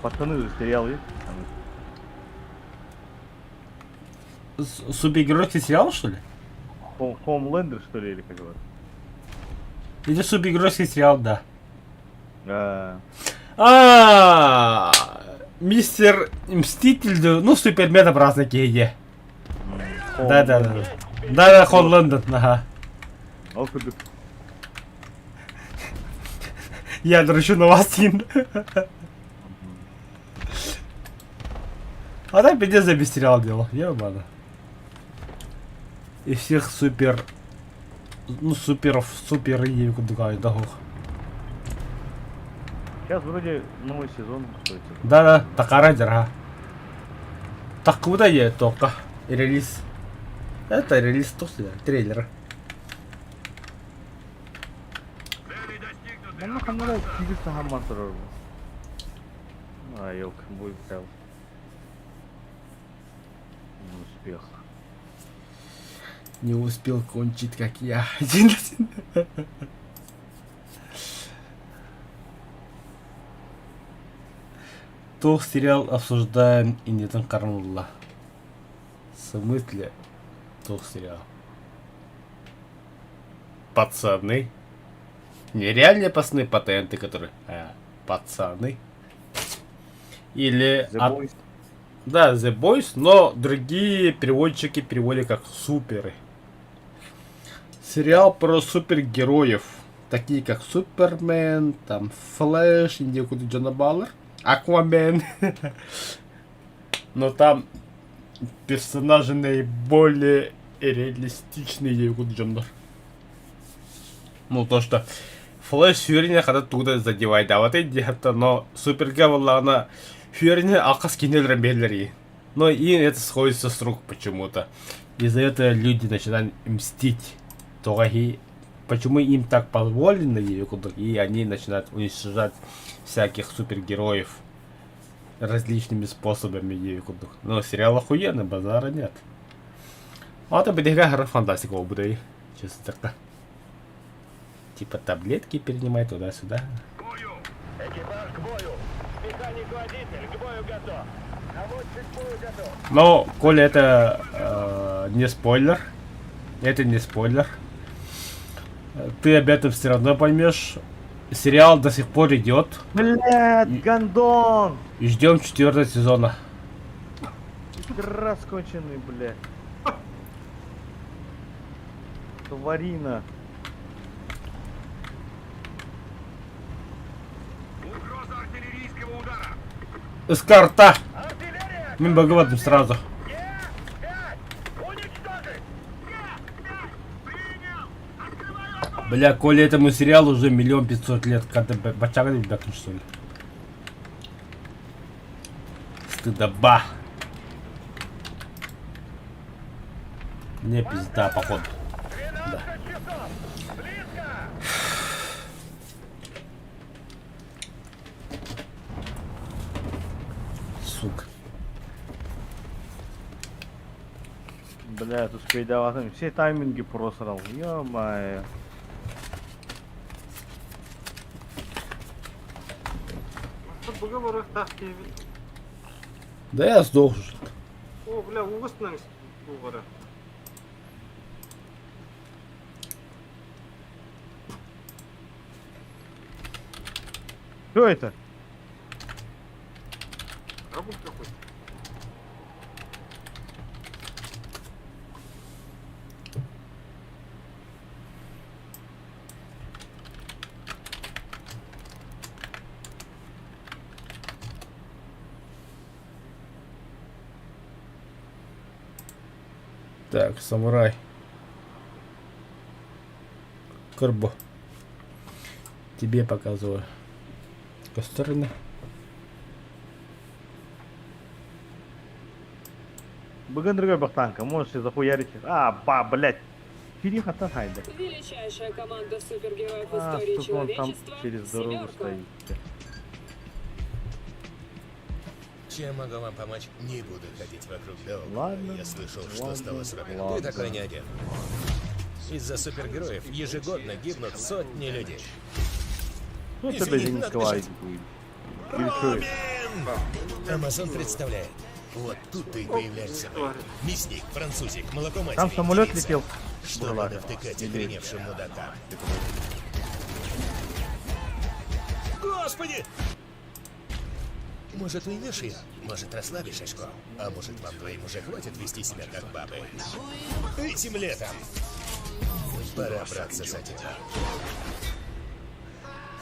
[SPEAKER 5] Пацаны же сериал есть?
[SPEAKER 1] Супергеройский сериал, что ли?
[SPEAKER 5] Хомлендер, что ли, или как его?
[SPEAKER 1] Или супергеройский сериал, да. А, мистер Мститель, ну, Супермен образно киһи Да, да, да. Да, да, Хон Лондон, ага.
[SPEAKER 5] Ол курдук.
[SPEAKER 1] Я дрочу на вас, Тин. А так пиздец за сериал делал, ебано. И всех супер... Ну, суперов, супер и кудугай, догох.
[SPEAKER 5] Сейчас вроде новый сезон готовится.
[SPEAKER 1] Да-да, такара дерга. Так куда я только? Релиз. Это релиз то трейлер.
[SPEAKER 6] Цели достигнуты.
[SPEAKER 5] Манна ханна да киһи саһамман турар бу. А, елка, бой взял. Успех.
[SPEAKER 1] Не успел кончить, как я. Один. Туох сериал обсуждаем иннитин хараҕын ылла. В смысле туох сериал? Пацаны. Нереальные пацаны патенты, которые... А, пацаны. Или...
[SPEAKER 5] The
[SPEAKER 1] от-
[SPEAKER 5] Boys.
[SPEAKER 1] Да, The Boys, но другие переводчики переводят как суперы. Сериал про супергероев. Такие как Супермен, там Флэш, Индия Джона Баллер, Аквамен. Но там персонажи наиболее реалистичные дьоннор. Ну, то, что Флэш сүрүнэ хата туда задевает, да, вот эти но Суперга она сүрүнэ алҕас киһини. Но и это сходится с рук почему-то. Из-за этого люди начинают мстить. Тоҕо почему им так позволено, и они начинают уничтожать всяких супергероев различными способами. Но сериал охуенный, базара нет. А это будет фантастика будет, честно так. Типа таблетки принимай туда-сюда.
[SPEAKER 6] К бою!
[SPEAKER 4] Экипаж к бою! Механик-водитель к бою готов! Наводчик к бою готов!
[SPEAKER 1] Но, коли это не спойлер, это не спойлер, ты об этом все равно поймешь. Сериал до сих пор идет.
[SPEAKER 5] Блядь, гондон!
[SPEAKER 1] И ждем четвертого сезона.
[SPEAKER 5] Раз конченый, блядь. Тварина.
[SPEAKER 6] Угроза артиллерийского удара!
[SPEAKER 1] Эскорта!
[SPEAKER 4] Артиллерия!
[SPEAKER 1] Мин богатым сразу.
[SPEAKER 4] Е-5! Уничтожить!
[SPEAKER 6] Принял! Открываю огонь!
[SPEAKER 1] Бля, коли этому сериалу уже 1 500 000 лет, когда бачага ребята, что ли? Стыдоба. Мне пизда, походу.
[SPEAKER 4] 12 часов! Близко!
[SPEAKER 1] Сука.
[SPEAKER 5] Бля, тут успей Все тайминги просрал. Ё-моё.
[SPEAKER 2] Бұғы так
[SPEAKER 1] Да я сдох уже.
[SPEAKER 2] О, бля, уғысының уғыры.
[SPEAKER 5] Что это?
[SPEAKER 2] Корабль какой-то.
[SPEAKER 1] Так, самурай. Карбо. Тебе показываю. Стороны.
[SPEAKER 5] Бүгін другой бахтанка, можешь захуярить. А, ба, блядь. Переход хайда.
[SPEAKER 7] Величайшая команда супергероев в
[SPEAKER 5] А,
[SPEAKER 7] истории
[SPEAKER 5] сука, он там
[SPEAKER 7] человечества.
[SPEAKER 5] через дорогу
[SPEAKER 7] «Семерка».
[SPEAKER 5] стоит.
[SPEAKER 8] Чем могу вам помочь? Не буду ходить вокруг да около.
[SPEAKER 5] Ладно,
[SPEAKER 8] Я слышал, что
[SPEAKER 5] ладно,
[SPEAKER 8] стало с Робином.
[SPEAKER 5] ладно.
[SPEAKER 8] Ты такой не один. Из-за супергероев ежегодно гибнут сотни людей.
[SPEAKER 5] Ну,
[SPEAKER 8] Извини,
[SPEAKER 5] тебе
[SPEAKER 8] надо
[SPEAKER 5] Зенитского
[SPEAKER 8] бежать.
[SPEAKER 5] Айди будет. Или что это?
[SPEAKER 8] Амазон представляет. Вот тут ты и появляешься. Мясник, французик, молоко матери.
[SPEAKER 5] Там самолет
[SPEAKER 8] девица.
[SPEAKER 5] летел.
[SPEAKER 8] Что
[SPEAKER 5] Бурлака.
[SPEAKER 8] надо втыкать
[SPEAKER 5] Или-
[SPEAKER 8] охреневшим мудакам? Господи! Может, уймешь ее? Может, расслабишь очко? А может, вам двоим уже хватит вести себя как бабы? Этим летом пора браться за дело.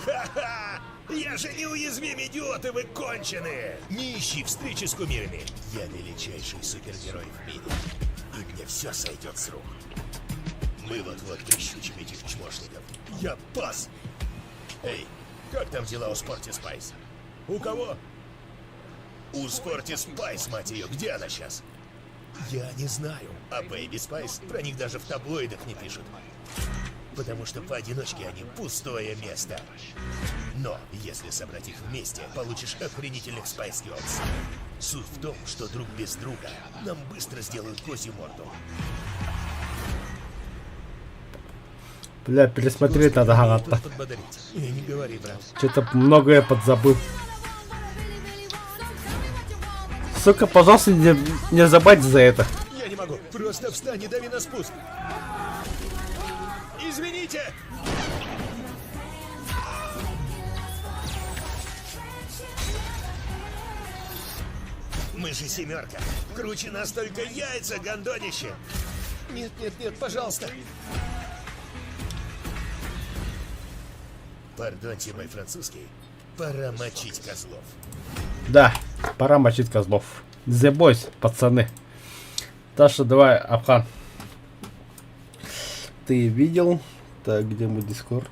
[SPEAKER 8] Ха-ха! Я же неуязвим, идиоты вы конченые! Не ищи встречи с кумирами. Я величайший супергерой в мире. И мне все сойдет с рук. Мы вот-вот прищучим этих чмошников. Я пас! Эй, как там дела у Спорти Спайс? У кого? У Спорти Спайс, мать ее, где она сейчас? Я не знаю. А Бэйби Спайс про них даже в таблоидах не пишут. Потому что поодиночке они пустое место. Но если собрать их вместе, получишь охренительных Spice Girls. Суть в том, что друг без друга нам быстро сделают козью морду.
[SPEAKER 1] Бля, пересмотреть надо
[SPEAKER 8] Господи,
[SPEAKER 1] Ганата.
[SPEAKER 8] тут подбодрить. И не говори, брат.
[SPEAKER 1] Что-то многое подзабыл. Сука, пожалуйста, не забудь за это.
[SPEAKER 8] Я не могу. Просто встань и дави на спуск. Извините! Мы же семерка. Круче нас только яйца, гондонище. Нет, нет, нет, пожалуйста. Пардоньте мой французский. Пора мочить козлов.
[SPEAKER 1] Да, пора мочить козлов. The Boys, пацаны. Так что давай, Абхан. Ты видел? Так, где мой Дискорд?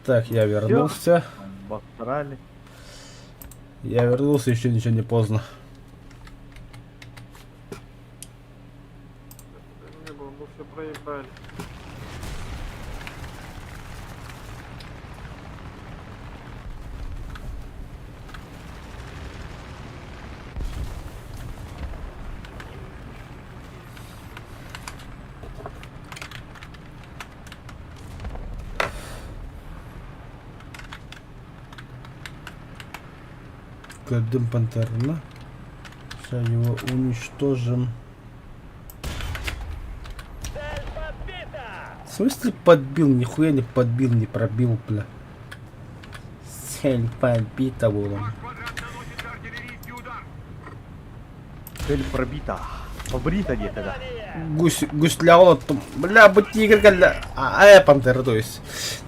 [SPEAKER 1] Так, я вернулся.
[SPEAKER 5] Обосрали.
[SPEAKER 1] Я вернулся, еще ничего не поздно.
[SPEAKER 2] Не было, мы все проебали.
[SPEAKER 1] Кладем пантерна. Сейчас его уничтожим. В смысле подбил? Нихуя не подбил, не пробил, бля. Цель подбита была.
[SPEAKER 6] Ваш квадрат наносится артиллерийский удар.
[SPEAKER 5] Цель пробита. Побрита где-то, да.
[SPEAKER 1] Гусь, гусляла там. Бля, быть тигр, бля. Пантера, то есть.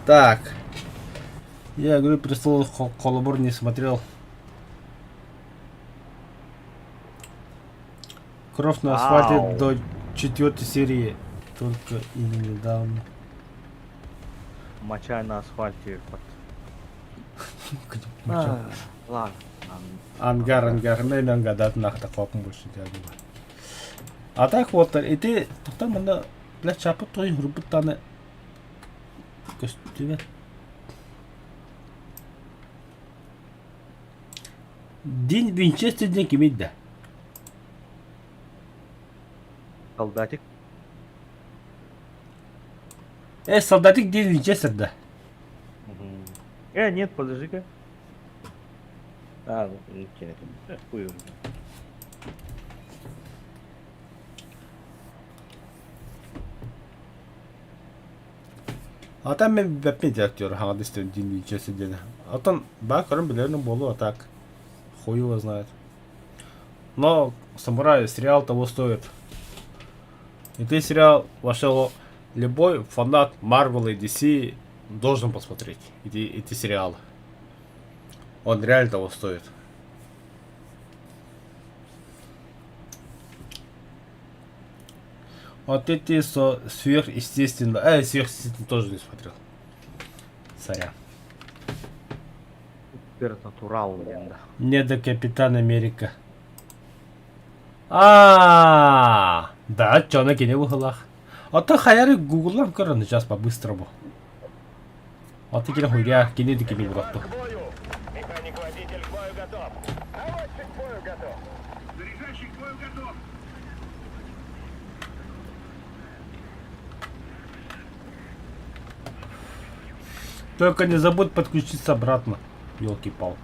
[SPEAKER 1] Так. Я говорю, престол Колобор не смотрел. Кровь на асфальте
[SPEAKER 5] Ау.
[SPEAKER 1] до четвертой серии. Только и недавно.
[SPEAKER 5] Моча на асфальте. Под...
[SPEAKER 1] Моча.
[SPEAKER 5] Ладно.
[SPEAKER 1] Ангар, ангар, мен ангадат нахта копым больше дядя. А так вот, и ты, там она, бля, чапы той грубы таны. Костюме. День Винчестер день кимит да.
[SPEAKER 5] Солдатик.
[SPEAKER 1] Солдатик день Винчестер да.
[SPEAKER 5] Мгм. Нет, подожди-ка. А, ну, не это. Хуй его.
[SPEAKER 1] А там мен бәппен актер, хагадыстын день Винчестер день. А там бакырым билерин болу, а так. Хуй его знает. Но Самурай сериал того стоит. И ты сериал вошел любой фанат Marvel и DC должен посмотреть эти сериалы. Он реально того стоит. Вот эти со сверхъестественно. Сверхъестественно тоже не смотрел. Сорян.
[SPEAKER 5] Супернатурал, блин, да.
[SPEAKER 1] Не до Капитан Америка. А, да, чё на кине выхлах. А то хаяры гуглам короче, сейчас по-быстрому. А ты кине хуйня, кине ты кине
[SPEAKER 4] К бою! Механик-водитель к бою готов! Наводчик к бою готов!
[SPEAKER 6] Заряжающий к бою готов.
[SPEAKER 1] Только не забудь подключиться обратно. Елки-палки.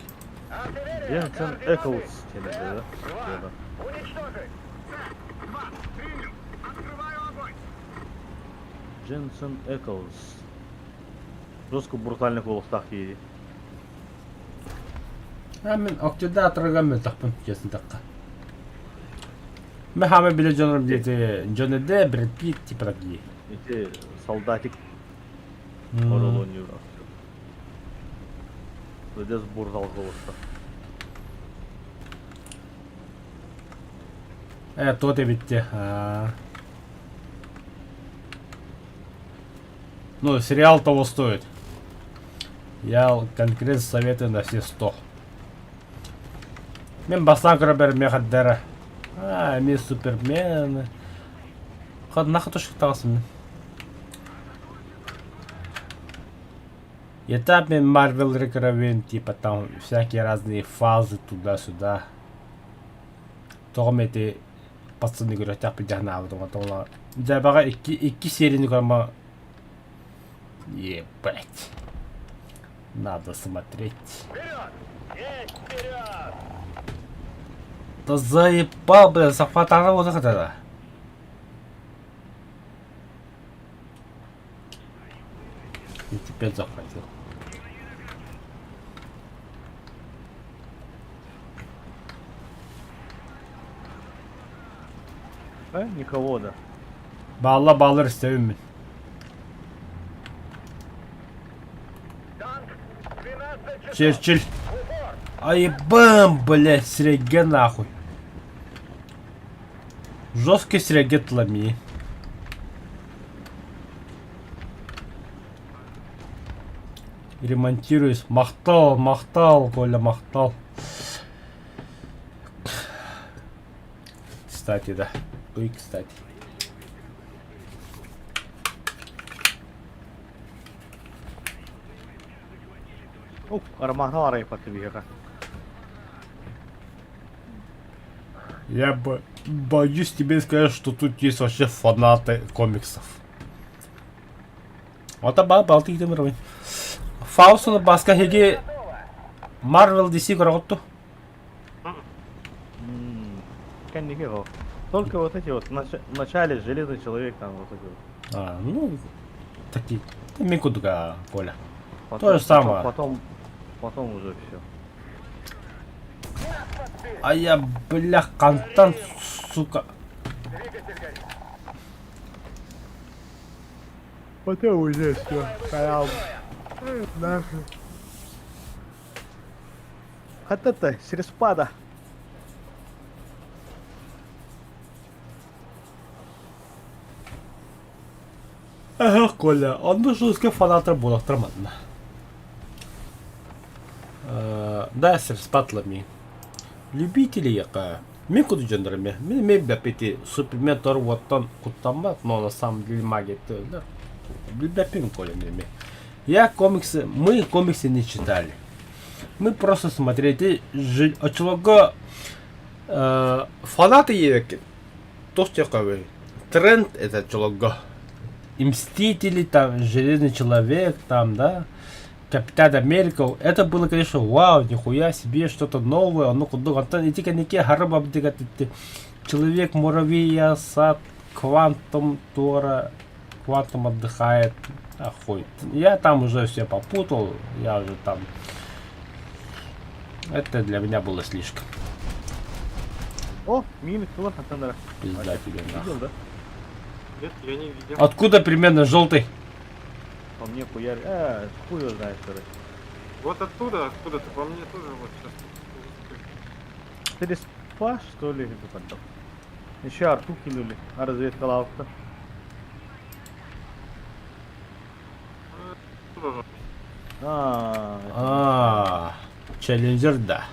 [SPEAKER 5] Дженсен Эклс. Тебе, да? Да.
[SPEAKER 4] Уничтожить!
[SPEAKER 6] Два. Принял. Открываю огонь.
[SPEAKER 5] Дженсен Эклс. Жестко брутальный голос так едет.
[SPEAKER 1] А мин октидаторга мөлтөхпүн, честно эттэххэ. Мен хаамай билэ дьонорум диэти Джонни Депп, Брэд Питт типа такие.
[SPEAKER 5] Ити солдатик оруолу оонньуур актер. Владес Бурзал голоса.
[SPEAKER 1] Тот эбитте. А. Ну, сериал того стоит. Я конкретно советую на все 100. Мен бастаан көрө мехаддара. А, эмиэ Супермен. Нахуй тушуктаҕасым мин. Этап мен Марвел көрөбүн, типа там всякие разные фазы туда-сюда. Тоҕом эти пацаны көрөтөхпүт дьаһанаабытым отола. Дьабаҕа икки икки серияны көрмө Ебать. Надо смотреть.
[SPEAKER 4] Вперед! Есть вперед!
[SPEAKER 1] Да заебал, бля, захватала вот это. И теперь захватил.
[SPEAKER 5] Э, никого, да.
[SPEAKER 1] Баалла баалар истэбин мин.
[SPEAKER 4] Танк! 12 часов!
[SPEAKER 1] Черчилль.
[SPEAKER 4] В упор!
[SPEAKER 1] Ай бам, блядь, сирэйгэ нахуй. Жесткий сирэйгэ тылами. Ремонтируюсь. Махтал, махтал, Коля, махтал. Кстати, да. Ой, кстати.
[SPEAKER 5] О, Роман арайпаты биһиэхэ.
[SPEAKER 1] Я бы боюсь тебе сказать, что тут есть вообще фанаты комиксов. Ота ба балты китем ровень. Фаустон баска хеги Marvel DC көрөҕүт
[SPEAKER 5] Кэнники Только вот эти вот, в начале Железный Человек там вот эти вот.
[SPEAKER 1] А, ну, такие. Мин кудуга, Коля.
[SPEAKER 5] Потом,
[SPEAKER 1] То же самое.
[SPEAKER 5] Потом, потом уже все.
[SPEAKER 1] А я, бля, хантан, сука.
[SPEAKER 5] Потом уже все. Канал. Нахуй. Хатата, Среспада.
[SPEAKER 1] Эх, Коля, онно жесткий фанаттар буолахтар манна. Да, спатлами. Любители яка. Мин куду дьоннор эмэ. Мин эмиэ билбэппит Супермен тор уоттан куттаммат, но на самом деле магия Билбэппин Коля эмиэ. Я комиксы, мы комиксы не читали. Мы просто смотрели очолорго фанаты диэбэккин туох диэххэ тренд это очолорго Мстители там, Железный человек там, да, Капитан Америка, это было, конечно, вау, нихуя себе, что-то новое, ону курдук, онтон ити кэнники хары бабдыга Человек муравей сад, Квантум Тора, Квантум отдыхает, ахуй. Я там уже все попутал, я уже там... Это для меня было слишком.
[SPEAKER 5] О, мимо вот Антонера.
[SPEAKER 1] Пизда тебе нахуй.
[SPEAKER 5] Видел, да?
[SPEAKER 2] Нет, я не видел.
[SPEAKER 1] Откуда примерно желтый?
[SPEAKER 5] По мне хуярь. Хуй его знает, короче.
[SPEAKER 2] Вот оттуда, откуда-то по мне тоже вот сейчас.
[SPEAKER 5] Ты спа, что ли, это Еще арту кинули, а разведка лавка. А,
[SPEAKER 1] А, Челленджер, да.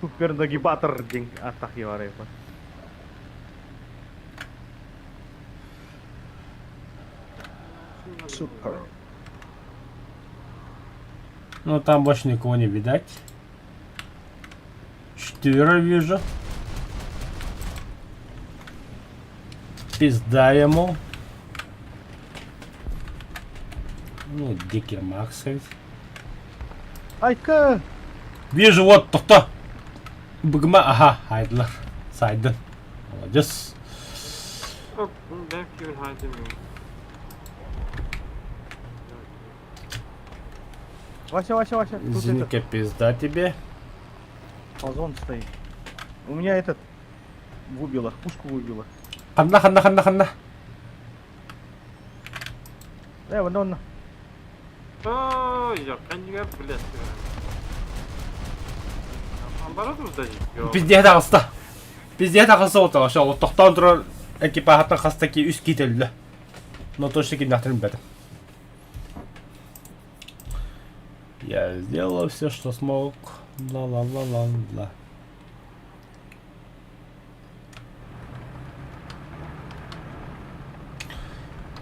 [SPEAKER 5] Супер нагибатор день атаки варепа. Супер.
[SPEAKER 1] Ну там больше никого не видать. Четверо вижу. Пизда ему. Ну, Дикер Макс ведь.
[SPEAKER 5] Айка!
[SPEAKER 1] Вижу, вот, тохто. Быгма, ага, хайдлар. Сайдын. Молодец.
[SPEAKER 2] Ben kimin harcamıyorum.
[SPEAKER 5] Вася, Вася, Вася. Тут
[SPEAKER 1] Зинка, пизда тебе.
[SPEAKER 5] Озон стоит. У меня этот выбило, пушку выбило.
[SPEAKER 1] Ханна, ханна, ханна, ханна.
[SPEAKER 5] Э, вон он.
[SPEAKER 2] Ой, я коньяк, блядь. Амбара тут даже.
[SPEAKER 1] Пиздец таҕыста. Пиздец таҕыста ол ошо тохтоон турар экипажтан хастаки үс киит өллө. Но точно кимнээхтэрин билбэтим. Я сделал все, что смог. Ла-ла-ла-ла-ла.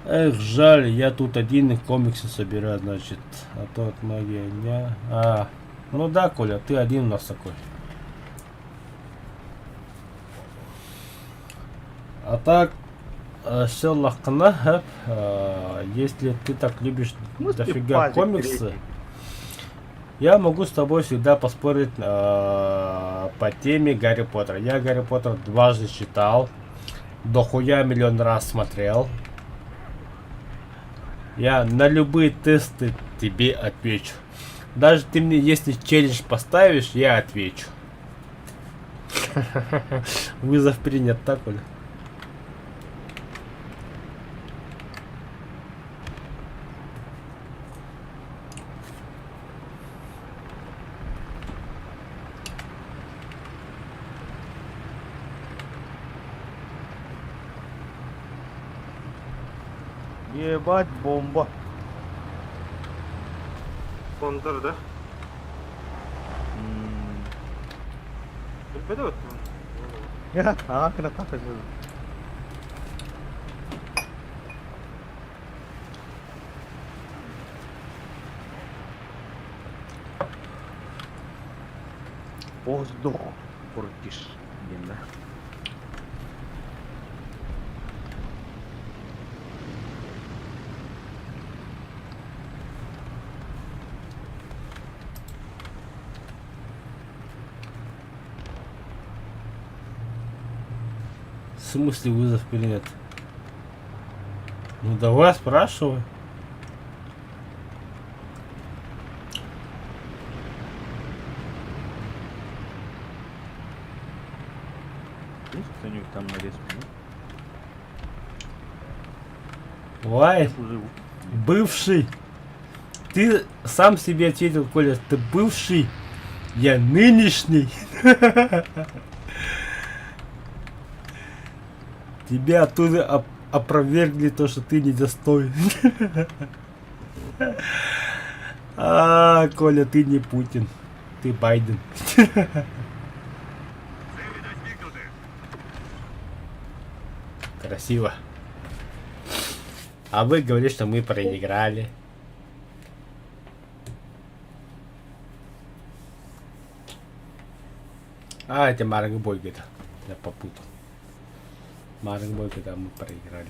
[SPEAKER 1] Эх, жаль, я тут один комиксы собираю, значит. А то от магия не... А, ну да, Коля, ты один у нас такой. А так, все лахкана, если ты так любишь дофига
[SPEAKER 5] пазик
[SPEAKER 1] комиксы,
[SPEAKER 5] третий?
[SPEAKER 1] я могу с тобой всегда поспорить по теме Гарри Поттера. Я Гарри Поттер дважды читал, дохуя миллион раз смотрел. Я на любые тесты тебе отвечу. Даже ты мне, если челлендж поставишь, я отвечу. Вызов принят, так, Оля?
[SPEAKER 5] Ебать бомба.
[SPEAKER 2] Кондор, да? Билбэт вот.
[SPEAKER 5] А, кына так Воздух портишь, диэн да.
[SPEAKER 1] В смысле вызов принят? Ну давай, спрашивай.
[SPEAKER 5] Есть кто-нибудь там на респе, нет?
[SPEAKER 1] Ой,
[SPEAKER 5] Уже
[SPEAKER 1] бывший. Ты сам себе ответил, Коля, ты бывший, я нынешний. Тебя оттуда опровергли то, что ты недостоин. А, Коля, ты не Путин, ты Байден.
[SPEAKER 6] Цели достигнуты.
[SPEAKER 1] Красиво. А вы говорите, что мы проиграли. А, это Марк Бой где-то. Я попутал. Марк Бой, когда мы проиграли.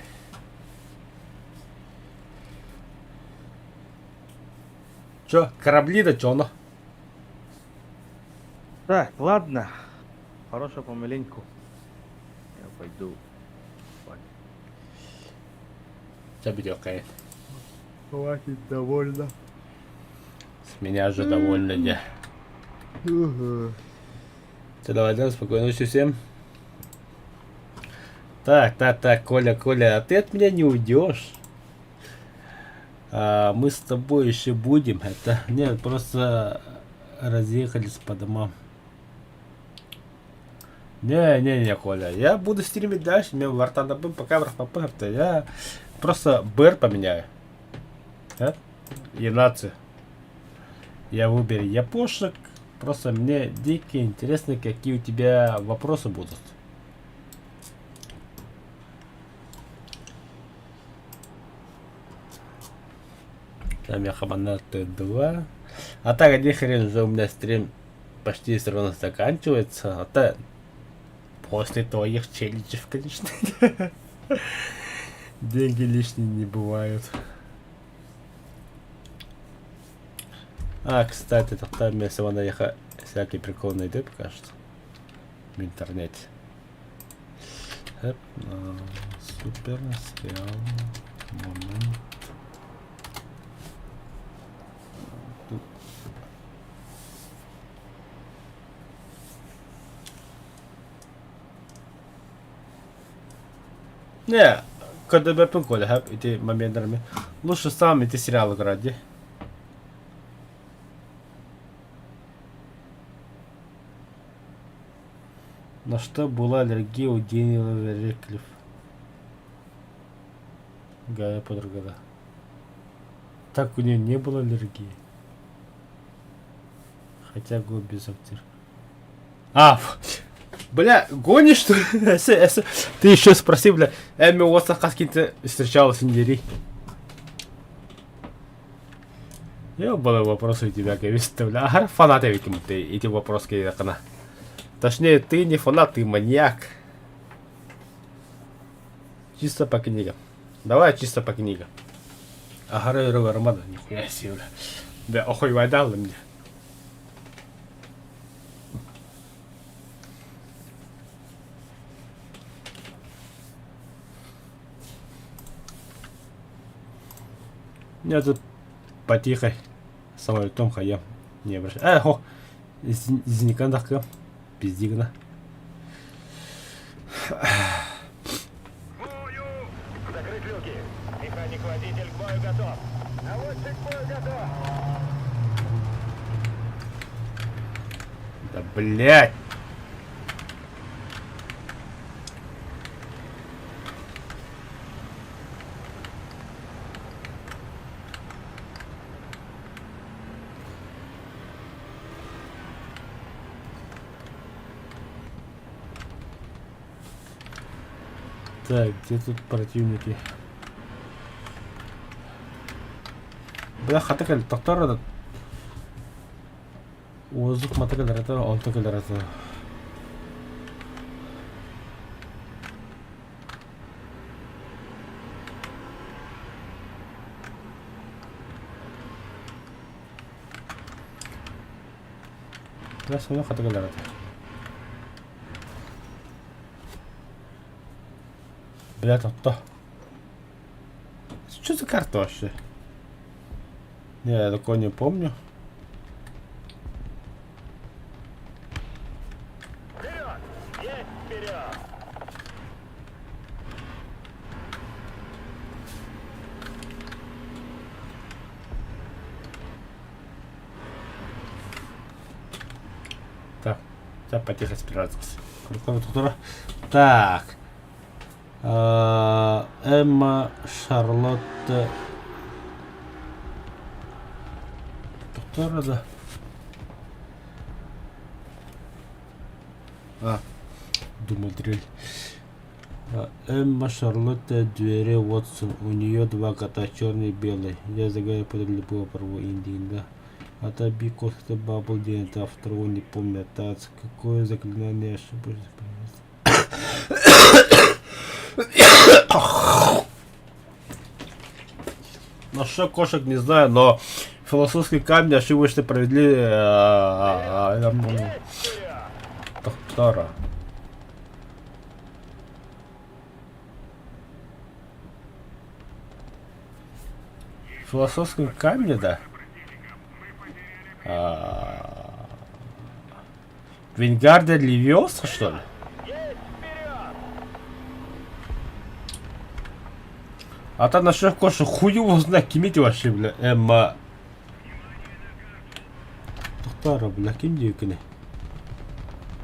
[SPEAKER 1] Чё, корабли да чё, ну?
[SPEAKER 5] Так, ладно. Хорошо помаленьку. Я пойду спать.
[SPEAKER 1] Чё,
[SPEAKER 5] Хватит, довольно.
[SPEAKER 1] С меня же довольно, не. Всё, давай, да, спокойной ночи всем. Так, так, так, Коля, Коля, а ты от меня не уйдешь. А, мы с тобой еще будем. Это нет, просто разъехались по домам. Не, не, не, Коля, я буду стримить дальше, мне в Артана был, пока в РПП, я просто БР поменяю. Да? И нацию. Я выберу япошек. Просто мне дико интересно, какие у тебя вопросы будут. Там я хабана Т2. А так, один хрен уже у меня стрим почти все равно заканчивается. А то после твоих челленджев, конечно. Деньги лишние не бывают. А, кстати, тогда мне сегодня всякие приколы найду пока что в интернете. Эп, а, супер, сериал, момент. Тут. Не, КДБ-пын Коля, ити моменттарами. Лучше сам эти сериалы играть, де. На что была аллергия у Дэниела Рэдклифф? Гарри Поттер года. Так у нее не было аллергии. Хотя год без актер. А, бля, гонишь что ли? Ты еще спроси, бля, Эмми Уотсон с кем-то встречалась, не дери. Ёбаный вопрос у тебя, конечно, бля. Ага, фанаты ведь ты эти вопросы кана. Точнее, ты не фанат, ты маньяк. Чисто по книгам. Давай чисто по книгам. Аһара өрө барыма да, нихуя себе, бля. Бля, охуйвайдаалым мне. Я тут потихо самолетом хаям. Не обращай. Э, хо! Зиникандахка. Пиздигна.
[SPEAKER 4] Закрыть люки. Механик-водитель к бою готов. Наводчик к бою готов.
[SPEAKER 1] Да блять! Так, где тут противники? Бля, хата кэл, тохтор этот. Воздух мата кэлэр это, онто кэлэр это. Бля, сонно хата кэлэр это. Бля, тохто. Что за карта вообще? Не, я такого не помню.
[SPEAKER 4] Вперед! Есть вперед!
[SPEAKER 1] Так, я потихо спираться. Так. Эмма Шарлотта Доктора да. А, думал дрель. Эмма Шарлотта Дьүөрэ Уотсон, у нее два кота, черный и белый. Я за Гарри Поттер любого порву Индии, да. А та Би Косата Бабл день, это второго не помню. Тац, какое заклинание ошибочно Насчет кошек не знаю, но философский камень ошибочно провели доктора. Философском камне, да? Вингарда Левиоса, что ли? А там насчет кошек хуй его знает, кимите вообще, бля, Эмма. Доктора, бля, ким диэкини?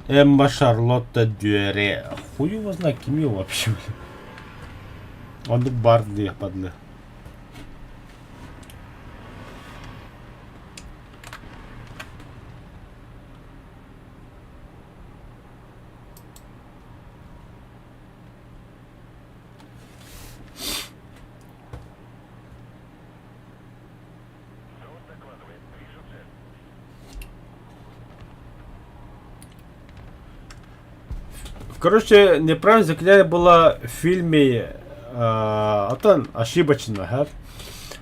[SPEAKER 1] Эмма Шарлотта Дьүөрэ. Хуй его знает, ким его вообще, бля. Оннук баар диэх падлы. Короче, неправильное заклинание было в фильме оттон ошибочно, ха?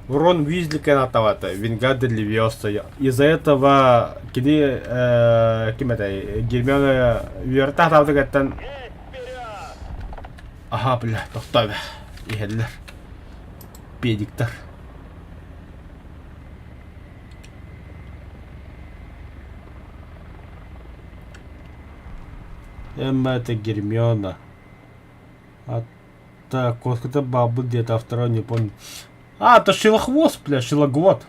[SPEAKER 1] Рон Уизли кэнатавата, Вингардиум Левиоса. Из-за этого кини ким этэй Гермиона үөрэтэ сатаабытыгар Аһаа, бля, тохтоо иһэллэр. Педиктар. Эмма это Гермиона. А... Так, кошка-то бабы где-то, а второй не помню. А, это Шилохвост, бля, Шилоглот.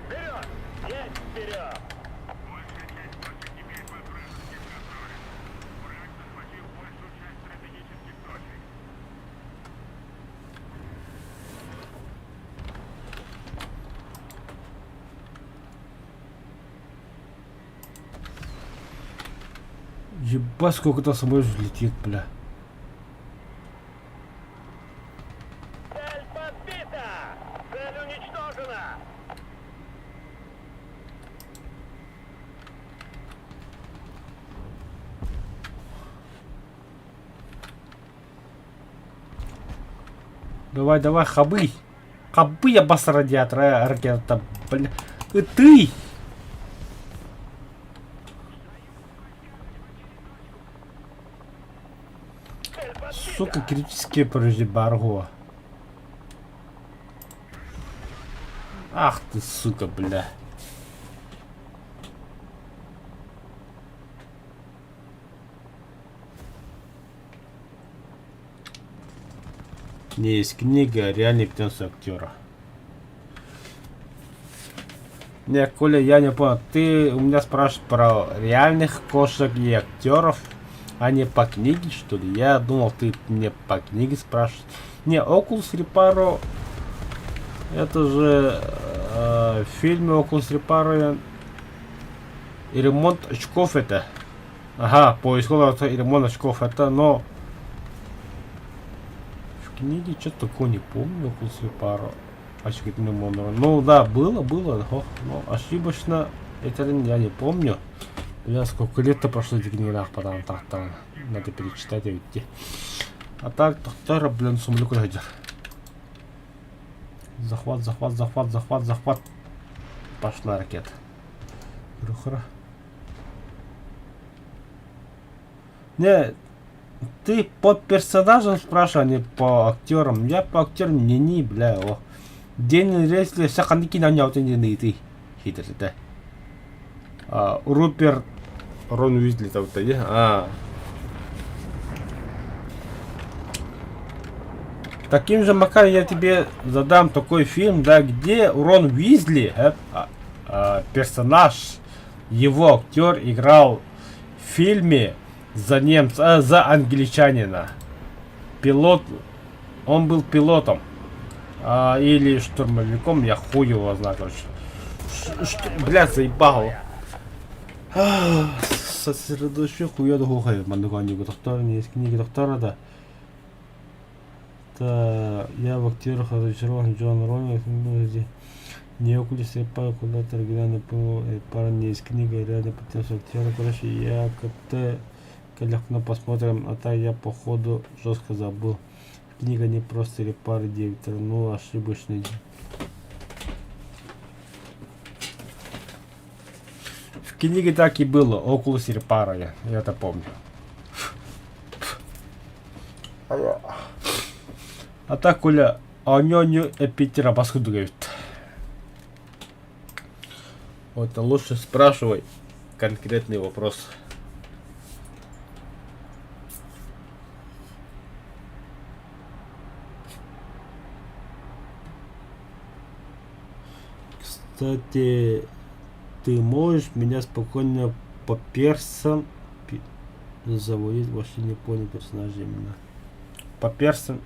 [SPEAKER 4] Вперед! Есть вперед!
[SPEAKER 6] Большая часть точек теперь под вражеским контролем. Враг захватил большую часть стратегических точек.
[SPEAKER 1] Ебать, сколько там самолетов летит, бля.
[SPEAKER 4] Цель подбита! Цель уничтожена!
[SPEAKER 1] Давай, давай, хабы. Хабы я бас радиатора ракета, бля. И ты! Сука, критические барго. Ах ты, сука, бля. Не есть книга, а реальный птенец актера. Не, Коля, я не понял. Ты у меня спрашиваешь про реальных кошек и актеров, а не по книге, что ли? Я думал, ты мне по книге спрашиваешь. Не, Oculus Reparo это же э, в фильме Oculus Reparo и ремонт очков это. Ага, по исходу и ремонт очков это, но в книге что-то такое не помню, Oculus Reparo. Ну да, было, было, ох, но ошибочно, это я не помню. Бля, сколько лет-то прошло эти книги, потом так там надо перечитать ведь. А так, доктора, блин, сумлю куда Захват, захват, захват, захват, захват. Пошла ракета. Рухра. Не, ты по персонажам спрашивай, а не по актерам. Я по актерам не не, бля, о. День рейсли саханики на не ты. Хитрый, да. А, Руперт Рон Уизли там то А. Таким же макаром я тебе задам такой фильм, да, где Рон Уизли, э, а, персонаж, его актер играл в фильме за немца, за англичанина. Пилот, он был пилотом. А, или штурмовиком, я хуй его знаю, короче. Что, бля, заебал. Сосредоточу хуя духай, мандугани доктор, не есть книги доктора, да. Та, я в актерах разочарован Джон Роллинг, не Окулис Репар, куда-то оригинально понял, пара не из книги, реально потенциал актера, короче, я КТ, легко посмотрим, а так я походу жестко забыл. Книга не просто репар 9, ну ошибочный. В книге так и было, Oculus Reparo, я, я это помню. А так, Коля, оонньуу эпитера баскуду эбит. Вот лучше спрашивай конкретный вопрос. Кстати, ты можешь меня спокойно по персам заводить, вообще не понял персонажа именно. По персам...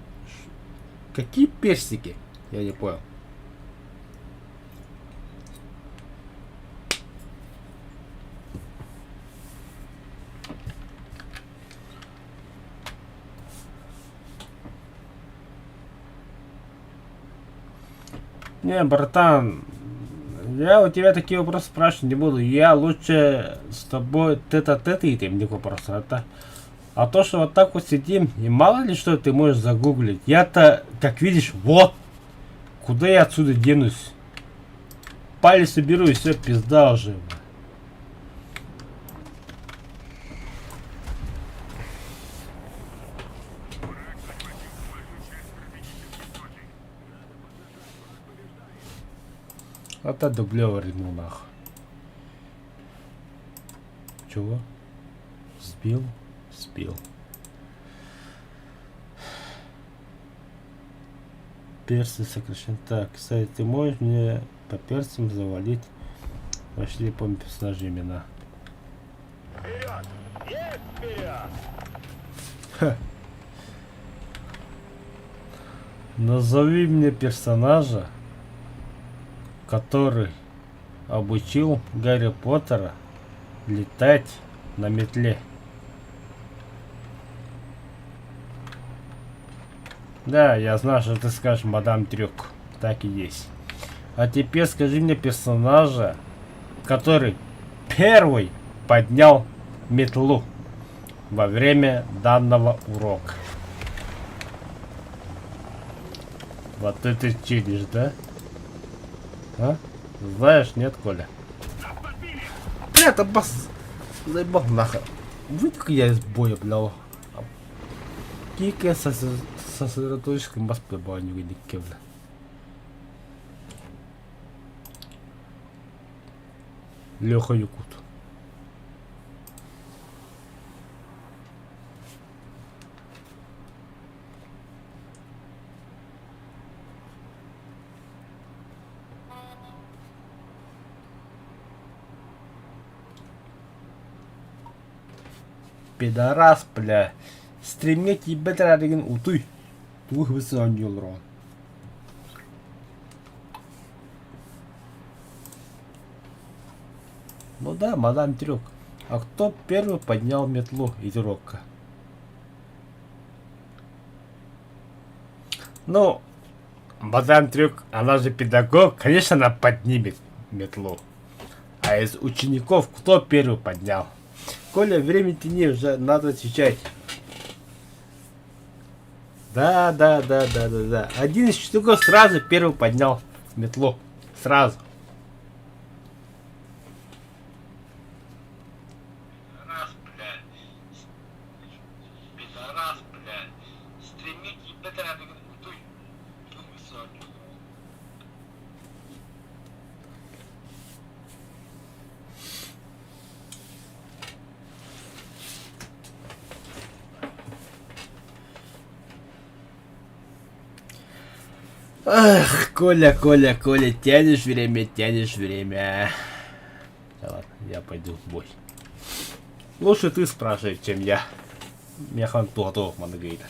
[SPEAKER 1] Какие персики? Я не понял. Не, братан, я у тебя такие вопросы спрашивать не буду. Я лучше с тобой тет-а-тет и мне вопрос. Это... А то, что вот так вот сидим, и мало ли что ты можешь загуглить. Я-то, как видишь, вот, куда я отсюда денусь. Палец уберу и все, пизда уже. А та дублёва рыгнул нахуй. Чего? Сбил? Сбил. Персы сокращенно. Так, кстати, ты можешь мне по перцам завалить? Вообще не помню персонажей имена.
[SPEAKER 4] Вперед! Есть вперед!
[SPEAKER 1] Ха. Назови мне персонажа, который обучил Гарри Поттера летать на метле. Да, я знаю, что ты скажешь, мадам Трюк. Так и есть. А теперь скажи мне персонажа, который первый поднял метлу во время данного урока. Вот это челлендж, да? А? Знаешь, нет, Коля? Бля, это бас... Заебал нахуй. Выйду-ка я из боя, бля. Кика сосредоточка бас бля, бля. Леха Якут. Пидорас, бля. Стримҥэ киирбэт эрээригин утуй. Тугу хыбыс оонньууллар Ну да, мадам Трюк. А кто первый поднял метлу из урока? Ну, мадам Трюк, она же педагог, конечно, она поднимет метлу. А из учеников кто первый поднял? Коля, время тяни, уже надо отвечать. Да, да, да, да, да, да. Один из учеников сразу первый поднял метлу. Сразу. Пидорас, бля. Пидорас, бля. Эх, Коля, Коля, Коля, тянешь время, тянешь время. Да ладно, я пойду в бой. Лучше ты спрашивай, чем я. Механ туһатуох манныгыйдар.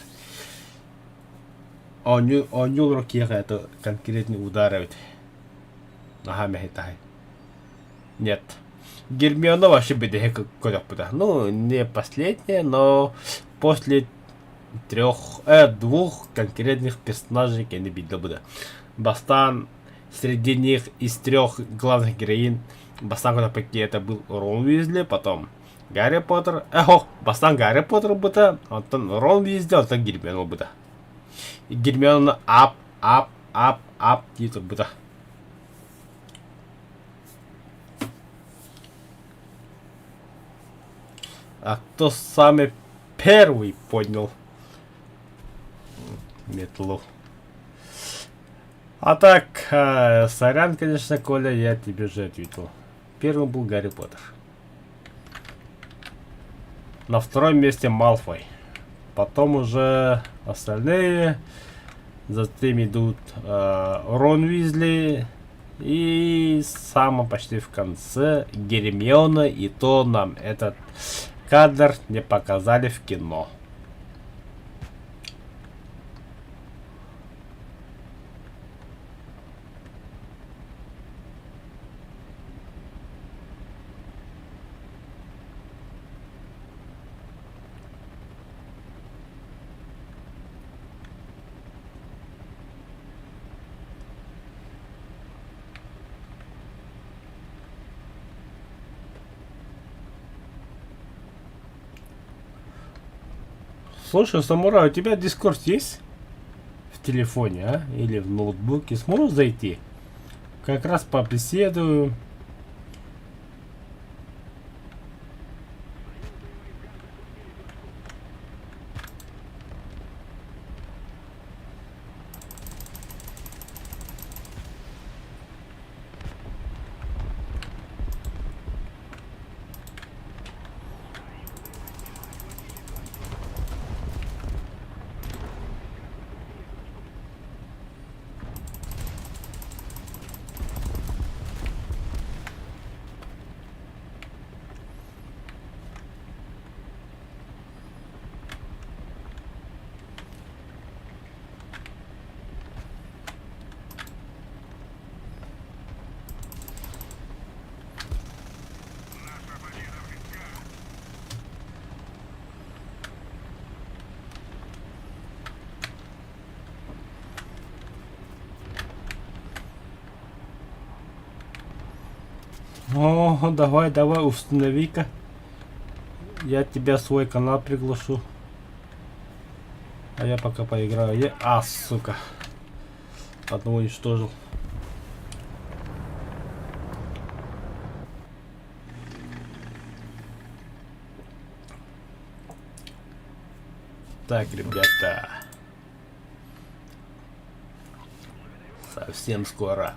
[SPEAKER 1] Оонньуу оонньуу киэхэ это конкретный удар эбит. Наһаа мэһэй Нет. Гермиона вообще бэдэһэ көрөхпүтэ. Ну, не последняя, но после трех, двух конкретных персонажей кэнни биирдэ буда. Бастаан среди них из трех главных героин бастаан көрөхпүт это был Рон Уизли, потом Гарри Поттер, ох, бастаан Гарри Поттер быта, оттон Рон Уизли, оттон Гермиона быта. Гермиона ап, ап, ап, ап дии турбута. А кто самый первый поднял метлу? А так, сорян, конечно, Коля, я тебе же ответил. Первым был Гарри Поттер. На втором месте Малфой. Потом уже остальные. Затем идут Рон Уизли. И самое почти в конце Гермиона. И то нам этот кадр не показали в кино. Слушай, Самурай, у тебя Дискорд есть? В телефоне, а? Или в ноутбуке? Сможешь зайти? Как раз побеседую. О, давай, давай, установи-ка. Я тебя в свой канал приглашу. А я пока поиграю. Я... А, сука. Одного уничтожил. Так, ребята. Совсем скоро.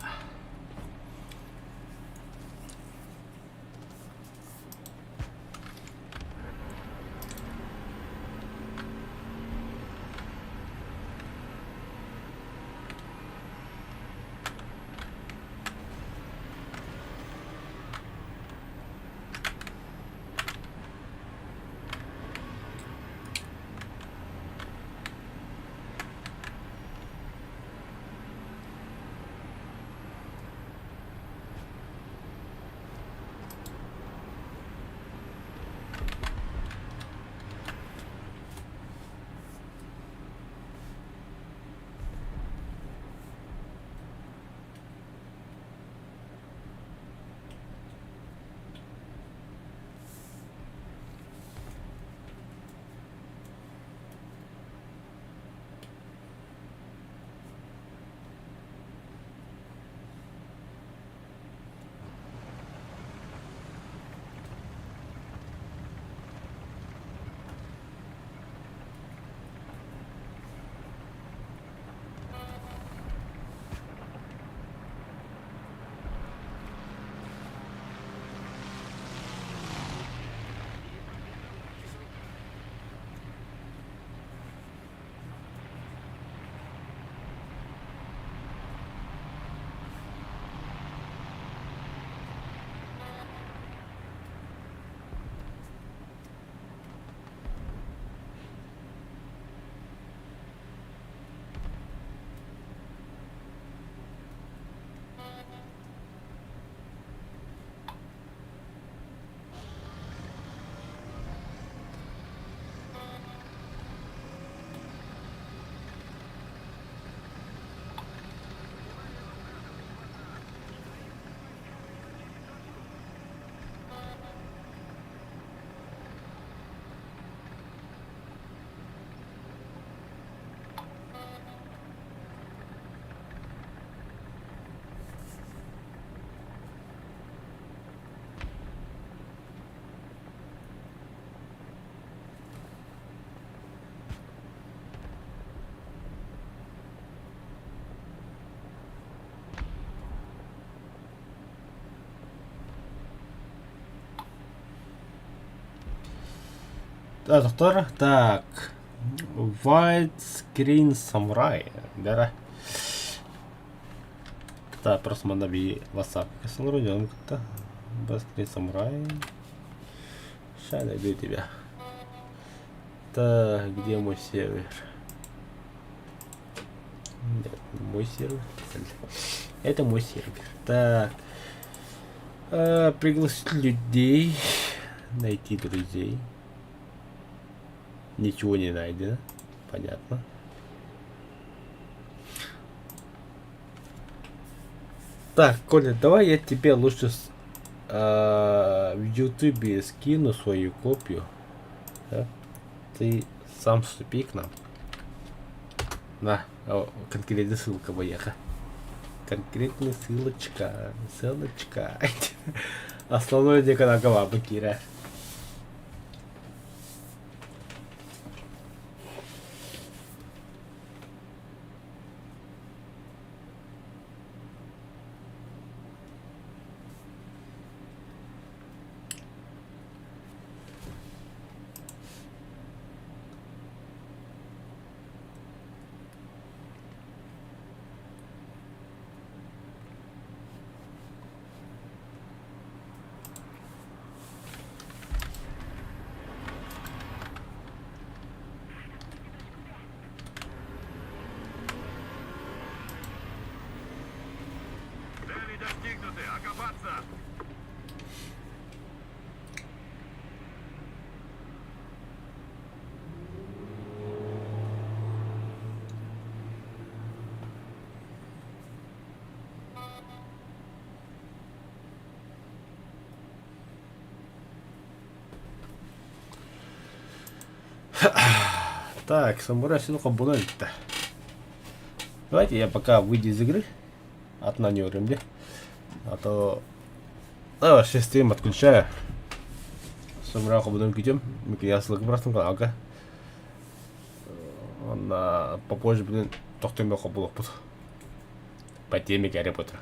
[SPEAKER 1] Доктор, так. White Screen Samurai. Бера. Так, просто манна би WhatsApp. Кесалру кытта. White Screen Samurai. Сейчас найду тебя. Так, где мой сервер? Нет, мой сервер. Это мой сервер. Так. Пригласить людей. Найти друзей. Ничего не найдено. Понятно. Так, Коля, давай я тебе лучше в Ютубе скину свою копию. Да? Ты сам вступи к нам. На, о, конкретная ссылка поехала. Конкретная ссылочка. Ссылочка. Основной деканагова Бакира.
[SPEAKER 6] Цели достигнуты! Окопаться!
[SPEAKER 1] Так, самурай син хоббуна бүттэ. Давайте я пока выйду из игры. Отнанерим, де. А то... А, вообще стрим отключаю. Самурай хоббунан күтем. Микиясылык бырастым ага. Онна попозже, блин, тохтоймо хоббулукпут. По теме Гарри Поттера.